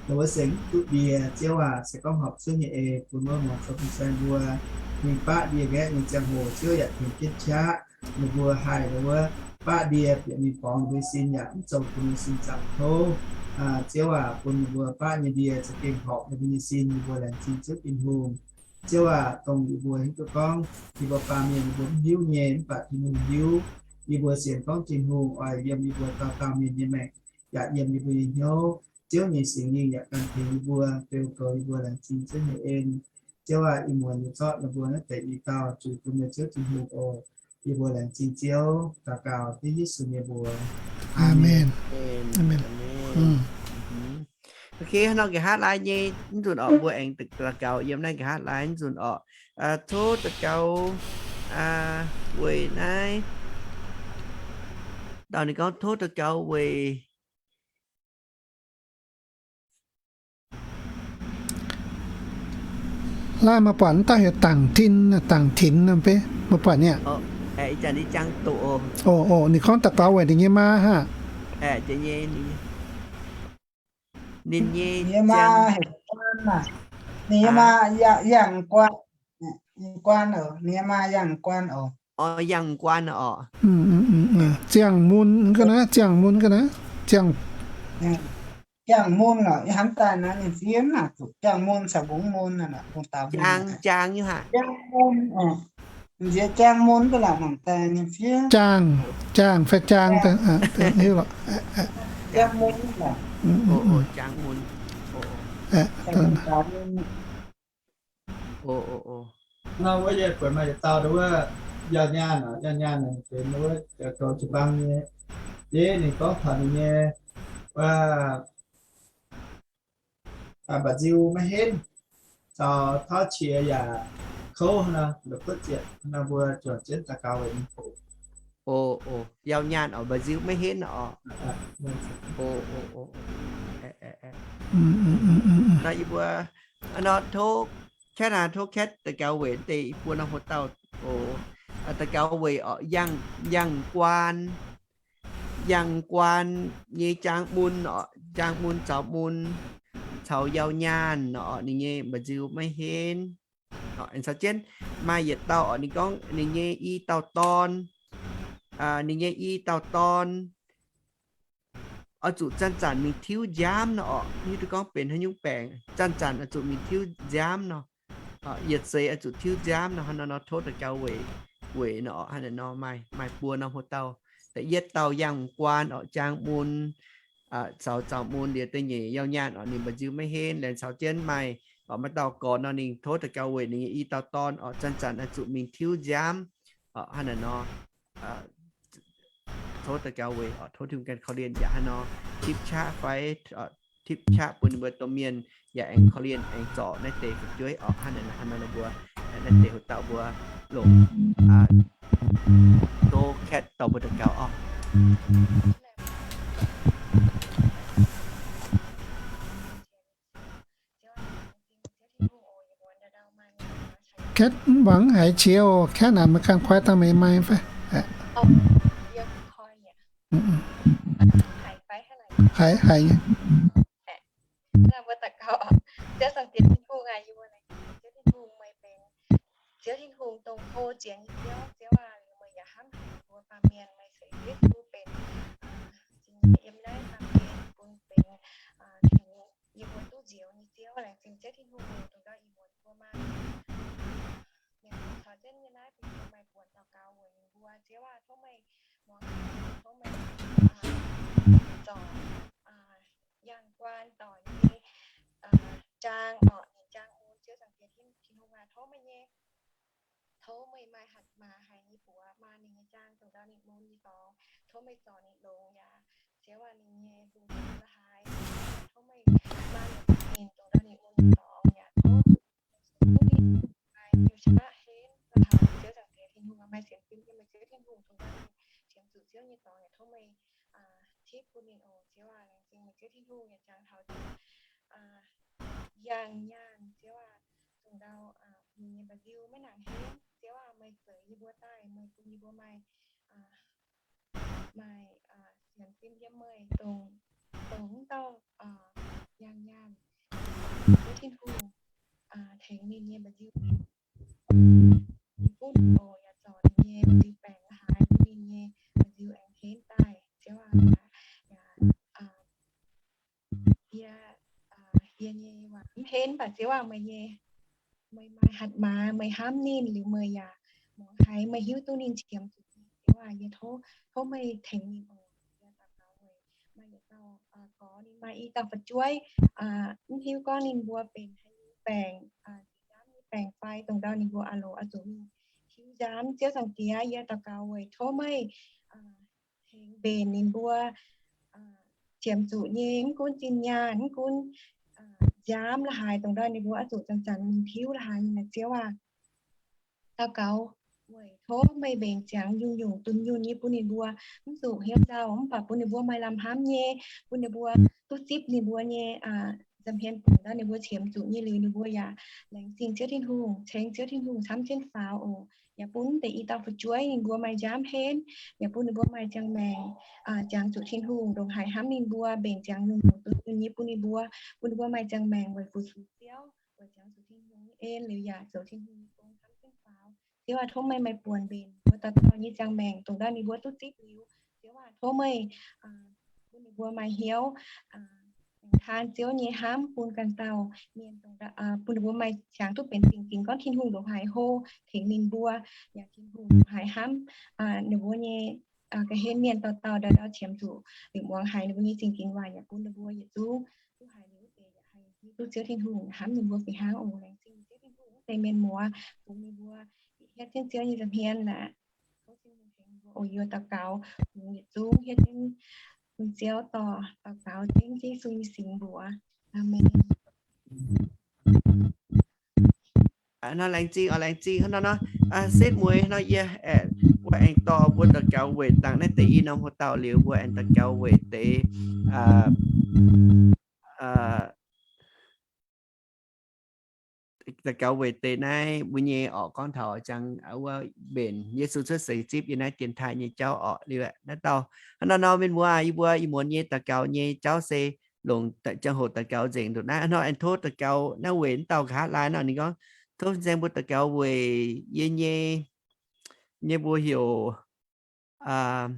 dongh wuov se mv duqv ndie. Ziouv aac, se gorngv horpc Ziouv nyei eix bun wuov muangx zoux fin-saeng mbuo mingh baqv ndie-nqaeqv nyei ziangh hoc, Ziouv yaac tengx jienv qaqv ninh mbuo haih dongh wuov baqv ndie bieqc mingh borngz ninh mbuo nyei sin, yaac mv zoux bun ninh mbuo sin zaangc kouv. Ziouv aac, bun ninh mbuo baqv nyei ndie za'gengh horpc ninh mbuo nyei sin. Yie mbuo laengz zingh Ziouv Tin-Hungh. Ziouv aac, dongh yie mbuo hiuv duqv gorngv yie mbuo baamh mienh yie mbuo mv hiuv nyei, mv baac Tin-Hungh hiuv. Yie mbuo sienx gorngv Tin-Hungh oix yiem yie mbuo dauh dauh mienh nyei maengc, yaac yiem yie mbuo nyei hnyouv. Ziouv nyei Singx Lingh yaac ganh tengx yie mbuo, beu goux yie mbuo. Laengz zingh Ziouv nyei en. Ziouv aac, ih muonz yie zorqv ninh mbuo naaiv deix i dauh zuiz bun meih Ziouv Tin-Hungh oc. Yie mbuo laengz zingh Ziouv, daux gaux dengv Yesu nyei mbuox. Aamen. Ok, hnangv nor nqa'haav laai nyei nzunc orqc, mbuo aengx daux gaux yiem naaiv nqa'haav laai nzunc orqc. Tov daux gaux weic naaiv dauh ninh gorngv tov daux gaux weic Laai maaih buatc wuov dauh heuc Dangc Tin, Dangc Tin nor beiv maaih buatc nyei aqv. Oc, ninh gorngv daux gaux weic ninh nyei maa haah? Ninh nyei maa heuc Guan aac. Ninh nyei maa Yangh Guan. Ninh nyei maa Yangh Guan oc. Yangh Guan oc. Ziangh Mun ga'naaiv, Ziangh Mun ga'naaiv, Ziangh Mun oc. Ih hnamv daaih naaiv ninh fiev naaic zuqc Ziangh Mun caux Mbungv Mun naaic, Mbungv Daux Mun. Jaang, Jaang nyei haic. Jaang Mun, nziex Jaang Mun ga'naaiv mangc daaih ninh fiev. Jaang, Jaang fai Jaang, hiuv lorqc. Jaang Mun, Jaang Mun. Nor wuov yie buatc maaih yietc dauh wuov Yauh Nyaanh, Yauh Nyaanh benx wuov zoux jiu-baang nyei. Yie ninh gorngv taux ninh nyei wuov mba'nziu maiv henv, caux tauv qiex yaac kouv nor, la'kuotv ziepc nor, mbuo juangc jienv daux gaux weic ninh oc. Yauh Nyaanh oc, mba'nziu maiv henv oc. Nor yie mbuo nor tov Katv aac, tov Katv daux gaux weic deix i buo norm hlo dauh oc. Daux gaux weic orqc, Yangh Guaan, Yangh Guaan nyei Jaang Mun orqc, Jaang Mun, Zaux Mun, caux Yauh Nyaanh orqc, ninh nyei mba'nziu maiv henv. Caux jienv maaih yietc dauh orqc, ninh gorngv ninh nyei i dauh dorn, ninh nyei i dauh dorn oix zuqc zanc-zanc mingh tiuv nziaamv nor orqc, hiuv duqv gorngv benx haaix nyungc baengc, zanc-zanc oix zuqc mingh tiuv nziaamv nor. Yietc seix oix zuqc tiuv nziaamv nor, hnangv nor nor tov daux gaux weic, weic nor orqc, hnangv naaiv nor maaih, maaih buo norm hlo dauh. Da'yietv dauh Yangh Guaan orqc, Jaang Mun, caux Zaux Mun, liuz da'nyeic Yauh Nyaanh orqc, ninh mba'nziu maiv henv. Laengz caux jienv maaih orqc, maaih dauh gorx nor ninh tov daux gaux weic ninh nyei i dauh dorn orqc, zanc-zanc oix zuqc mingh tiuv nziaamv orqc, hnangv naaiv nor. Tov daux gaux weic orqc, tov Tin-Hungh ganh korv-lienh yaac hnangv nor tipv qaqv fai tipv qaqv bun ninh mbuo domh mienh yaac aengx korv-lienh aengx zorc naaiv deix fu'jueiv orqc, hnangv naaiv nor mbuo naaiv deix hlo dauh mbuo longc tov Katv dorh mbuo daux gaux orqc. Katv mv baac haiz qiex oc. Katv naaic meih ganh koi dangh meih mai fai? Haiz, haiz nyei. Ziouv Tin-Hungh, Ziouv Tin-Hungh, meih benx Ziouv Tin-Hungh dongh Ziouv, Ziouv aac, liuz meih yaac hnamv haic mbuo baamh mienh, meih ceix Yesu benx, aa, zingh nyeic yiem naaiv baamh gen bun benx, aa, tengx yie mbuo duqv nzioux nyei Ziouv. Laengz zingh Ziouv Tin-Hungh, dongh ndau ih muonz mbuo maaih mienh caux jienv nyei naaiv, bun meih buonc daux gaux weic ninh mbuo. Ziouv aac, tov meih muangx, tov meih, aa, zorc, aa, yangh guaan doic nyei, aa, jaang orqc, ninh jaang mun. Ziouv Zaangc Diex Tin-Hungh aac, tov meih nyei, tov meih maaih hatc maaz haic nyei buoz maa ninh nyei jaang dongh ndau ninh mun nyei dorngx. Tov meih zorc ninh longx yaac Ziouv aac, ninh nyei lungh ndiev la'haaix, tov meih maa ninh dongh ndau ninh mun nyei dorngx yaac tov ninh maaih hnyouv qaqv henv la'haaix. Ziouv Zaangc Diex Tin-Hungh aac, maaih sienx fim yiem meih Ziouv Tin-Hungh dongh ndau ninh qiemx zuqc Ziouv nyei dorngx yaac tov meih, aa, tipv bun ninh oc. Ziouv aac, laengz zingh meih Ziouv Tin-Hungh yaac jangx taux, aa, yangh nyaanh. Ziouv aac, dongh ndau, aa, ninh nyei mba'nziu maiv nangc henv. Ziouv aac, meih zeix yie mbuo daaih, meih bun yie mbuo maaih, aa, maaih, aa, sienx fim yiem meih dongh, dongh wuov dauh, aa, yangh nyaanh. Ziouv Tin-Hungh, aa, tengx ninh nyei mba'nziu, bun ninh oc, yaac zorc ninh nyei mba'nziu baengc la'haaix, bun ninh nyei mba'nziu aengx henv daaih. Ziouv aac, yaac, aa, yie, aa, yie nyei waac mv henv, mv baac Ziouv aac, meih nyei, meih maaih hatc maaz, meih hnamv ninh liuz meih yaac muangx haiz, meih hiuv duqv ninh qiemx zuqc. Ziouv aac, yie tov, tov meih tengx ninh oc. Yie daux gaux weic maaih yietc dauh, aa, gorx ninh maaih i dauh fu'jueiv, aa, mv hiuv gorngv ninh mbuo benx haaix nyungc baengc, aa, nziaamv nyei baengc fai dongh ndau ninh mbuo aah loc oix zuqc mingh hiuv nziaamv. Ziouv Zaangc Diex, yie daux gaux weic tov meih, aa, tengx mbenc ninh mbuo, aa, qiemx zuqc nyei, mv gunv zinh nyaanh, mv gunv, aa, nziaamv la'haaix, dongh ndau ninh mbuo oix zuqc zanc-zanc mingh hiuv la'haaix nyungc naaic. Ziouv aac, daux gaux weic tov meih mbenc ziangx nyungc-nyungc dunh yunh nyei bun ninh mbuo, mv zuqc hnyouv nzauh, mv baac bun ninh mbuo maaih lamh hnamv nyei, bun ninh mbuo duqv zipv ninh mbuo nyei, aa, nza'hmien buonc ndau ninh mbuo qiemx zuqc nyei liuz ninh mbuo yaac laengz zingh Ziouv Tin-Hungh, ceng Ziouv Tin-Hungh camv jienv faaux oc. Yaac bun deix i dauh fu'jueiv ninh mbuo maaih nziaamv henv, yaac bun ninh mbuo maaih ziangh maengc, aa, jangx zuqc Tin-Hungh ndongc haaix hnamv ninh mbuo, mbenc ziangx nyungc-nyungc dunh yunh nyei bun ninh mbuo, bun ninh mbuo maaih ziangh maengc weic fu-sux Ziouv, weic jangx zuqc Tin-Hungh nyei en liuz yaac zoux Tin-Hungh nyei gong camv jienv faaux. Ziouv aac, tov meih maaih buonc mbenc mbuo dauh dauh nyei ziangh maengc dongh ndau ninh mbuo duqv zipv liuz. Ziouv aac, tov meih, aa, bun ninh mbuo maaih hnyouv, aa, aengx taan Ziouv nyei hnamv bun ganh dauh mienh, aa, bun ninh mbuo maaih qangx duqv benx zingh ginx gorngv Tin-Hungh ndongc haaix hlo tengx ninh mbuo, yaac Tin-Hungh ndongc haaix hnamv, aa, ninh mbuo nyei, aa, ga'hlen mienh dauh dauh ndau ndau qiemx zuqc liuz muangx haiz ninh mbuo nyei zingh ginx waac, yaac bun ninh mbuo yietc zungv duqv haiz liuz wuov deix yaac haih hiuv duqv Ziouv Tin-Hungh hnamv ninh mbuo fih hnangv oc. Laengz zingh Ziouv Tin-Hungh wuov deix mienh muoz, bun ninh mbuo hietv jienv Ziouv nyei nza'hmien aqv. Tov Tin-Hungh tengx ninh mbuo oc. Yie daux gaux bun yietc zungv hietv jienv bun Ziouv dorh, daux gaux dengv Yesu nyei singx mbuox. Aamen. Aa, nor laengz zingh oc, laengz zingh hnangv nor nor. Aa, setv mueiz nor yie, aa, mbuo aengx dorh mbuo daux gaux weic dangh naaiv deix i norm hoc dauh liuz, mbuo aengx daux gaux weic deix, aa, aa, daux gaux weic deix naaiv mbuo nyei orqc, gorngv taux ziangh wuov mbenc Yesu cuotv seix zipv yiem naaiv dienx taaih nyei jauv orqc. Liuz naaiv dauh hnangv nor nor, mienh muoz, yie mbuo ih muonz nyei daux gaux nyei jauv se longc ziangh hoc daux gaux nzengc nduqc naaiv. Hnangv nor aengx tov daux gaux naaiv weic naaiv dauh nqa'haav laai nor, ninh gorngv, tov fin-saeng mbuo daux gaux weic yie nyei, nyei mbuo heuc, aa,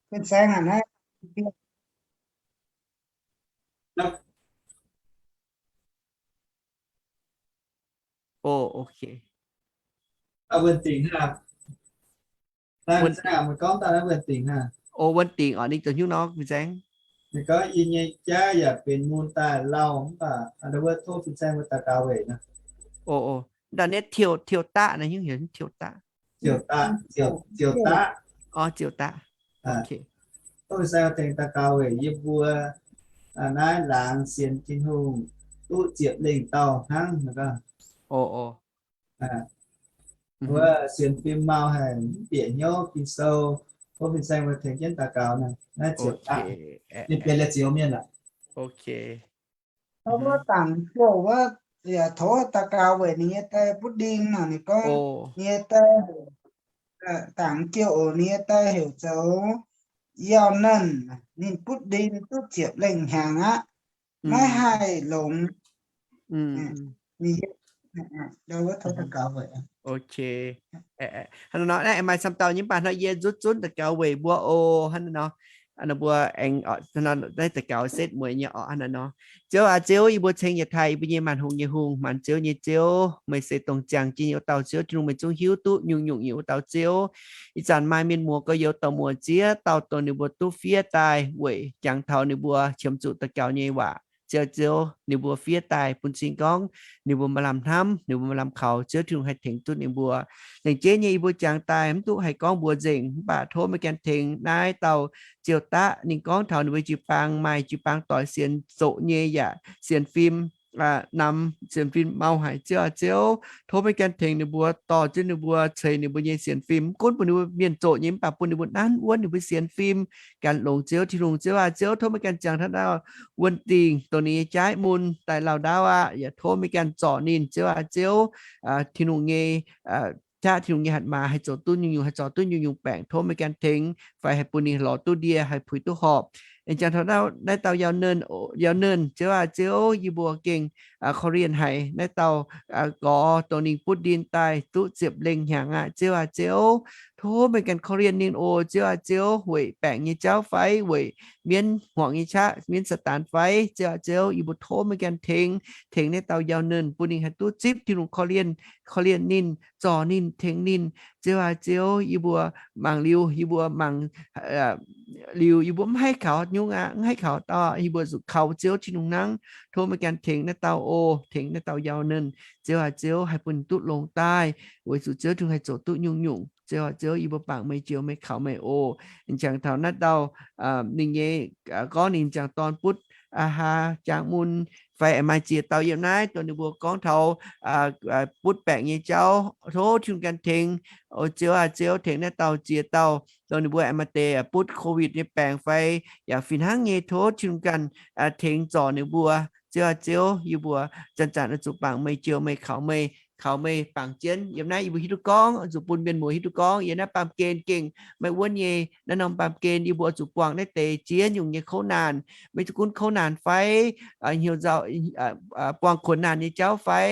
Fin-saeng aqv naaiv. Ov, ok. Aa, wuonh dingc hnangv. Aa, wuonh dingc hnangv. Ov, wuonh dingc orqc, ninh zoux hnyouv nor, fin-saeng. Ninh gorngv yie nyei jauv yaac benx mun daaih lauh mv baac, aa, wuov tov fin-saeng wuov daux gaux weic nor. Ov, ov, ndau nietv tiuv, tiuv daqv naaiv hnyouv heuc tiuv daqv. Ziouc daqv, ziouc, ziouc daqv. Orv, ziouc daqv. Ok. Tov fin-saeng tengx daux gaux weic yie mbuo, aa, naaiv laangz sienx Tin-Hungh duqv ziepc lengh dauh hnangv nor. Ov, ov. Wuov sienx fim mau haic, mv bieqc hnyouv Ging-Sou. Tov fin-saeng mbuo tengx jienv daux gaux naaiv, naaiv ziouc daqv. Ninh benx la'zioux mienh aqv. Ok. Tov wuov dangc jouh wuov, yaac tov daux gaux weic ninh nyei die butv nding nor, ninh gorngv ninh nyei die, dangc jouh oc, ninh nyei die heuc zoux Yauh Nanv, ninh butv nding duqv ziepc lengh hnyangx aqv, maiv haih longx. Ok. Hnangv naaiv nor, aengx maaih camv dauh nyei, mv baac hnangv yie nzutv zunv daux gaux weic mbuo oc. Hnangv naaiv nor, mbuo aengx naaiv daux gaux setv mueiz nyei oc. Hnangv naaiv nor, Ziouv aac Ziouv, yie mbuo ceng yietc taaih yie mbuo nyei maanc hungh nyei Hungh, maanc ziouv nyei Ziouv. Meih se dongh ziangh jienv nyei wuov dauh Ziouv Tin-Hungh. Meih zungv hiuv duqv nyungc-nyungc nyei wuov dauh Ziouv. Ih zanc maaih mienh muoz gorx-youz dorh muoz ziex dauh dongh ninh mbuo duqv fiev daaih weic jangx taux ninh mbuo qiemx zuqc daux gaux nyei waac. Ziouv aac Ziouv, ninh mbuo fiev daaih bun cing gorngv ninh mbuo maaih lamh hnamv, ninh mbuo maaih lamh kaux, Ziouv Tin-Hungh haih tengx duqv ninh mbuo. Lengc jeiv nyei yie mbuo jangx daaih mv duqv haih gorngv mbuox nzengc, mv baac tov meih ganh tengx naaiv dauh Ziouv Daqv. Ninh gorngv taux ninh mbuo jiu-baang maaih jiu-baang doix sienx zoqc nyei yaac sienx fim namx sienx fim mau haic. Ziouv aac Ziouv, tov meih ganh tengx ninh mbuo, dorh jienv ninh mbuo, ceix ninh mbuo nyei sienx fim. Mv gunv bun ninh mbuo mienh zoqc nyei, mv baac bun ninh mbuo nanv wuonv ninh mbuo sienx fim gan longx. Ziouv Tin-Hungh, Ziouv aac Ziouv, tov meih ganh ziangh hnangv naaiv wuon dingc dongh ninh nyei jaiv mun daaih lauh ndaauv aqv. Yaac tov meih ganh zorc ninh, Ziouv aac Ziouv, Tin-Hungh nyei qaqv, Tin-Hungh nyei hatc maaz haih zoux duqv nyungc-nyungc, haih zorc duqv nyungc-nyungc baengc. Tov meih ganh tengx fai haih bun ninh lorz duqv ndie, haih puix duqv horpc. Aengx jangx taux naaiv dauh Yau Nernh, Ziouv aac Ziouv, yie mbuo gengh korv-lienh haic naaiv dauh gorx dongh ninh butv ndin daaih duqv ziepc lengh hnyangx aqv. Ziouv aac Ziouv, tov meih ganh korv-lienh ninh oc. Ziouv aac Ziouv, weic baengc nyei jauv fai weic mienv hmuangx nyei qaqv, mienv Saadaan fai, Ziouv aac Ziouv, yie mbuo tov meih ganh tengx, tengx naaiv dauh Yau Nernh bun ninh haih duqv zipv Tin-Hungh korv-lienh, korv-lienh ninh, zorc ninh, tengx ninh. Ziouv aac Ziouv, yie mbuo mangc liuz, yie mbuo mangc liuz, yie mbuo mv haih kaux nyungc aqv, mv haih kaux dauh, yie mbuo zuqc kaux Ziouv Tin-Hungh hnangv. Tov meih ganh tengx naaiv dauh oc, tengx naaiv dauh Yau Nernh. Ziouv aac Ziouv, haih bun ninh duqv longx daaih, weic zuqc Ziouv Tin-Hungh haih zoux duqv nyungc-nyungc. Ziouv aac Ziouv, yie mbuo bangc meih, joux meih, kaux meih oc. Jangx taux naaiv dauh ninh nyei gorngv ninh jangx dorn butv aa haa jangx mun fai maaih ziex dauh yiem naaiv dongh ninh mbuo gorngv taux butv baengc nyei jauv, tov Tin-Hungh ganh tengx. O Ziouv aac Ziouv, tengx naaiv dauh ziex dauh dongh ninh mbuo aengx maaih deix butv COVID nyei baengc fai yaac fih hnangv nyei, tov Tin-Hungh ganh tengx zorc ninh mbuo. Ziouv aac Ziouv, yie mbuo zanc-zanc oix zuqc bangc meih, joux meih, kaux meih, kaux meih bangc jienv. Yiem naaiv yie mbuo hiuv duqv gorngv oix zuqc bun mienh muoz hiuv duqv gorngv yiem naaiv baamh gen gengh maiv wuonv nyei. Naaiv norm baamh gen yie mbuo oix zuqc buangh naaiv deix ziex nyungc nyei kouv naanc, maiv gunv kouv naanc fai hnyouv nzauh, buangh kuonx naanc nyei jauv fai,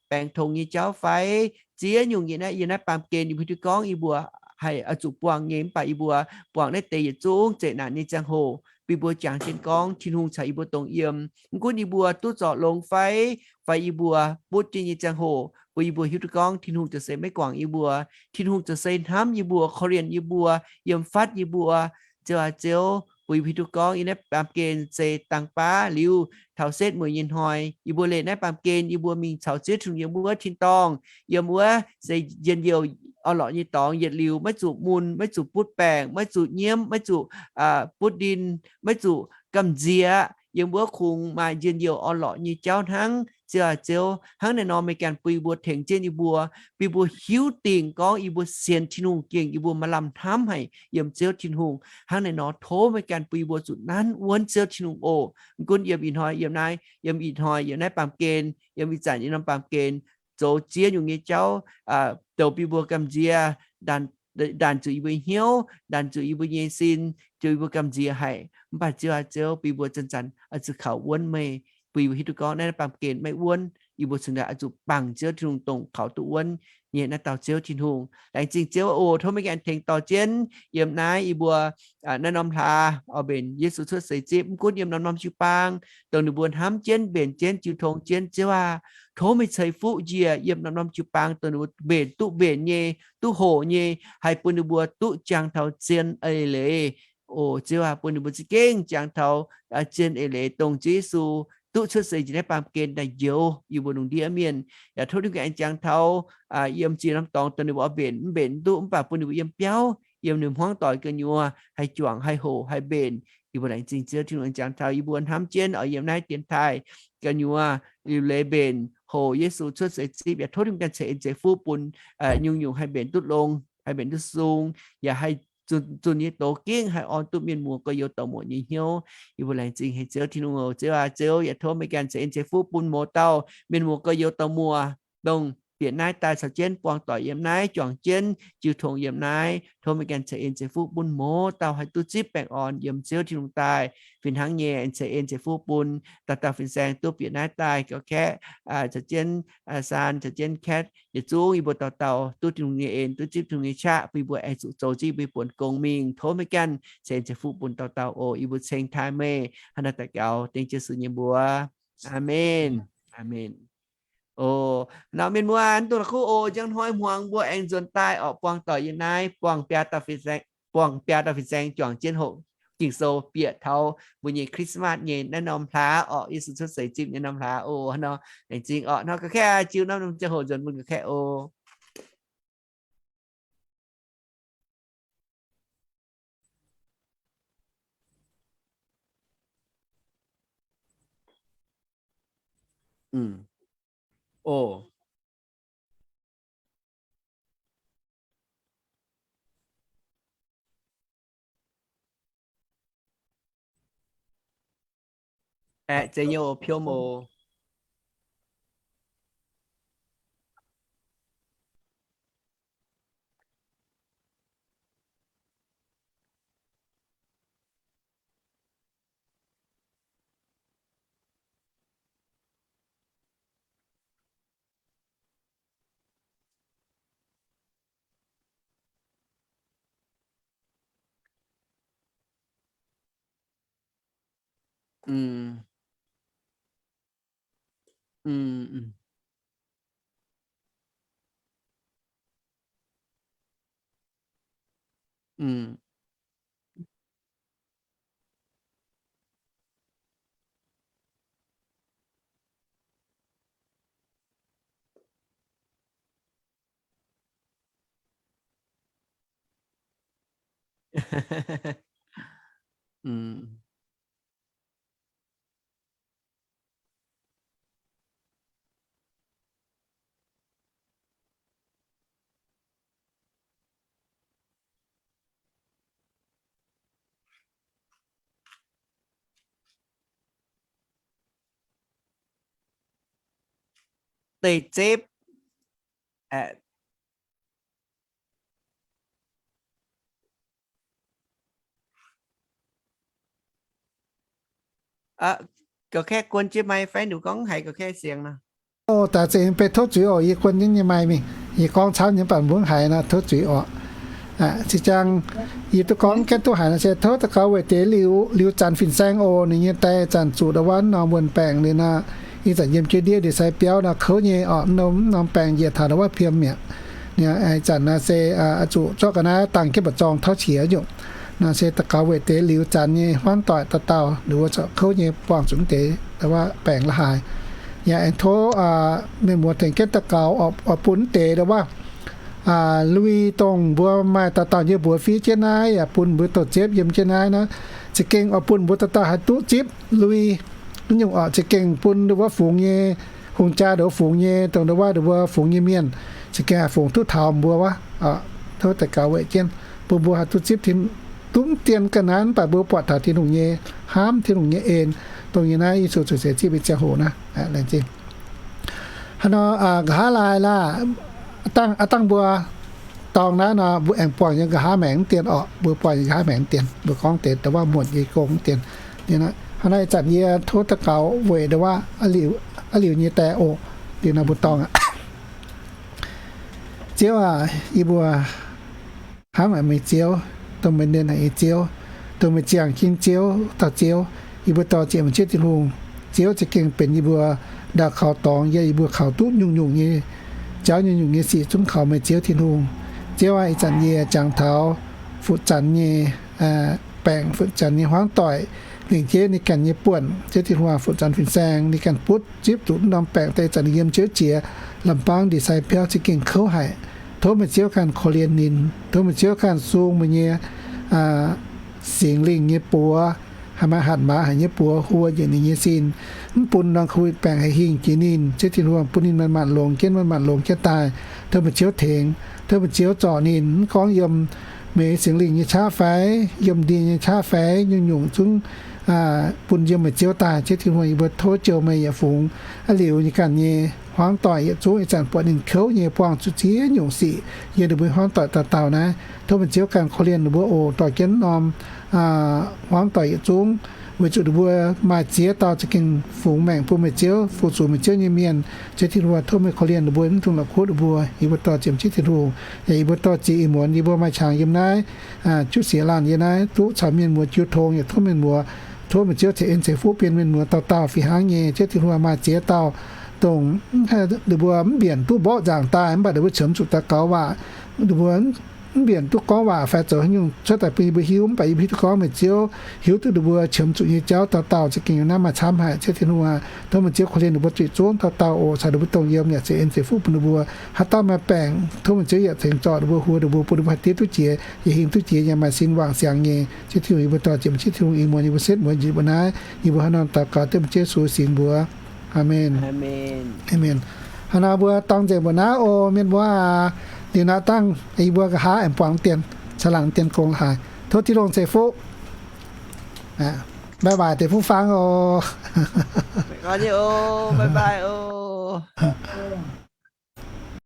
baengc tongx nyei jauv fai, ziex nyungc nyei naaiv, yiem naaiv baamh gen yie mbuo hiuv duqv gorngv yie mbuo haih oix zuqc buangh nyei. Mv baac yie mbuo buangh naaiv deix yietc zungv zeqc naanc nyei ziangh hoc, bun yie mbuo jangx jienv gorngv Tin-Hungh caux yie mbuo dongh yiem. Mv gunv yie mbuo duqv zorc longx fai, fai yie mbuo butv jienv nyei ziangh hoc, bun yie mbuo hiuv duqv gorngv Tin-Hungh ziouc se maiv guangc yie mbuo. Tin-Hungh ziouc se hnamv yie mbuo, korv-lienh yie mbuo, yiem fatv yie mbuo. Ziouv aac Ziouv, bun yie mbuo hiuv duqv gorngv yiem naaiv baamh gen se dangh baav liuz taux setv mueiz nyei hnoi, yie mbuo leih naaiv baamh gen yie mbuo mingh caux Ziouv Tin-Hungh yiem wuov tin-dorngh. Yiem wuov se njien-youh orn-lorqc nyei dorngx yietc liuz, maiv zuqc mun, maiv zuqc butv baengc, maiv zuqc nyiemv, maiv zuqc butv ndin, maiv zuqc gamh nziex. Yiem wuov kungx maaih njien-youh orn-lorqc nyei jauv hnangv. Ziouv aac Ziouv, hnangv naaiv nor meih ganh bun yie mbuo, tengx jienv yie mbuo, bun yie mbuo hiuv dingc gorngv yie mbuo sienx Tin-Hungh gengh yie mbuo maaih lamh hnamv haic yiem Ziouv Tin-Hungh. Hnangv naaiv nor tov meih ganh bun yie mbuo zuqc nanv wuonv Ziouv Tin-Hungh oc. Mv gunv yiem ih hnoi, yiem naaiv, yiem ih hnoi, yiem naaiv baamh gen, yiem ih zanc yiem norm baamh gen, zoux ziex nyungc nyei jauv, douc bun yie mbuo gamh nziex, ndaanc zuqc yie mbuo hnyouv, ndaanc zuqc yie mbuo nyei sin, zoux yie mbuo gamh nziex haic. Mv baac Ziouv aac Ziouv, bun yie mbuo zanc-zanc oix zuqc kaux wuonv meih, bun yie mbuo hiuv duqv gorngv naaiv baamh gen maiv wuonv, yie mbuo cingx daaih oix zuqc bangc Ziouv Tin-Hungh dongh kaux duqv wuonv nyei naaiv dauh Ziouv Tin-Hungh. Laengz zingh Ziouv oc. Tov meih ganh tengx dorh jienv yiem naaiv yie mbuo naaiv norm hlaax oix mbenc Yesu cuotv seix zipv. Mv gunv yiem norm-norm jiu-baang dongh ninh mbuo hnamv jienv, mbenc jienv, jiu tong jienv, Ziouv aah, tov meih ceix fuqv njiec yiem norm-norm jiu-baang dongh ninh mbuo mbenc duqv mbenc nyei, duqv hoqc nyei, haih bun ninh mbuo duqv jangx taux zien eix leiz. O Ziouv aah, bun ninh mbuo za'gengh jangx taux zien eix leiz dongh Ziouv Yesu duqv cuotv seix njiec naaiv baamh gen daaih njoux yie mbuo lungh ndiev mienh. Yaac tov ninh aengx jangx taux yiem ziex norm dorngx dongh ninh mbuo oix mbenc mv mbenc mv duqv, mv baac bun ninh mbuo yiem biauv, yiem ninh hmuangv doic gu'nyuoz haih juangc, haih hoqc, haih mbenc. Yie mbuo laengz zingh Ziouv Tin-Hungh aengx jangx taux yie mbuo hnamv jienv oix yiem naaiv dienx taaih gu'nyuoz liuc leiz mbenc hoqc Yesu cuotv seix zipv. Yaac tov ninh ganh ceix en ceix fuqv bun nyungc-nyungc haih mbenc duqv longx, haih mbenc duqv sung, yaac haih zunh nyei doz gengh haih orn duqv mienh muoz gorx-youz dorh muoc nyei hnyouv. Yie mbuo laengz zingh haic Ziouv Tin-Hungh oc. Ziouv aah, Ziouv yaac tov meih ganh ceix en ceix fuqv bun mouz dauh mienh muoz gorx-youz dorh muoc dongh bieqc naaiv daaih caux jienv buangh doic yiem naaiv, juangc jienv jiu tong yiem naaiv. Tov meih ganh ceix en ceix fuqv bun mouz dauh haih duqv zipv baengh orn yiem Ziouv Tin-Hungh daaih. Fih hnangv nyei, ceix en ceix fuqv bun dauh dauh fin-saeng duqv bieqc naaiv daaih, gauh kaeqv caux jienv Saan, caux jienv Kaeqv, yietc zungv yie mbuo dauh dauh duqv Tin-Hungh nyei en, duqv zipv Tin-Hungh nyei qaqv, bun yie mbuo aengx zuqc zoux zipv yie mbuo buonc gong mingh. Tov meih ganh ceix en ceix fuqv bun dauh dauh oc. Yie mbuo ceng taaih meih. Hnangv naaiv daux gaux dengv Yesu nyei mbuox. Aamen. Aamen. Oc, nor mienh muoz, dongh la'kuqv oc, njang hnoi hmuangx mbuo aengx nzuonx daaih orqc, buangh doic yiem naaiv, buangh biaa dauh fin-saeng, buangh biaa dauh fin-saeng juangc jienv hoqc Ging-Sou bieqc taux mbuo nyei Christmas nyei naaiv norm hlaax orqc, Yesu cuotv seix zipv nyei norm hlaax oc. Hnangv nor, laengz zingh orqc. Hnangv nor gauh kaeqv, jiu norm ziangh hoc nzuonx bun gauh kaeqv oc. Aeqv, zeiz nyei oc, piom oc. Deic zipv. Ga'kaeqv guon jienv maaih fai nduqc gorngv haiz ga'kaeqv sienx nor. Daaih za'gengh beiv tov zuiz oc. Yie guon jienv nyei maaih mingh, yie gorngv camv nyei, mv baac mbuo mv haiz nor, tov zuiz oc. Zinh ziangx yie duqv gorngv gaengh duqv haiz nor se tov daux gaux weic deix liuz, liuz zanc fin-saeng oc. Ninh nyei die zanc zuqc ndau wuov norm wuonh baengc liuz nor, ih zanc yiem jienv ndiev ndie-sai biauv nor kouv nyei orqc, norm, norm baengc njiec taux ndau wuov piem mi'aqv. Ih zanc nor se zuqc zorqv ga'naaiv dangh jienv mba'zorng tauv qiex nyungc. Nor se daux gaux weic deix liuz zanc nyei hmuangv doic dauh dauh, ninh mbuo corc kouv nyei buangh zuqc deix ndau wuov baengc la'haaix. Yaac aengx tov mienh muoz tengx jienv daux gaux oix bun deix ndau wuov lui dongh mbuo maaih dauh dauh nyei mbuox fiev jienv naaiv, yaac bun mbuo douz-ziepv yiem jienv naaiv nor, za'gengh oix bun mbuo dauh dauh haih duqv zipv lui. Nyungc orqc, za'gengh bun ndau wuov fungx nyei, hungh jaa ndau wuov fungx nyei, dongh ndau wuov ndau wuov fungx nyei mienh, za'gengh haih fungx duqv taux mbuo wuov. Tov daux gaux weic jienv bun mbuo haih duqv zipv tin, duqv dien ga'naaiv, mv baac mbuo buatc taux Tin-Hungh nyei hnamv, Tin-Hungh nyei en, dongh yie naaiv Yesu cuotv seix zipv nyei ziangh hoc naaiv. Laengz zingh. Hnangv nor, nqa'haav laai laah, aav dangh mbuo dorngx naaiv nor, mbuo aengx buangh yiem nqa'haav maengc mv dien orqc. Mbuo buangh yiem nqa'haav maengc mv dien, mbuo gorngv deix ndau wuov muonc nyei gong mv dien. Hnangv naaiv ih zanc yie tov daux gaux weic ndau wuov a'liuc nyei die oc. Liuz nor mbuo dorngx aqv. Ziouv aac, yie mbuo hnamv haic meih Ziouv, dongh meih mienh haic nyei Ziouv, dongh meih ziangh jin Ziouv dauh Ziouv. Yie mbuo dorh ziec meih Ziouv Tin-Hungh. Ziouv za'gengh benx yie mbuo ndau kaux dorngx, yie, yie mbuo kaux duqv nyungc-nyungc nyei jauv, nyungc-nyungc nyei sic zungv kaux meih Ziouv Tin-Hungh. Ziouv aac, ih zanc yie jangx taux fu'zanx nyei baengc, fu'zanx nyei hmuangv doic, lingc jeiv ninh ganh nyei buonc. Ziouv Tin-Hungh, fu'zanx fin-saeng ninh ganh butv zipv zuqc norm baengc daaih, ih zanc ninh yiem Ziouv jiex lamh-baang ndie-sai biauv za'gengh kouv haic. Tov meih Ziouv ganh korv-lienh ninh. Tov meih Ziouv ganh sung meih nyei Singx Lingh nyei buoz, haaix maaih hatc maaz haic nyei buoz huo njiec ninh nyei sin, mv bun norm covid baengc haih hingh jiex ninh. Ziouv Tin-Hungh, bun ninh manc-manc longx jienv, manc-manc longx jienv daaih. Tov meih Ziouv tengx, tov meih Ziouv zorc ninh, mv gorngv yiem meih Singx Lingh nyei qaqv fai yiem ndie nyei qaqv fai nyungc-nyungc zungv bun yiem meih Ziouv daaih. Ziouv Tin-Hungh, yie mbuo tov jouh meih yaac fungx a'liuc nyei ganh nyei hmuangv doic yietc zungv ih zanc buatc ninh kouv nyei buangh zuqc ziex nyungc sic yiem ninh mbuo hmuangv doic dauh dauh naaiv. Tov meih Ziouv ganh korv-lienh ninh mbuo oc, dorh jienv norm hmuangv doic yietc zungv, weic zuqc ninh mbuo maaih ziex dauh za'gengh fungx maengc bun meih Ziouv, fu-sux meih Ziouv nyei mienh. Ziouv Tin-Hungh, tov meih korv-lienh ninh mbuo, mv dungx la'kuqv ninh mbuo. Yie mbuo dorh ziec meih Ziouv Tin-Hungh, yaac yie mbuo dorh ziec ih muonz yie mbuo maaih qangx yiem naaiv juqv siex laanh yiem naaiv duqv caux mienh muoz jiu tong, yaac tov mienh muoz, tov meih Ziouv ceix en ceix fuqv bun mienh muoz dauh dauh fih hnangv nyei. Ziouv Tin-Hungh, maaih ziex dauh dongh ninh mbuo mv mbienc duqv mborqv nzaangc daaih, mv baac ninh mbuo qiemx zuqc daux gaux waac, ninh mbuo mv mbienc duqv gorngv waac fai zoux haaix nyungc cuotv daaih bun yie mbuo hiuv, mv baac yie mbuo hiuv duqv gorngv meih Ziouv hiuv duqv ninh mbuo qiemx zuqc nyei jauv dauh dauh za'gengh yiem naaiv maaih camv haic. Ziouv Tin-Hungh aac, tov meih Ziouv korv-lienh ninh mbuo zuqc zungv dauh dauh oc, caux ninh mbuo dongh yiem yaac ceix en ceix fuqv bun ninh mbuo. Haaix dauh maaih baengc, tov meih Ziouv yaac cingx zorc ninh mbuo, huox ninh mbuo, bun ninh mbuo haih diev duqv jiex, yaac hingh duqv jiex, yaac maaih sin wangc siangx nyei. Ziouv Tin-Hungh, yie mbuo dorh ziec meih Ziouv Tin-Hungh ih muonz yie mbuo setv muonz njiec mbuo naaiv, yie mbuo hnangv nor daux gaux dengv meih Ziouv Yesu singx mbuox. Aamen. Aamen. Hnangv naaic mbuo dorng nzengc mbuo naaiv oc, mienh muoz aac. Liuz naaiv dangh yie mbuo nqa'haav aengx buangh dien, caangh laangc dien gong haic. Tov Tin-Hungh ceix fuqv. Bye bye deix fuqv fang oc. Bye bye oc.